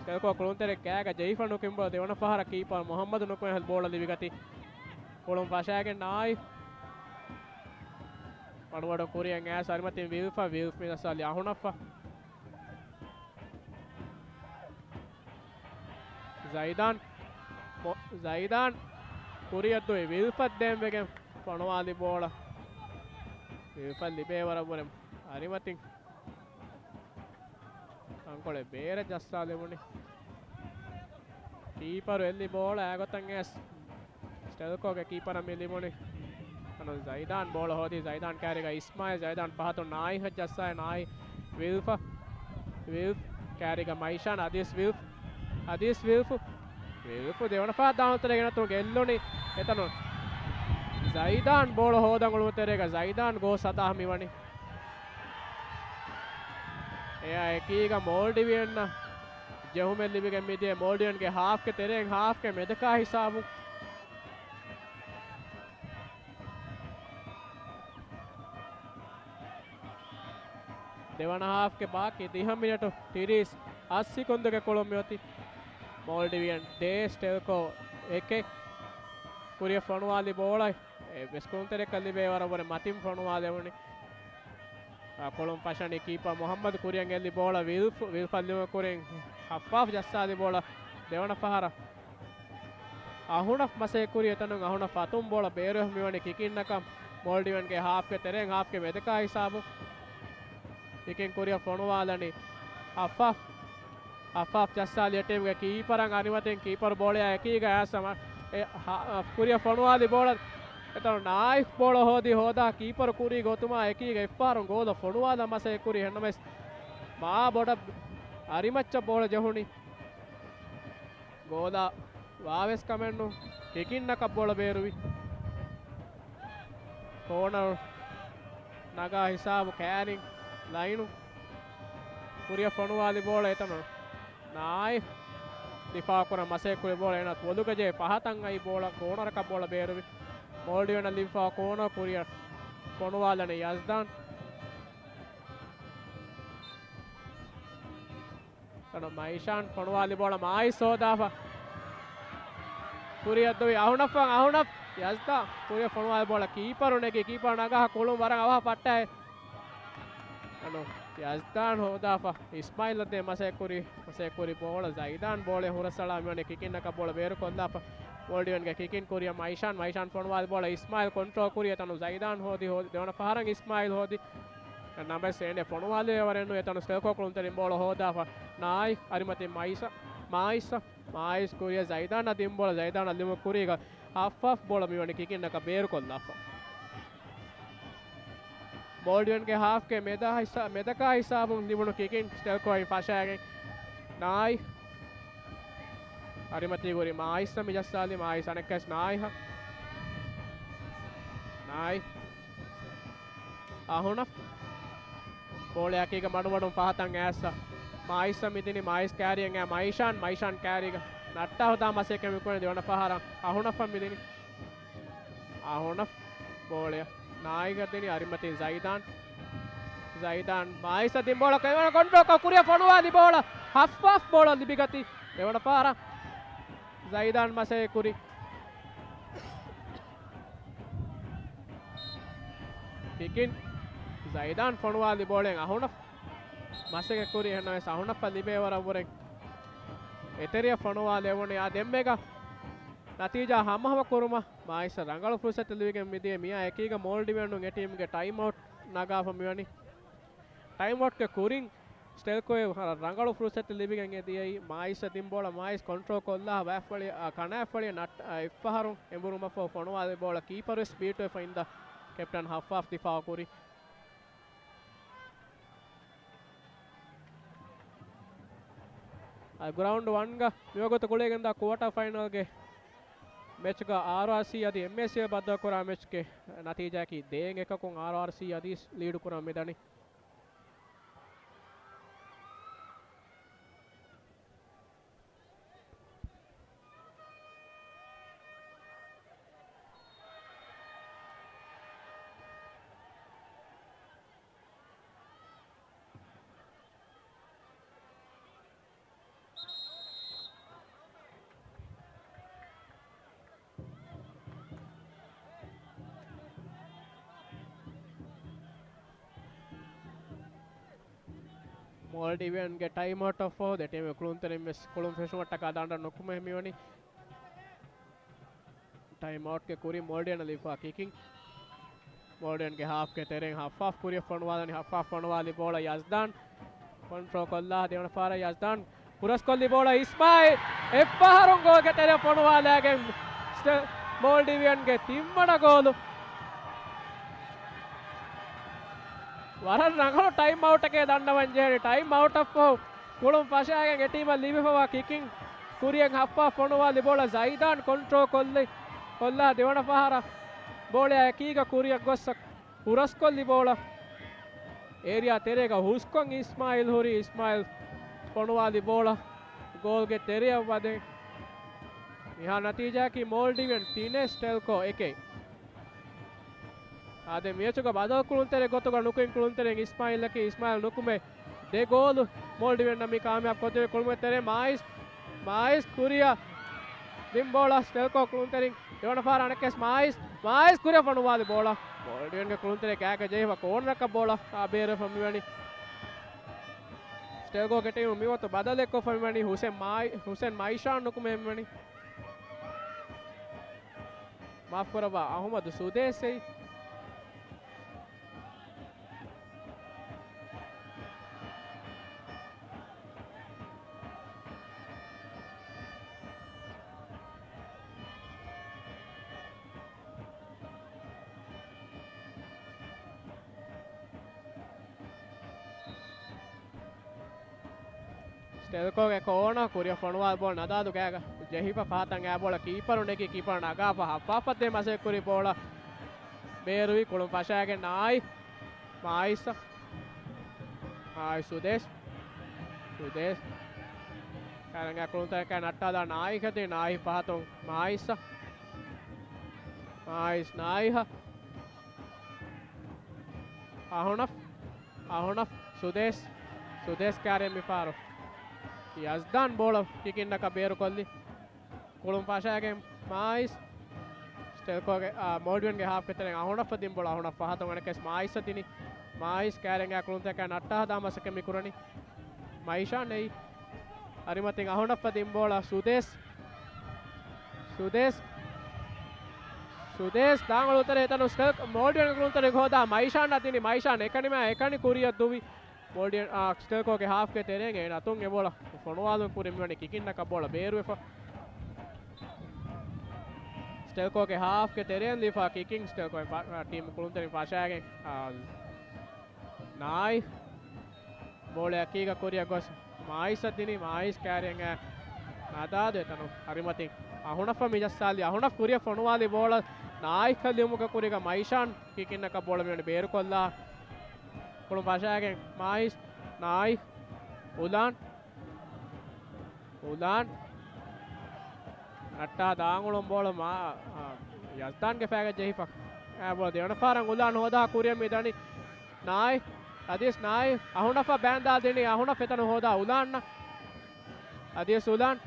ސްޓެލްކޯ ކުޅުންތެރެ ގާގަ ޖެހިފަ ނުކިނބޮ ދެވަނަ ފަހަރަށް ކީޕަރ މުހައްމަދު ނުކުމެ ބޯޅަ ލިބިގަތީ. ކުޅުން ފަށާގެން ނާއިފް. މަޑުމަޑު ކުރިއަށް އައިސް އަރިމަތިން ވިލްފަށް، ވިލްފް މި ޖައްސާލި އަހުނަފަށް. ޒައިދާން، މޮ-، ޒައިދާން ކުރިއަށް ދުވި ވިލްފަށް ދޭންވެގެން ފޮނުވާލި ބޯޅަ. ވިލްފަށް ލިބޭ ވަރަށް ވުރެ އަރިމަތިން އަންކޮޅެއް ބޭރަށް ޖައްސާލެވުނީ. ކީޕަރު އެއްލި ބޯޅަ އާގޮތަށް އެސް. ސްޓެލްކޯގެ ކީޕަރަށް މި ލިބުނީ. އަނު ޒައިދާން ބޯޅަ ހޯދީ ޒައިދާން ކާރީގަ އިސްމާއިލް، ޒައިދާން ފަހަތުން ނާއިހަށް ޖައްސާއި ނާއި ވިލްފަށް. ވިލްފް ކާރީގަ މައިޝާން އަދިސް ވިލްފް. އަދިސް ވިލްފް. ވިލްފް ދެވަނަ ފަހަށް ދާން ތެރޭ ގެނައުމަށް ގެއްލުނީ. އެތަނުން ޒައިދާން ބޯޅަ ހޯދަން އުޅުމު ތެރޭގަ ޒައިދާން ގޯސް ހަދާ މިވަނީ. އެއާ އެކީގަ މޯލްޑިވިއަންނަށް ޖެހުމެއް ލިބިގެން މިދިޔަ މޯލްޑިވިއަންގެ ހާފްގެ ތެރެއިން ހާފްގެ މެދަކާ ހިސާބުން. ދެވަނަ ހާފްގެ ބާކީ ދިހަ މިނެޓު ތިރީސް އަށް ސިކުންދުގެ ކުޅުން މިއޮތީ. މޯލްޑިވިއަން ދޭ، ސްޓެލްކޯ އެކެއް. ކުރިއަށް ފޮނުވާލި ބޯޅަ އެއްވެސް ކުޅުންތެރިއަކަށް ލިބޭ ވަރަށް ވުރެ މަތިން ފޮނުވާލެވުނީ. އާ، ކުޅުން ފަށަނީ ކީޕަރ މުހައްމަދު ކުރިއަށް އެއްލި ބޯޅަ ވިލްފް، ވިލްފަށް ލިބުނު ކުރިން ހައްފާފް ޖައްސާލި ބޯޅަ ދެވަނަ ފަހަރަށް. އަހުނަފް މަސައްކަތް ކުރި އެތަނުން އަހުނަފް އަތުން ބޯޅަ ބޭރުވެ މިވަނީ ކިކިންނަކަށް މޯލްޑިވިއަންގެ ހާފްގެ ތެރެއިން ހާފްގެ މެދަކާ ހިސާބު. ކިކިން ކުރިއަށް ފޮނުވާލަނީ ހައްފާފް. ހައްފާފް ޖައްސާލި އެ ޓީމްގެ ކީޕަރަށް އަރިމަތިން ކީޕަރު ބޯޅަޔާ އެކީގަ އައިސް ހަމަ އެ ހަ-، ކުރިއަށް ފޮނުވާލި ބޯޅަ އެތަނުން ނާއިފް ބޯޅަ ހޯދި ހޯދާ ކީޕަރު ކުރީ ގޮތުމާ އެކީގަ އެއްފަހަރު ގޯލަށް ފޮނުވާލަން މަސައްކަތް ކުރީ އެހެންނަމަވެސް މާ ބޮޑަށް އަރިމައްޗަށް ބޯޅަ ޖެހުނީ. ގޯލާ ވާވެސް ކަމެއްނު ކިކިންނަކަށް ބޯޅަ ބޭރުވި. ކޯނަރު ނަގާ ހިސާބު ކާރިން ލައިނު ކުރިއަށް ފޮނުވާލި ބޯޅަ އެތަނުން ނާއިފް ދިފާއުކުރަން މަސައްކަތް ކުރި ބޯޅަ އެނަސް ބޮލުގަ ޖެހި ފަހަތަށް އައި ބޯޅަ ކޯނަރަކަށް ބޯޅަ ބޭރުވި. މޯލްޑިވިއަން ލިބިފާ ކޯނަރ ކުރިއަށް ފޮނުވާލަނީ ޔަޒްދާން. ކަނަ މައިޝާން ފޮނުވާލި ބޯޅަ މާއިސް ހޯދާފަ. ކުރިއަށް ދުވި އަހުނަފް، އަހުނަފް ޔަޒްދާން ކުރިއަށް ފޮނުވާލި ބޯޅަ ކީޕަރު ނެގި، ކީޕަރު ނަގާ ކުޅުން ވަރަށް އަވަހަށް ފައްޓައި. އަނު ޔަޒްދާން ހޯދާފަ އިސްމާއިލަށް ދޭ މަސައްކަތް ކުރި، މަސައްކަތް ކުރި ބޯޅަ ޒައިދާން ބޯޅަ ހުރަސްއަޅާ މިވަނީ ކިކިންނަކަށް ބޯޅަ ބޭރު ކޮށްލާފަ. މޯލްޑިވިއަންގެ ކިކިން ކުރިއަށް މައިޝާން، މައިޝާން ފޮނުވާލި ބޯޅަ އިސްމާއިލް ކޮންޓްރޯލް ކުރި އެތަނު ޒައިދާން ހޯދި، ހޯދި ދެވަނަ ފަހަރަށް އިސްމާއިލް ހޯދި. ނަމަވެސް އޭނެ ފޮނުވާލެވޭ ވަރެއް ނުވޭ އެތަނު ސްޓެލްކޯ ކުޅުންތެރިން ބޯޅަ ހޯދާފަ. ނާއިފް އަރިމަތިން މާއިސް، މާއިސް، މާއިސް ކުރިއަށް ޒައިދާން ދިން ބޯޅަ ޒައިދާން ލިބުނު ކުރީގަ ހައްފާފް ބޯޅަ މިވަނީ ކިކިންނަކަށް ބޭރުކޮށްލާފަ. މޯލްޑިވިއަންގެ ހާފްގެ މެދާ ހިސާ-، މެދަކާ ހިސާބުން ލިބުނު ކިކިން ސްޓެލްކޯއިން ފަށާގެން ނާއި އަރިމަތީ ކުރި މާއިސް މި ޖައްސާލި މާއިސް އަނެއްކަސް ނާއިހަ. ނާއި އަހުނަފް ބޯޅަ އެކީގަ މަޑުމަޑުން ފަހަތަށް އައިސް މާއިސް މިދިނި މާއިސް ކާރިއަށް އައި މައިޝާން، މައިޝާން ކާރީގަ ނައްޓާ ހުދާ މަސައްކަތް މިކުރަނީ ދެވަނަ ފަހަރަށް އަހުނަފަށް މިދިނި. އަހުނަފް ބޯޅަ ނާއިގަ ދިނި އަރިމަތިން ޒައިދާން. ޒައިދާން މާއިސަށް ދިން ބޯޅަ ކެމެރާ ކޮންޓްރޯލްކޮށް ކުރިއަށް ފޮނުވާލި ބޯޅަ ހައްފާފް ބޯޅަ ލިބިގަތީ ދެވަނަ ފަހަރަށް ޒައިދާން މަސައްކަތް ކުރި. ކިކިން ޒައިދާން ފޮނުވާލި ބޯޅައިން އަހުނަފް މަސައްކަތް ކުރި. އެހެންނަމަވެސް އަހުނަފްއަށް ލިބޭ ވަރަށްވުރެ އެތެރެއަށް ފޮނުވާލެވުނީ. އާ ދެންމެގަ ނަތީޖާ ހަމަހަމަ ކުރުމަށް މާއިސަށް ރަނގަޅު ފުރުސަތެއް ލިބިގެން މިދިޔަ މިއާ އެކީގަ މޯލްޑިވިއަނުން އެ ޓީމުގެ ޓައިމް އައުޓް ނަގާފަ މިވަނީ. ޓައިމް އައުޓްގެ ކުރިން ސްޓެލްކޯއަށް ރަނގަޅު ފުރުސަތެއް ލިބިގެން އެ ދިޔައީ. މާއިސަށް ދިން ބޯޅަ މާއިސް ކޮންޓްރޯލް ކޮށްލާ ބައެއްފަޅި، އާ، ކަނާތްފަޅި ނައްޓާ އެއްފަހަރު އެނބުރުމަށްފަހު ފޮނުވާލި ބޯޅަ ކީޕަރުވެސް ބީޓުވެފަ އިންދާ ކެޕްޓަން ހައްފާފް ދިފާއު ކުރި. އާ، ގްރައުންޑް ވަންގަ މިވަގުތު ގުޅިގެންދާ ކުއާޓަރ ފައިނަލްގެ މެޗްގަ އާރްއާރްސީ އަދި އެމްއޭސީއެލް ބައްދަލުކުރާ މެޗްގެ ނަތީޖާއަކީ ދޭއް އެކަކުން އާރްއާރްސީ އަދި ލީޑުކުރަން މިދަނީ. މޯލްޑިވިއަންގެ ޓައިމް އައުޓަށްފަހު ދެ ޓީމުގެ ކުޅުންތެރިން ވެސް ކުޅުން ފެށުމަށްޓަކާ ދަނޑަށް ނުކުމެ މިވަނީ. ޓައިމް އައުޓްގެ ކުރިން މޯލްޑިވިއަނަށް ލިބިފާ ކިކިން. މޯލްޑިވިއަންގެ ހާފްގެ ތެރެއިން ހައްފާފް ކުރިއަށް ފޮނުވާލަނީ. ހައްފާފް ފޮނުވާލި ބޯޅަ ޔަޒްދާން ކޮންޓްރޯލް ކޮށްލާ ދެވަނަ ފަހަރަށް ޔަޒްދާން ކުރަސްކޮށްލި ބޯޅަ އިސްމާއިލް އެއްފަހަރުން ގޯލްގެ ތެރެއަށް ފޮނުވާލައިގެން ސްޓެ-، މޯލްޑިވިއަންގެ ތިންވަނަ ގޯލު. ވަރަށް ރަނގަޅު ޓައިމް އައުޓެކޭ ދަންނަވަން ޖެހެނީ. ޓައިމް އައުޓަށްފަހު ކުޅުން ފަށާގެން އެ ޓީމަށް ލިބިފަވާ ކިކިން ކުރިއަށް ހައްފާފް ފޮނުވާލި ބޯޅަ ޒައިދާން ކޮންޓްރޯލް ކޮށްލި، ކޮށްލާ ދެވަނަ ފަހަރަށް ބޯޅަ އެކީގަ ކުރިއަށް ގޮސް ކުރަސްކޮށްލި ބޯޅަ އޭރިއާ ތެރޭގަ ހުސްކޮށް އިސްމާއިލް ހުރި. އިސްމާއިލް ފޮނުވާލި ބޯޅަ ގޯލްގެ ތެރެއަށް ވަދެ. މިހާ ނަތީޖާއަކީ މޯލްޑިވިއަން ތިނެއް، ސްޓެލްކޯ އެކެއް. އާދެ، މިއެޗުގަ ބަދަލު ކުޅުންތެރި ގޮތުގަ ނުކުތް ކުޅުންތެރިން އިސްމާއިލްއަކީ، އިސްމާއިލް ނުކުމެ ދެ ގޯލު މޯލްޑިވިއަންނަށް މި ކާމިޔާބު ކޮށްދެވި. ކުޅުމުގެ ތެރެ މާއިސް، މާއިސް ކުރިއަށް ދިން ބޯޅަ ސްޓެލްކޯ ކުޅުންތެރިން ދެވަނަ ފަހަރަށް އަނެއްކާސް މާއިސް، މާއިސް ކުރިއަށް ފޮނުވާލި ބޯޅަ މޯލްޑިވިއަންގެ ކުޅުންތެރި ގާގަ ޖެހިފަ ކޯނަރަކަށް ބޯޅަ ބޭރުވެފަ މިވަނީ. ސްޓެލްކޯގެ ޓީމު މިވަގުތު ބަދަލެއްކޮށްފަ މިވަނީ ހުސެން މާއި-، ހުސެން މައިޝާން ނުކުމެ މިވަނީ. މާފުކުރައްވާ، އަހުމަދު ސުދޭސް އެއީ. ސްޓެލްކޯގެ ކޯނަރ ކުރިއަށް ފޮނުވާ ބޯޅަ ނަދާދު ގާގަ ޖެހިފަ ފަހަތަށް އައި ބޯޅަ ކީޕަރު ނެގި ކީޕަރު ނަގާފަ ހައްފާފަށް ދޭ މަސައްކަތް ކުރި ބޯޅަ ބޭރުވި. ކުޅުން ފަށާގެން ނާއި މާއިސް، މާއިސް ސުދޭސް، ސުދޭސް ކާރިއަށް އައި ކުޅުންތެރިއަކާ ނައްޓާލާ ނާއި ކަތި ނާއި ފަހަތުން މާއިސް، މާއިސް ނާއިހަށް އަހުނަފް، އަހުނަފް، ސުދޭސް، ސުދޭސް ކާރިއަށް މިފަހަރު ޔަޒްދާން ބޯޅަ ކިކިންއަކަށް ބޭރުކޮށްލި. ކުޅުން ފަށާގެން މާއިސް، ސްޓެލްކޯގެ، އާ، މޯލްޑިވިއަންގެ ހާފްގެ ތެރެއިން އަހުނަފްއަށް ދިން ބޯޅަ އަހުނަފް ފަހަތުން އަނެއްކާސް މާއިސްއަށް ދިނީ. މާއިސް ކާރިއަށް އައި ކުޅުންތެރިއަކާ ނައްޓާ ހަދާ މަސައްކަތް މި ކުރަނީ. މައިޝާން އެއީ. އަރިމަތިން އަހުނަފްއަށް ދިން ބޯޅަ ސުދޭސް. ސުދޭސް. ސުދޭސް ދާނގަޅު ތެރޭ އެތަނުން ސްޓެލް-، މޯލްޑިވިއަންގެ ކުޅުންތެރި ހޯދާ މައިޝާންއަށް ދިނީ. މައިޝާން އެކަނިމާ އެކަނި ކުރިއަށް ދުވި. މޯލްޑިވިއަން، އާ، ސްޓެލްކޯގެ ހާފްގެ ތެރޭގަ އޭނަ އަތުން އެ ބޯޅަ ފޮނުވާލުން ކުރި މިވަނީ ކިކިންއަކަށް ބޯޅަ ބޭރުވެފަ. ސްޓެލްކޯގެ ހާފްގެ ތެރެއިން ލިބިފަ ކިކިން ސްޓެލްކޯ ޕާ-، ޓީމު ކުޅުންތެރިން ފަށާގެން، އާ، ނާއި ބޯޅަ އެކީގަ ކުރިއަށް ގޮސް މާއިސްއަށް ދިނީ. މާއިސް ކާރިއަށް އައި ނަދާދު އެތަނު އަރިމަތިން އަހުނަފްއަށް މި ޖައްސާލި. އަހުނަފް ކުރިއަށް ފޮނުވާލި ބޯޅަ ނާއިކަށް ލިޔުމުގެ ކުރީގަ މައިޝާން ކިކިންއަކަށް ބޯޅަ މިވަނީ ބޭރުކޮށްލާ. ކުޅުން ފަށާގެން މާއިސް، ނާއި، އުލާން، އުލާން ނައްޓާ ދާނގުޅުން ބޯޅަ މާ-، އާ، ޔަޒްދާންގެ ފައިގަ ޖެހިފަ. އާ، ބޯޅަ ދެވަނަ ފަހަރަށް އުލާން ހޯދާ ކުރިއަށް މި ދަނީ. ނާއި، އަދިސް ނާއި އަހުނަފަށް ބޭންދާ ދިނީ. އަހުނަފް އެތަނު ހޯދާ އުލާންނަށް. އަދިސް އުލާން.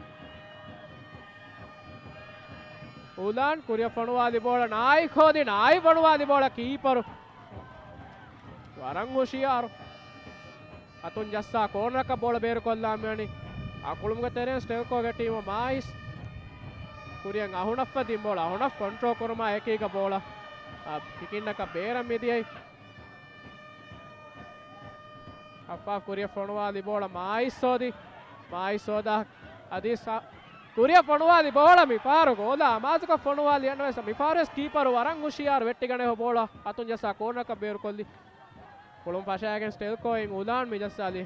އުލާން ކުރިއަށް ފޮނުވާލި ބޯޅަ ނާއި ހޯދި. ނާއި ފޮނުވާލި ބޯޅަ ކީޕަރު ވަރަށް ހުޝިޔާރު. އަތުން ޖައްސާ ކޯނަރަކަށް ބޯޅަ ބޭރުކޮށްލާ މިވަނީ. އަކުޅުމުގެ ތެރެއިން ސްޓެލްކޯގެ ޓީމު މާއިސް. ކުރިއަށް އަހުނަފް ދިން ބޯޅަ. އަހުނަފް ކޮންޓްރޯލް ކުރުމާ އެކީގަ ބޯޅަ އަ، ކިކިންނަކަށް ބޭރަށް މިދިޔައީ. ހައްފާފް ކުރިއަށް ފޮނުވާލި ބޯޅަ މާއިސް ހޯދި. މާއިސް ހޯދާ އަދިސް ކުރިއަށް ފޮނުވާލި ބޯޅަ މިފާރު ގޯލާ އަމާޒުކޮށް ފޮނުވާލި އަންނަވެސް މިފާރުވެސް ކީޕަރު ވަރަށް ހުޝިޔާރު ވެއްޓިގަނެ އެ ބޯޅަ އަތުން ޖައްސާ ކޯނަރަކަށް ބޭރުކޮށްލި. ކުޅުން ފަށާގެން ސްޓެލްކޯއިން އުލާން މި ޖައްސާލި.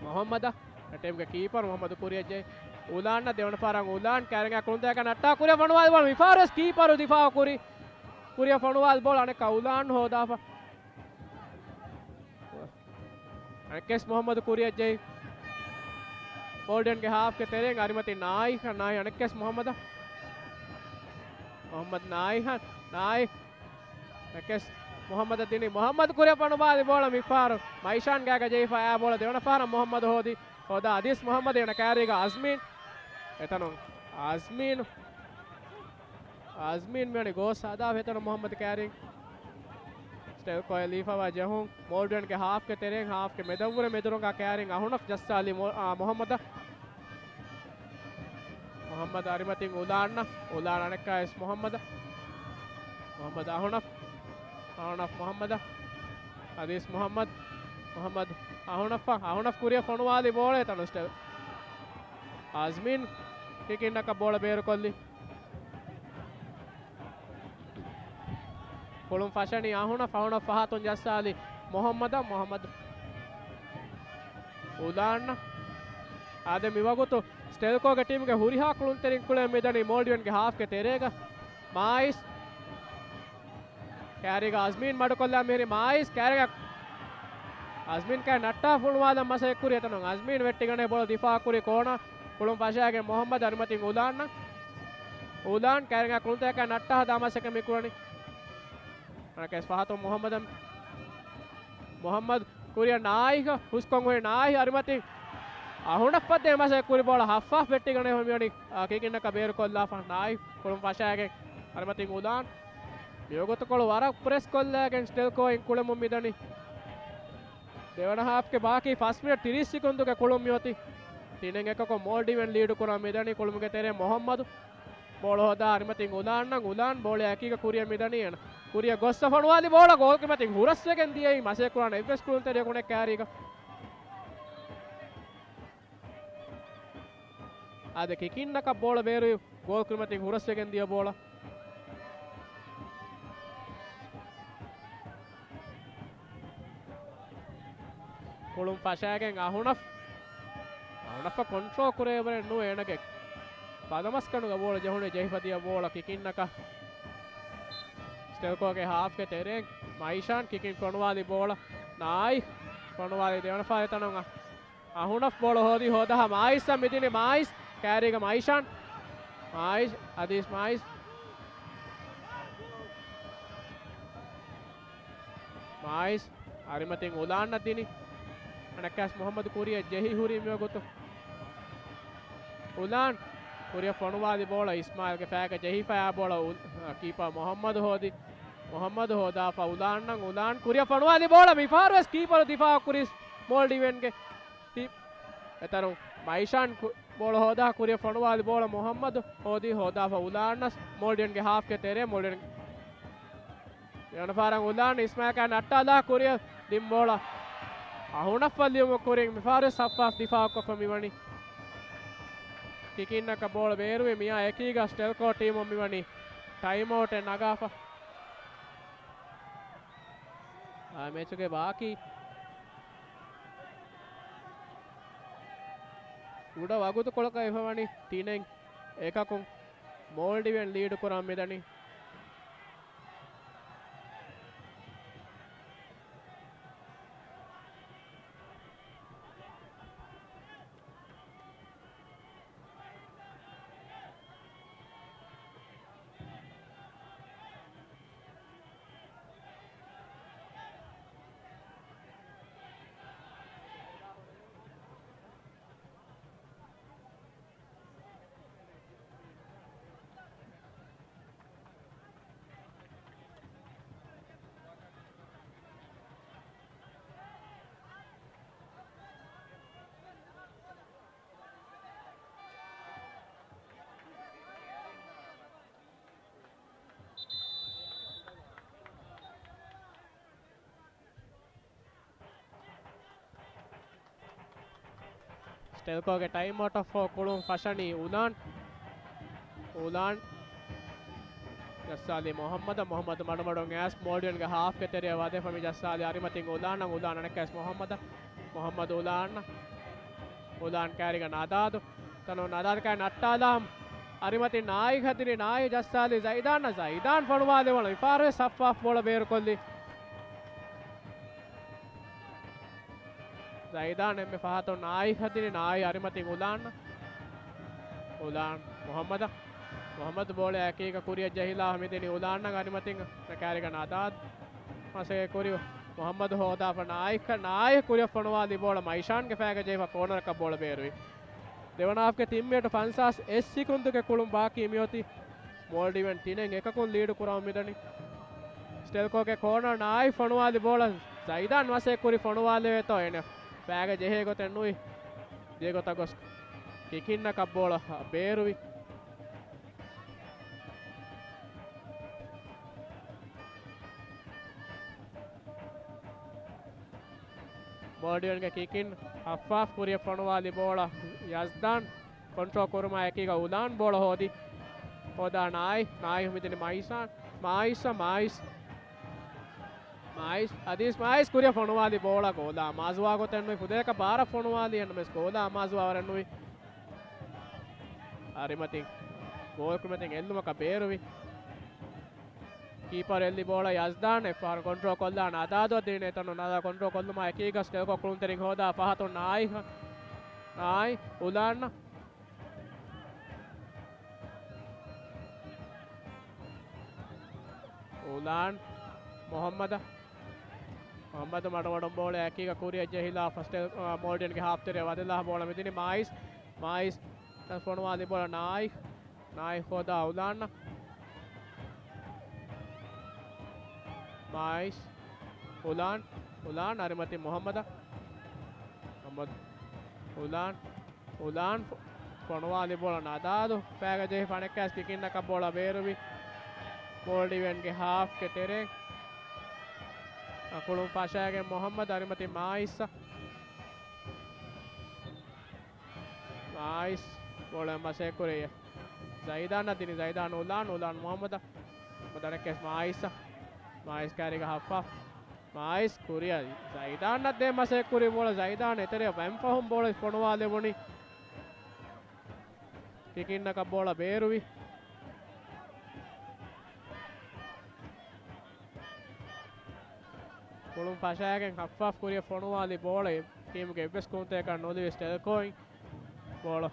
މުހައްމަދަށް، ޓީމްގެ ކީޕަރު މުހައްމަދު ކުރިއަށް ޖެހި. އުލާން ދެވަނަ ފަހަރަށް އުލާން ކައިރިން ކުޅުންތެރިޔާ ނައްޓާ ކުރިއަށް ފޮނުވާލި ބޯޅަ މިފާރުވެސް ކީޕަރު ދިފާއު ކުރި. ކުރިއަށް ފޮނުވާލި ބޯޅަ އަނެއްކާ އުލާން ހޯދާފަ. އަނެއްކެސް މުހައްމަދު ކުރިއަށް ޖެހި. މޯލްޑިވިއަންގެ ހާފްގެ ތެރެއިން އަރިމަތި ނާއި، ނާއި އަނެއްކެސް މުހައްމަދަށް. މުހައްމަދު ނާއި، ނާއި. އެކެސް މުހައްމަދަށް ދިނީ. މުހައްމަދު ކުރިއަށް ފޮނުވާލި ބޯޅަ މިފަހަރު މައިޝާން ގާގަ ޖެހިފަ އާ ބޯޅަ ދެވަނަ ފަހަރަށް މުހައްމަދު ހޯދި. ހޯދާ އަދިސް މުހައްމަދު އޭނަ ކައިރީގަ އަޒްމީން. އެތަނުން އަޒްމީން. އަޒްމީން މިވަނީ ގޯސް ހަދާފަ އެތަނުން މުހައްމަދު ކައިރީން. ސްޓެލްކޯއަށް ލީފަވާ ޖެހުން. މޯލްޑިވިއަންގެ ހާފްގެ ތެރެއިން ހާފްގެ މެދަށްވުރެ މެދުރޮނގާ ކައިރިން އަހުނަފް ޖައްސާލި މު-، އާ، މުހައްމަދަށް. މުހައްމަދު އަރިމަތިން އުލާންނަށް. އުލާން އަނެއްކާ އެސް މުހައްމަދަށް. މުހައްމަދު އަހުނަފް. އަހުނަފް މުހައްމަދަށް. އަދިސް މުހައްމަދު. މުހައްމަދު އަހުނަފަށް. އަހުނަފް ކުރިއަށް ފޮނުވާލި ބޯޅަ އެތަނުން ސްޓެލް. އަޒްމީން ކިކިންނަކަށް ބޯޅަ ބޭރުކޮށްލި. ކުޅުން ފަށަނީ އަހުނަފް، އަހުނަފް ފަހަތުން ޖައްސާލި މުހައްމަދަށް، މުހައްމަދު އުލާންނަށް. އާދެ، މިވަގުތު ސްޓެލްކޯގެ ޓީމުގެ ހުރިހާ ކުޅުންތެރިން ކުޅެ މިދަނީ މޯލްޑިވިއަންގެ ހާފްގެ ތެރޭގަ. މާއިސް ކައިރީގަ އަޒްމީން މަޑުކޮށްލާ މިހިރީ. މާއިސް ކައިރީގަ އަޒްމީން ކައި ނައްޓާ ފޮނުވާލަން މަސައްކަތް ކުރި އެތަނުން. އަޒްމީން ވެއްޓިގަނެ ބޯޅަ ދިފާ ކުރި ކޯނާ. ކުޅުން ފަށާގެން މުހައްމަދު އަރިމަތިން އުލާންނަށް. އުލާން ކައިރިން ކުޅުންތެރިޔާ ނައްޓާ ހަދާ މަސައްކަތް މި ކުރަނީ. އަނެކެސް ފަހަތުން މުހައްމަދަށް. މުހައްމަދު ކުރިއަށް ނާއިހަށް ހުސްކޮށް ހުރި ނާއިހް އަރިމަތިން އަހުނަފް ފައްދޭ މަސައްކަތް ކުރި ބޯޅަ ހައްފާފް ވެއްޓިގަނެ މިވަނީ، އާ، ކިކިންނަކަށް ބޭރުކޮށްލާފަ. ނާއިހް ކުޅުން ފަށާގެން އަރިމަތިން އުލާން. މިވަގުތުކޮޅު ވަރަށް ޕްރެސް ކޮށްލާގެން ސްޓެލްކޯއިން ކުޅެމުން މިދަނީ. ދެވަނަ ހާފްގެ ބާކީ ފަސް މިނެޓް ތިރީސް ސެކަންޑުގެ ކުޅުން މިއޮތީ. ތިނެއް އެކަކު މޯލްޑިވިއަން ލީޑު ކުރާ މިދަނީ ކުޅުމުގެ ތެރޭ މުހައްމަދު. ބޯޅަ ހޯދާ އަރިމަތިން އުލާންނަށް، އުލާން ބޯޅަ އެކީގަ ކުރިއަށް މިދަނީ އޭނަ. ކުރިއަށް ގޮއްސަ ފޮނުވާލި ބޯޅަ ގޯލް ކުރިމަތިން ހުރަސްވެގެން ދިޔައީ މަސައްކަތް ކުރާނެ އެއްވެސް ކުޅުންތެރިޔަކު ނެތް ކައިރީގަ. އާދެ، ކިކިންނަކަށް ބޯޅަ ބޭރުވި ގޯލް ކުރިމަތިން ހުރަސްވެގެން ދިޔަ ބޯޅަ. ކުޅުން ފަށާގެން އަހުނަފް. އަހުނަފަށް ކޮންޓްރޯލް ކުރެވޭ ނުވޭ އޭނަގެ ބަލަމަސްގަނޑުގަ ބޯޅަ ޖެހުނީ ޖެހިފަ ދިޔަ ބޯޅަ ކިކިންނަކަށް. ސްޓެލްކޯގެ ހާފްގެ ތެރެއިން މައިޝާން ކިކިން ފޮނުވާލި ބޯޅަ ނާއި ފޮނުވާލި ދެވަނަ ފަހަރު އެތަނުން އަ-، އަހުނަފް ބޯޅަ ހޯދި ހޯދާ މާއިސްއަށް މިދިނީ މާއިސް ކައިރީގަ މައިޝާން. މާއިސް، އަދިސް މާއިސް. މާއިސް އަރިމަތިން އުލާންނަށް ދިނީ. އަނެއްކާސް މުހައްމަދު ކުރިއަށް ޖެހި ހުރީ މިވަގުތު. އުލާން ކުރިއަށް ފޮނުވާލި ބޯޅަ އިސްމާއިލްގެ ފައިގަ ޖެހިފައި އާ ބޯޅަ އު-، ކީޕާ މުހައްމަދު ހޯދި. މުހައްމަދު ހޯދާފަ އުލާންނަށް، އުލާން ކުރިއަށް ފޮނުވާލި ބޯޅަ މިފަހަރުވެސް ކީޕަރު ދިފާއު ކުރި މޯލްޑިވިއަންގެ ޓީމް. އެތަނުން މައިޝާން ކު-، ބޯޅަ ހޯދާ ކުރިއަށް ފޮނުވާލި ބޯޅަ މުހައްމަދު ހޯދި ހޯދާފަ އުލާންނަށް މޯލްޑިވިއަންގެ ހާފްގެ ތެރޭ މޯލްޑިވިއަން އެވަނަ ފަހަރަށް އުލާން އިސްމާއިލް ނައްޓާލާ ކުރިއަށް ދިން ބޯޅަ އަހުނަފް ލިޔުމު ކުރިން މިފަހަރު ސައްފާފް ދިފާއުކޮށްފަ މިވަނީ. ކިކިންނަކަށް ބޯޅަ ބޭރުވި މިއާ އެކީގަ ސްޓެލްކޯ ޓީމު މިވަނީ ޓައިމް އައުޓެއް ނަގާފަ. އާ މެޗުގެ ބާކީ ކުޑަ ވަގުތުކޮޅަކަށް ވެފަ ވަނީ ތިނެއް އެކަކުން މޯލްޑިވިއަން ލީޑު ކުރަން މިދަނީ. ސްޓެލްކޯގެ ޓައިމް އައުޓަށް ފަހު ކުޅުން ފަށަނީ އުލާން. އުލާން ޖައްސާލީ މުހައްމަދަށް. މުހައްމަދު މަޑުމަޑުން އައިސް މޯލްޑިވިއަންގެ ހާފްގެ ތެރެއަށް ވަދެފަ މި ޖައްސާލީ އަރިމަތިން އުލާން. އުލާން އަނެއްކަސް މުހައްމަދަށް. މުހައްމަދު އުލާން. އުލާން ކާރިގަ ނަދާދު. ތަނު ނަދާދު ކާރި ނައްޓާލާ. އަރިމަތިން ނާއި ހަދިނި ނާއި ޖައްސާލީ ޒައިދާން. ޒައިދާން ފޮނުވާލި ވަނަ މިފާރުވެސް ހައްފާފް ބޯޅަ ބޭރުކޮށްލީ. ޒައިދާން އެންމެ ފަހަތުން ނާއި ހަދިނި ނާއި އަރިމަތިން އުލާން. އުލާން މުހައްމަދަށް. މުހައްމަދު ބޯޅަ އެކީގަ ކުރިއަށް ޖެހިލާ މިދިނީ އުލާން އަރިމަތިން ކާރިގަ ނަދާދު. މަސައްކަތް ކުރި މުހައްމަދު ހޯދާފަ ނާއި، ނާއި ކުރިއަށް ފޮނުވާލި ބޯޅަ މައިޝާންގެ ފައިގަ ޖެހިފަ ކޯނަރަކަށް ބޯޅަ ބޭރުވި. ދެވަނަ ހާފްގެ ތިން މިނެޓު ފަންސާސް އެއް ސިކުންދުގެ ކުޅުން ބާކީ މިއޮތީ. މޯލްޑިވިއަން ތިނެއް އެކަކުން ލީޑު ކުރަމުން މިދަނީ. ސްޓެލްކޯގެ ކޯނަރ ނާއި ފޮނުވާލި ބޯޅަ ޒައިދާން މަސައްކަތް ކުރި ފޮނުވާލެވޭތޯ އޭނަ ފައިގަ ޖެހޭ ގޮތެއް ނުވި. ދިޔަ ގޮތަށް ގޮސް ކިކިންނަކަށް ބޯޅަ ބޭރުވި. މޯލްޑިވިއަންގެ ކިކިން ހައްފާފް ކުރިއަށް ފޮނުވާލި ބޯޅަ ޔަޒްދާން ކޮންޓްރޯލް ކުރުމާ އެކީގަ އުލާން ބޯޅަ ހޯދި. ހޯދާ ނާއި، ނާއި މިދަނީ މާއިސާ، މާއިސާ، މާއިސް. މާއިސް، އަދިވެސް މާއިސް ކުރިއަށް ފޮނުވާލި ބޯޅަ ގޯލާ އަމާޒުވާ ގޮތެއް ނުވި. ފުދޭކަށް ބާރަށް ފޮނުވާލި އެންމެސް ގޯލާ އަމާޒުވާ ވަރެއް ނުވި. އަރިމަތިން ގޯލް ކުރިމަތިން އެއްލުމަކަށް ބޭރުވި. ކީޕަރު އެއްލި ބޯޅަ ޔަޒްދާން އެއްފަހަރު ކޮންޓްރޯލް ކޮށްލާ ނަދާދު ދިން އެތަނު ނަދާ ކޮންޓްރޯލް ކޮށްލުމާ އެކީގަ ސްޓެލްކޯ ކުޅުންތެރިން ހޯދާ ފަހަތުން ނާއި، ނާއި އުލާން. އުލާން މުހައްމަދަށް. މުހައްމަދު މަޑުމަޑުން ބޯޅަ އެކީގަ ކުރިއަށް ޖެހިލާ ފަސްޓެ، އާ، މޯލްޑިވިއަންގެ ހާފް ތެރެއަށް ވަދެލާ ބޯޅަ މިދިނީ މާއިސް. މާއިސް ފޮނުވާލި ބޯޅަ ނާއި. ނާއި ހޯދާ އުލާން. މާއިސް. އުލާން. އުލާން އަރިމަތިން މުހައްމަދަށް. މުހައްމަދު. އުލާން. އުލާން ފޮ، ފޮނުވާލި ބޯޅަ ނަދާދު ފައިގަ ޖެހި ފަނެއްކާސް ކިކިންނަކަށް ބޯޅަ ބޭރުވި. މޯލްޑިވިއަންގެ ހާފްގެ ތެރޭ. އަ، ކުޅުން ފަށާގެން މުހައްމަދު އަރިމަތިން މާއިސް. މާއިސް ބޯޅަ މަސައްކަތް ކުރި. ޒައިދާން ދިނި ޒައިދާން އުލާން، އުލާން މުހައްމަދަށް. މުހައްމަދު އަނެއްކާސް މާއިސް. މާއިސް ކާރިގަ ހައްފާފް. މާއިސް ކުރިއަށް ޒައިދާން ދޭ މަސައްކަތް ކުރި ބޯޅަ ޒައިދާން އެތެރެއަށް ވަން ފަހުން ބޯޅަ ފޮނުވާލެވުނީ. ކިކިންނަކަށް ބޯޅަ ބޭރުވި. ކުޅުން ފަށާގެން ހައްފާފް ކުރިއަށް ފޮނުވާލި ބޯޅަ ޓީމުގެ އެއްވެސް ކުންތަކަކަށް ނުލިބި ސްޓެލްކޯއިން ބޯޅަ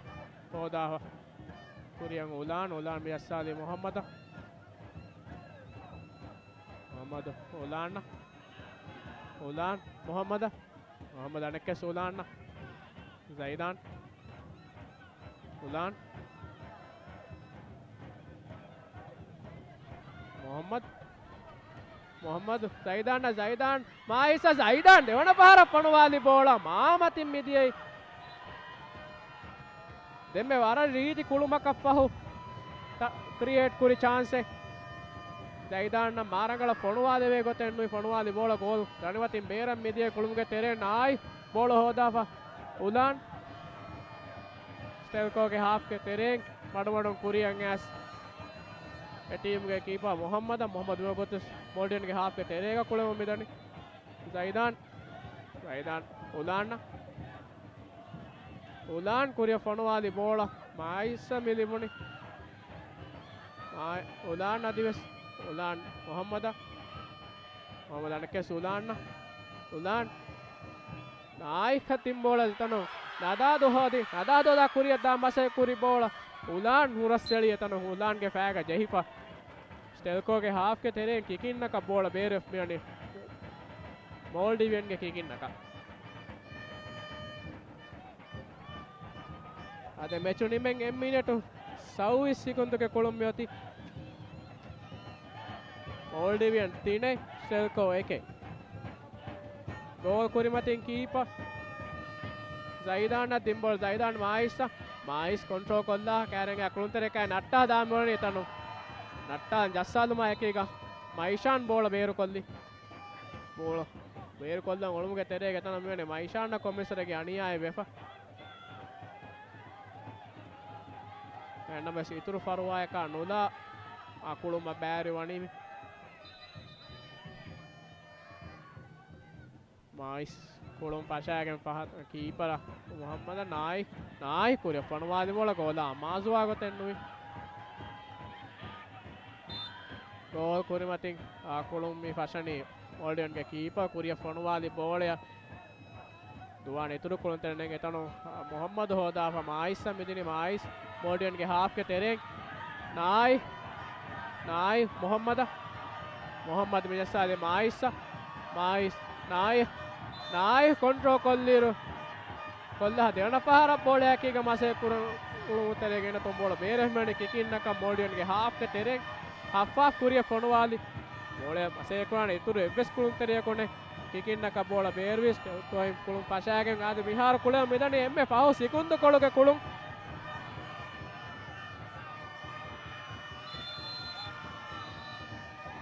ހޯދާފަ. ކުރިއަށް އުލާން، އުލާން މި ޖައްސާލީ މުހައްމަދަށް. މުހައްމަދު އުލާން. އުލާން މުހައްމަދަށް. މުހައްމަދު އަނެއްކާސް އުލާން. ޒައިދާން. އުލާން. މުހައްމަދު. މުހައްމަދު. ޒައިދާން. ޒައިދާން. މާއިސް ޒައިދާން ދެވަނަ ފަހަރަށް ފޮނުވާލި ބޯޅަ މާމަތިން މިދިޔައީ. ދެންމެ ވަރަށް ރީތި ކުޅުމަކަށް ފަހު ތަ، ކްރިއޭޓް ކުރި ޗާންސެއް. ޒައިދާން މާރަނގަޅަށް ފޮނުވާލެވޭ ގޮތެއް ނުވި ފޮނުވާލި ބޯޅަ ގޯލް ތަނިމަތިން ބޭރަށް މިދިޔަ ކުޅުމުގެ ތެރޭ ނާއި ބޯޅަ ހޯދާފަ އުލާން. ސްޓެލްކޯގެ ހާފްގެ ތެރޭން މަޑުމަޑުން ކުރިއަށް އައިސް އެ ޓީމުގެ ކީޕާ މުހައްމަދަށް. މުހައްމަދު މިވަގުތު މޯލްޑިވިއަންގެ ހާފްގެ ތެރޭގަ ކުޅެމުން މިދަނީ. ޒައިދާން. ޒައިދާން. އުލާން. އުލާން ކުރިއަށް ފޮނުވާލި ބޯޅަ މާއިސްއަށް މި ލިބުނީ. މާ، އުލާން އަދިވެސް. އުލާން މުހައްމަދަށް. މުހައްމަދު އަނެއްކާސް އުލާން. އުލާން. ނާއިކަށް ތިން ބޯޅަ އެތަނު ނަދާދު ހޯދި، ނަދާދު ހޯދާ ކުރިއަށް ދާ މަސައްކަތް ކުރި ބޯޅަ އުލާން ހުރަސްއެޅި އެތަނު އުލާންގެ ފައިގަ ޖެހިފަ. ސްޓެލްކޯގެ ހާފްގެ ތެރެއިން ކިކިންނަކަށް ބޯޅަ ބޭރުވެފަ މިވަނީ މޯލްޑިވިއަންގެ ކިކިންނަކަށް. އަދި މެޗު ނިމެން އެއް މިނެޓު ސައުވީސް ސިކުންދުގެ ކުޅުން މިއޮތީ. މޯލްޑިވިއަން ތިނެއް، ސްޓެލްކޯ އެކެއް. ގޯލް ކުރިމަތިން ކީޕަ ޒައިދާން ދިން ބޯޅަ ޒައިދާން މާއިސްއަށް. މާއިސް ކޮންޓްރޯލް ކޮށްލާ ކާރިއަށް އެ ކުޅުންތެރިއަކާ ނައްޓާ ދާން މިވަނީ އެތަނު. ނައްޓާ ޖައްސާލުމާ އެކީގަ މައިޝާން ބޯޅަ ބޭރުކޮށްލި. ބޯޅަ ބޭރުކޮށްލަން އުޅުމުގެ ތެރޭގަ އެތަނަށް މިވަނީ މައިޝާންއަށް ކޮމިސަރގެ އަނިޔާއެއް ވެފަ. އެންނަމެސް އިތުރު ފަރުވާއަކާ ނުލާ އާ ކުޅުމަށް ބައިވެރި ވަނީ. މާއިސް ކުޅުން ފަށާގެން ފަހަތަށް ކީޕަރ މުހައްމަދަށް ނާއި، ނާއި ކުރިއަށް ފޮނުވާލި ބޯޅަ ގޯލާ އަމާޒުވާ ގޮތެއް ނުވި. ގޯލް ކުރިމަތިން އާ ކުޅުން މި ފަށަނީ މޯލްޑިވިއަންގެ ކީޕަރ ކުރިއަށް ފޮނުވާލި ބޯޅަޔަށް. ދުވާން އިތުރު ކުޅުންތެރިން އެތަނުން މުހައްމަދު ހޯދާފަ މާއިސްއަށް މިދިނީ މާއިސް މޯލްޑިވިއަންގެ ހާފްގެ ތެރެއިން. ނާއި، ނާއި މުހައްމަދަށް. މުހައްމަދު މިޖައްސާލި މާއިސްއަށް. މާއިސް، ނާއި، ނާއި ކޮންޓްރޯލް ކޮށްލިއިރު، ކޮށްލާ ދެވަނަ ފަހަރަށް ބޯޅައަކީގަ މަސޭ ކުރު، ކުޅުންތެރޭގެ އެންނަތުން ބޯޅަ ބޭރަށް ހިމެނި ކިކިންނަކަށް މޯލްޑިވިއަންގެ ހާފްގެ ތެރެއިން ހައްފާފް ކުރިއަށް ފޮނުވާލި. ބޯޅަ މަސޭ ކުރާނެ އިތުރު އެއްވެސް ކުޅުންތެރިޔަކު ނެތް. ކިކިންނަކަށް ބޯޅަ ބޭރުވި ސްޓެލްކޯއިން ކުޅުން ފަށާގެން އާދެ މިހާރު ކުޅެމުން މިދަނީ އެންމެ ފަހު ސިކުންދުކޮޅުގެ ކުޅުން.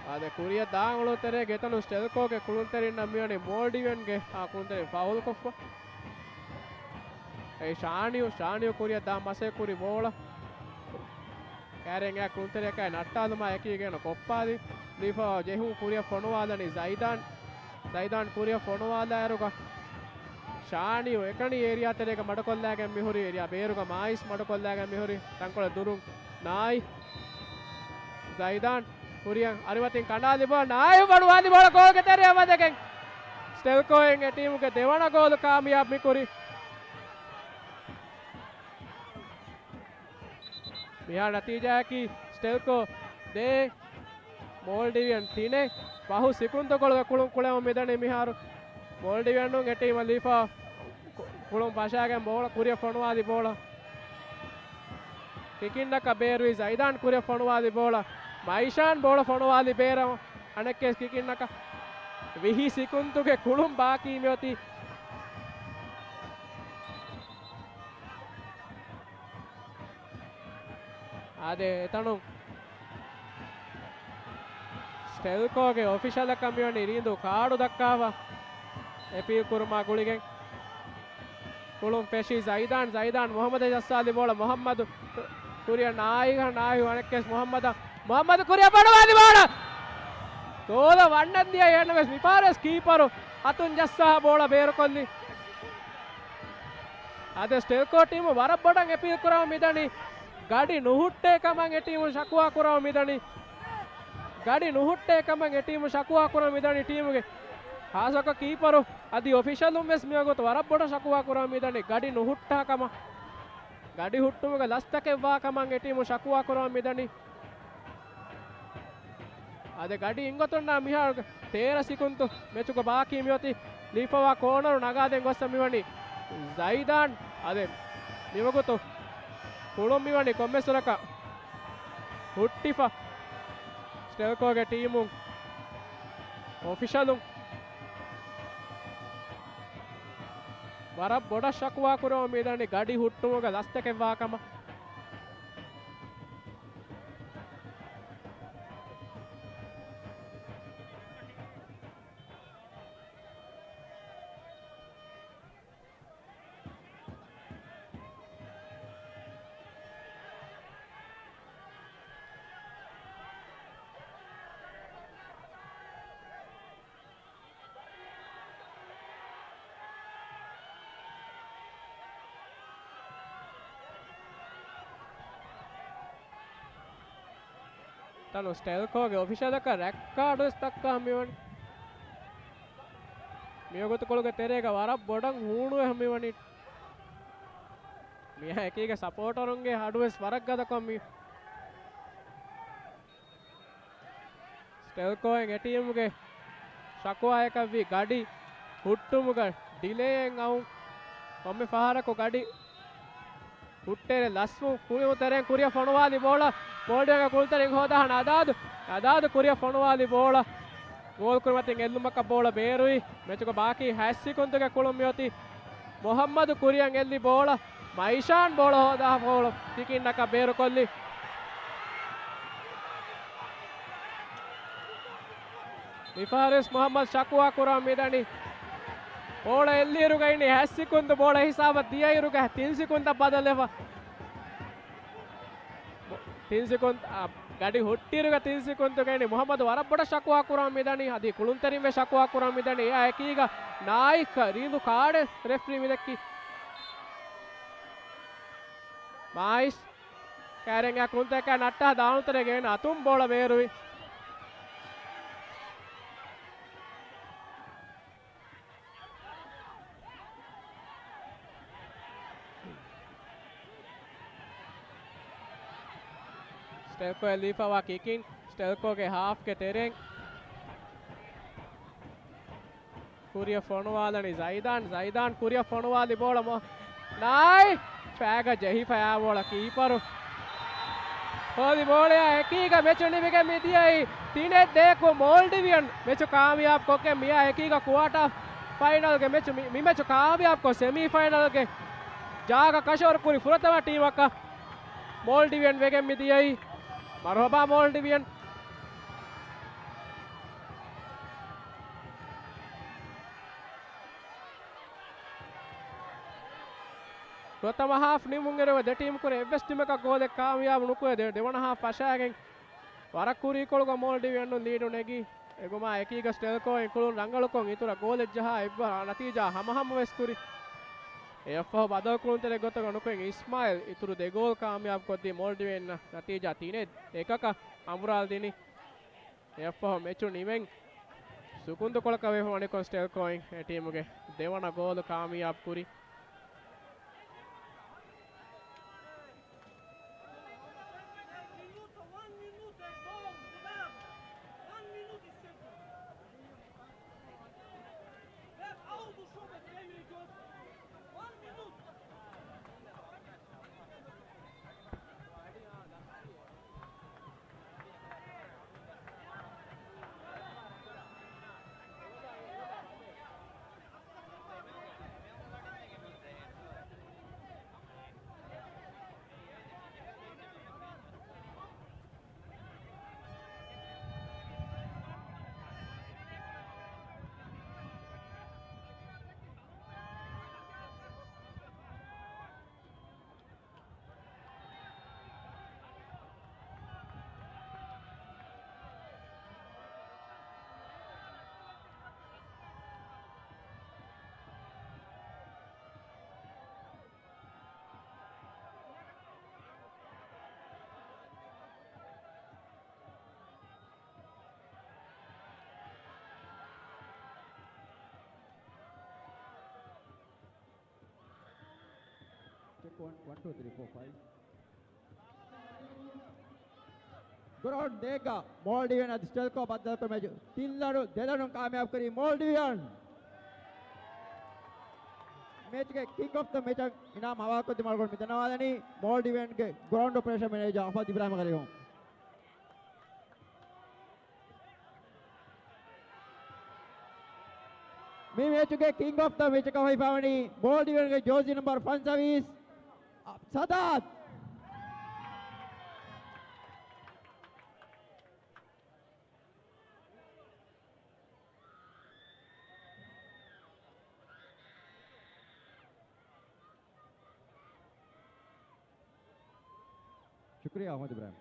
އާދެ ކުރިއަށް ދާން އުޅުނު ތެރޭގެ އެތަނުން ސްޓެލްކޯގެ ކުޅުންތެރިންނަށް މިވަނީ މޯލްޑިވިއަންގެ އާ ކުޅުންތެރިން ފައުލްކޮށްފަ. އެއީ ޝާނިޔު، ޝާނިޔު ކުރިއަށް ދާން މަސޭ ކުރި ބޯޅަ. ކާރިއިން އެއާ ކުޅުންތެރިޔަކާއި ނައްޓާލުމާ އެކީގަ އޭނަ ކޮއްޕާލި. ލީފާ ޖެހުން ކުރިއަށް ފޮނުވާލަނީ ޒައިދާން. ޒައިދާން ކުރިއަށް ފޮނުވާލާއިރުގަ ޝާނިޔު އެކަނި އޭރިއާ ތެރޭގަ މަޑުކޮށްލާގެން މިހުރި، އޭރިއާ ބޭރުގަ މާއިސް މަޑުކޮށްލާގެން މިހުރި ތަންކޮޅެއް ދުރުން. ނާއި، ޒައިދާން ކުރިއަށް އަރިމަތިން ކަނޑާލި ބޯ، ނާއި ވަޑުވާލި ބޯޅަ ގޯލްގެ ތެރެއަށް ވަދެގެން ސްޓެލްކޯއިން އެ ޓީމުގެ ދެވަނަ ގޯލު ކާމިޔާބު މިކުރި. މިހާ ނަތީޖާއަކީ ސްޓެލްކޯ ދޭއް، މޯލްޑިވިއަން ތިނެއް. ފަހު ސިކުންދުކޮޅުގެ ކުޅުން ކުޅެމުން މިދަނީ މިހާރު. މޯލްޑިވިއަން އެ ޓީމަށް ލީފާ ކު-، ކުޅުން ފަށާގެން ބޯޅަ ކުރިއަށް ފޮނުވާލި ބޯޅަ. ކިކިންނަކަށް ބޭރުވި ޒައިދާން ކުރިއަށް ފޮނުވާލި ބޯޅަ. މައިޝާން ބޯޅަ ފޮނުވާލި ބޭރަށް އަނެއްކެސް ކިކިންނަކަށް. ވިހި ސިކުންދުގެ ކުޅުން ބާކީ މިއޮތީ. އާދެ، އެތަނުން ސްޓެލްކޯގެ އޮފިޝަލަކަށް މިވަނީ ރީނދޫ ކާޑު ދައްކާފަ އެޕީލް ކުރުމާ ގުޅިގެން. ކުޅުން ފެށީ ޒައިދާން، ޒައިދާން މުހައްމަދަށް ޖައްސާލި ބޯޅަ މުހައްމަދު ކުރިއަށް ނާއިހަށް، ނާއިހު އަނެއްކެސް މުހައްމަދަށް، މުހައްމަދު ކުރިއަށް ބަޑުވާލި ބޯޅަ ގޯލަށް ވަންނަން ދިޔަ އެހެންނަމަވެސް މިފަހަރުވެސް ކީޕަރު އަތުން ޖައްސާ ބޯޅަ ބޭރުކޮށްލި. އާދެ، ސްޓެލްކޯ ޓީމު ވަރަށް ބޮޑަށް އެޕީލް ކުރަމުން މިދަނީ. ގަޑި ނުހުއްޓޭ ކަމަށް އެ ޓީމުން ޝަކުވާ ކުރަމުން މިދަނީ. ގަޑި ނުހުއްޓޭ ކަމަށް އެ ޓީމުން ޝަކުވާ ކުރަމުން މިދަނީ ޓީމުގެ ޚާއްޞަކޮށް ކީޕަރު އަދި އޮފިޝަލުން ވެސް މިވަގުތު ވަރަށް ބޮޑަށް ޝަކުވާ ކުރަމުން މިދަނީ. ގަޑި ނުހުއްޓާ ކަމަށް، ގަޑި ހުއްޓުމުގެ ލަސްތަކެއް ވާ ކަމަށް އެ ޓީމުން ޝަކުވާ ކުރަމުން މިދަނީ. އާދެ، ގަޑި އިންގޮތުންނާ މިހާރު ތޭރަ ސިކުންތު މެޗުގެ ބާކީ މިއޮތީ. ލީފަވާ ކޯނަރު ނަގާދޭން ގޮއްސަ މިވަނީ ޒައިދާން. އާދެ، މިވަގުތު ކުޅުން މިވަނީ ކޮންމެސް ވަރަކަށް ހުއްޓިފަ. ސްޓެލްކޯގެ ޓީމުން އޮފިޝަލުން ވަރަށް ބޮޑަށް ޝަކުވާ ކުރަމުން މިދަނީ ގަޑި ހުއްޓުމުގެ ލަސްތަކެއް ވާ ކަމަށް. ތަނު ސްޓެލްކޯގެ އޮފިޝަލަކަށް ރެޑް ކާޑު ވެސް ދައްކާ މިވަނީ. މިވަގުތުކޮޅުގެ ތެރޭގަ ވަރަށް ބޮޑަށް ހޫނުވެ މިވަނީ. މިއާ އެކީގެ ސަޕޯޓަރުންގެ ހަޑު ވެސް ވަރަށް ގަދަކޮށް މި. ސްޓެލްކޯއިން އެ ޓީމުގެ ޝަކުވާއަކަށްވީ ގަޑި ހުއްޓުމުގަ ޑިލޭއެއް އައުން. ކޮންމެ ފަހަރަކު ގަޑި ހުއްޓޭރެ ލަސްވުން. ކުޅުން ތެރެއިން ކުރިއަށް ފޮނުވާލި ބޯޅަ މޯލްޑިވިއަންގެ ކުޅުންތެރިން ހޯދާ ނަދާދު. ނަދާދު ކުރިއަށް ފޮނުވާލި ބޯޅަ ގޯލް ކުރިމަތިން އެއްލުމަކަށް ބޯޅަ ބޭރުވި. މެޗުގެ ބާކީ ހަތް ސިކުންތުގެ ކުޅުން މިއޮތީ. މުހައްމަދު ކުރިއަށް އެއްލި ބޯޅަ. މައިޝާން ބޯޅަ ހޯދާ ބޯޅަ ކިކިންނަކަށް ބޭރުކޮށްލި. މިފަހަރުވެސް މުހައްމަދު ޝަކުވާ ކުރަމުން މިދަނީ. ބޯޅަ އެއްލިއިރުގަ އިނީ ހަތް ސިކުންތު، ބޯޅަ ހިސާބަށް ދިޔައިރުގަ ތިން ސިކުންތަށް ބަދަލުވެފަ. ތިން ސިކުން، އަ، ގަޑި ހުއްޓިއިރުގަ ތިން ސިކުންތުގައި މުޙައްމަދު ވަރަށް ބޮޑަށް ޝަކުވާ ކުރަން މިދަނީ. އަދި ކުޅުންތެރިން ވެސް ޝަކުވާ ކުރަން މިދަނީ. އެއާ އެކީގަ ނާއިކް ރީނދު ކާޑެއް ރެފްރީ މިދެއްކި. މާއިސް ކާރެން އެ ކުންތަކާ ނައްޓާ ދާނުތެރޭގެ އަތުން ބޯޅަ ބޭރުވި. ސްޓެލްކޯ އެލީފަވާ ކިކިން ސްޓެލްކޯގެ ހާފްގެ ތެރެއިން. ކުރިއަށް ފޮނުވާލަނީ ޒައިދާން. ޒައިދާން ކުރިއަށް ފޮނުވާލި ބޯޅަ މޮ-، ނާއި! ފައިގަ ޖެހިފައި އާ ބޯޅަ ކީޕަރު. ހޯދި ބޯޅަޔާ އެކީގަ މެޗު ނިމިގެން މިދިޔައީ ތިނެއް ދޭކު. މޯލްޑިވިއަން މެޗު ކާމިޔާބު ކޮށްގެން މިއާ އެކީގަ ކުއާޓާ ފައިނަލްގެ މެޗު މި، މި މެޗު ކާމިޔާބު ކޮށް ސެމީ ފައިނަލްގެ ޖާގަ ކަށަވަރު ކުރި ފުރަތަމަ ޓީމަކަށް މޯލްޑިވިއަން ވެގެން މިދިޔައީ. މަރުހަބާ މޯލްޑިވިއަން. ފުރަތަމަ ހާފް ނިމުން އިރު ދެ ޓީމް ކުރެ އެއްވެސް ޓީމަކަށް ގޯލެއް ކާމިޔާބު ނުކުރެ ދެ، ދެވަނަ ހާފް ފަށާގެން ވަރަށް ކުރީކޮޅުގަ މޯލްޑިވިއަން ލީޑު ނެގި އެގޮމާ އެކީގަ ސްޓެލްކޯ އިން ކުޅުން ރަނގަޅުކޮށް އިތުރަށް ގޯލެއް ޖަހާ އެއްވަރަށް ނަތީޖާ ހަމަހަމަ ވެސް ކުރި. އެއަށްފަހު ބަދަލު ކުޅުންތެރި ގޮތަކަށް ނުކުތް އިސްމާއިލް އިތުރު ދެ ގޯލް ކާމިޔާބު ކޮށްދީ މޯލްޑިވިއަންނަށް ނަތީޖާ ތިނެއް އެކަކަށް އަނބުރާލް ދިނީ. އެއަށްފަހު މެޗު ނިމެން ސުކުންދުކޮޅަކަށް ވެފަ ވަނިކޮށް ސްޓެލްކޯއިން އެ ޓީމުގެ ދެވަނަ ގޯލު ކާމިޔާބު ކުރި. Check one, one, two, three, four, five. ގްރައުންޑް ދޭއްގަ މޯލްޑިވިއަން އަދި ސްޓެލްކޯ ބައްދަލުކޮށް މެޗު ތިން ލަނޑު ދެ ލަނޑުން ކާމިޔާބު ކުރީ މޯލްޑިވިއަން. މެޗުގެ ކިންގް އޮފް ދަ މެޗަށް އިނާމް ހަވާލުކޮށްދިނުމަށް މި ދަންނަވާލަނީ މޯލްޑިވިއަންގެ ގްރައުންޑް އޮޕަރޭޝަން މެނޭޖަރ އަޙްމަދު އިބްރާހިމް ގަލިހުން. މި މެޗުގެ ކިންގް އޮފް ދަ މެޗަކަށް ހޮވިފައިވަނީ މޯލްޑިވިއަންގެ ޖާސީ ނަމްބަރު ފަންސަވީސް، ސަދާތް. ޝުކުރިއްޔާ އަޙްމަދު އިބްރާހިމް.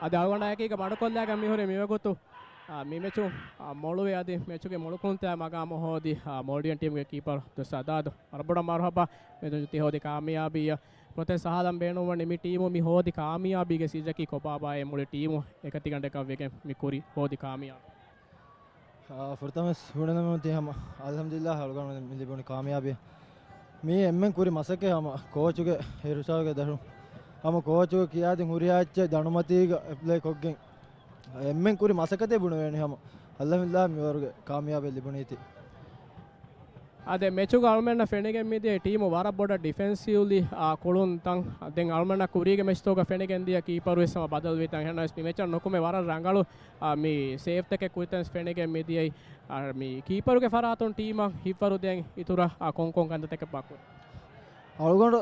އަދި އަޅުގަނޑާއެކީގަ މަޑުކޮށްލާގެން މިހުރި މިވަގުތު، އާ، މި މެޗު، އާ، މޮޅުވި އަދި މެޗުގެ މޮޅުކުޅުންތެރި މަގާމު ހޯދި، އާ، މޯލްޑިވިއަން ޓީމުގެ ކީޕަރު ދުސް އަދާދު. ވަރަށް ބޮޑަށް މަރުހަބާ. މެދުން ތި ހޯދި ކާމިޔާބީއަށް ފުރަތަމަ ސަހާލަން ބޭނުންވަނީ މި ޓީމު މި ހޯދި ކާމިޔާބީގެ ސިއްރަކީ ކޮބާބާއޭ؟ މުޅި ޓީމު އެކަތިގަނޑަކަށް ވެގެން މި ކުރި ހޯދި ކާމިޔާބީ. އާ، ފުރަތަމަސް ބުނެލަމުން ތި ހަމަ އަލްހަމްދުލިއްލާހް އަޅުގަނޑު މި ލިބުނީ ކާމިޔާބީ. މީ އެންމެން ކުރި މަސައްކަތް ހަމަ ކޯޗުގެ އިރުޝާދުގެ ދަށުން ހަމަ ކޯޗުގެ ކިޔާދިން ހުރިހާ އެއްޗެއް ދަނޑުމަތީގަ އެޕްލައި ކޮށްގެން އެންމެން ކުރި މަސައްކަތެއް ބުނެވޭނެ ހަމަ. އަލްހަމްދުލިއްލާހް މިވަރުގެ ކާމިޔާބެއް ލިބުނީތީ. އާދެ، މެޗުގަ އަޅުމެންނަށް ފެނިގެން މިދިޔަ ޓީމު ވަރަށް ބޮޑަށް ޑިފެންސިވްލީ، އާ، ކުޅުން ތަން. ދެން އަޅުމެންނަށް ކުރީގެ މެޗްތަކުގަ ފެނިގެން ދިޔަ ކީޕަރު ވެސް ހަމަ ބަދަލުވި ތަން. އެހެންނަމަވެސް މި މެޗަށް ނުކުމެ ވަރަށް ރަނގަޅު، އާ، މި ސޭފްތަކެއް ކުރިތަން ފެނިގެން މިދިޔައީ. އާ، މި ކީޕަރުގެ ފަރާތުން ޓީމަށް ހިތްވަރު ދޭން އިތުރަށް، އާ، ކޮންކޮން ކަންތައްތަކެއް ބާކީ؟ އަޅުގަނޑު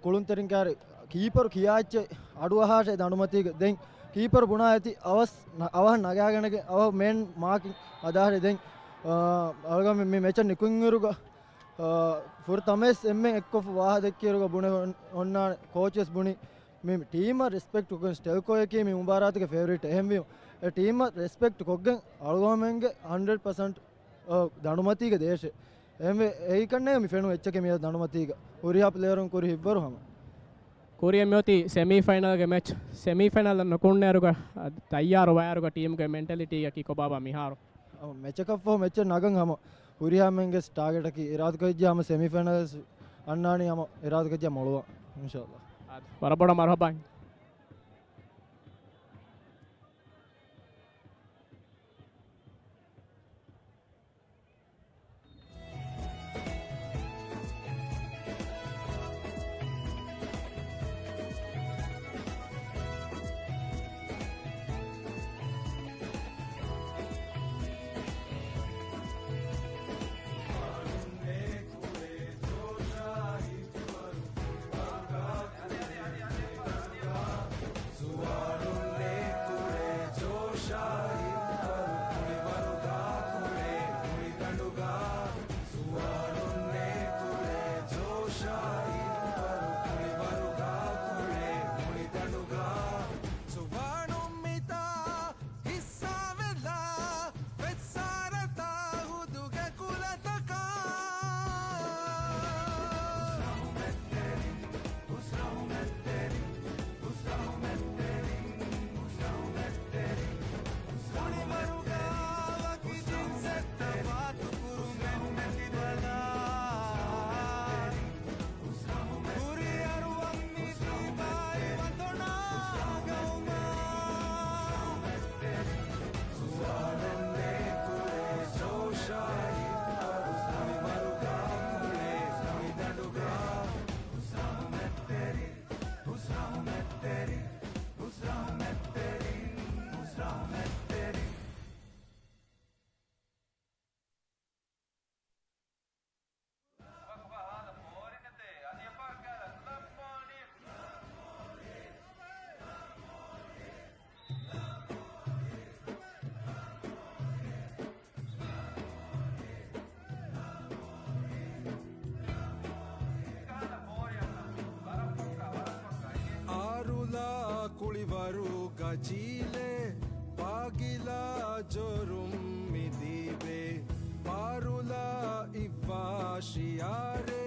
ކުޅުންތެރިން ކާރި ކީޕަރު ކިޔާ އެއްޗެއް އަޑުއަހާށޭ ދަނޑުމަތީގަ. ދެން ކީޕަރު ބުނާ އެތި އަވަސް ނަ-، އަވަހަށް ނަގާގަނެގެން އަވަހަށް މޭން މާކިން އަދާށޭ. ދެން، އާ، އަޅުގަނޑު މި މެޗަށް ނިކުތްއިރުގަ، އާ، ފުރަތަމަވެސް އެންމެން އެއްކޮށް ވާހަކަ ދެއްކިއިރުގަ ބުނެ އޮން-، އޮންނާނެ ކޯޗްވެސް ބުނި މި ޓީމަށް ރެސްޕެކްޓް ކޮށްގެން ސްޓެލްކޯއަކީ މި މުބާރާތުގެ ފޭވަރިޓް. އެހެންވީމަ އެ ޓީމަށް ރެސްޕެކްޓް ކޮށްގެން އަޅުގަނޑުމެންގެ ހަންޑްރެޑް ޕަސެންޓް އޯ، ދަނޑުމަތީގަ ދޭށޭ. އެހެންވެ، އެއީކަންނޭ މި ފެނުނު އެއްޗަކީ މި ދަނޑުމަތީގަ ހުރިހާ ޕްލޭޔަރުން ކުރި ހިތްވަރު ހަމަ. ކުރިއަށް މިއޮތީ ސެމީ ފައިނަލްގެ މެޗް. ސެމީ ފައިނަލަށް ނުކުންނައިރުގަ، އަ، ތައްޔާރު ވާއިރުގަ ޓީމުގެ މެންޓަލިޓީއަކީ ކޮބާބާ މިހާރު؟ އަ، މެޗަކަށްފަހު މެޗެއް ނަގަން ހަމަ ހުރިހާ މެންގެ ޓާގެޓަކީ އިރާދަކުރެއްޖެ ހަމަ ސެމީ ފައިނަލް އަންނާނީ ހަމަ އިރާދަކުރެއްޖެ މޮޅުވާ، އިންޝާﷲ. ވަރަށް ބޮޑަށް މަރުހަބާ. ހިއްސާވެލާ ހުދުގެ ކުލަތަކާ. ހުސްރަހުމެއްތެރިން، ހުސްރަހުމެއްތެރިން، ހުސްރަހުމެއްތެރިން، ހުސްރަހުމެއްތެރިން. ކުޅިވަރުގާ ވަކި ޖިންސެއް ތަފާތު ކުރުމެއް ނެތިބަލާ. އާރުލާ ކުޅިވަރުގަ ޖީލެއް ފާގިލާ ޖޮރުން މި ދީބެ. އާރުލާ އިއްވާ ޝިއާރެއް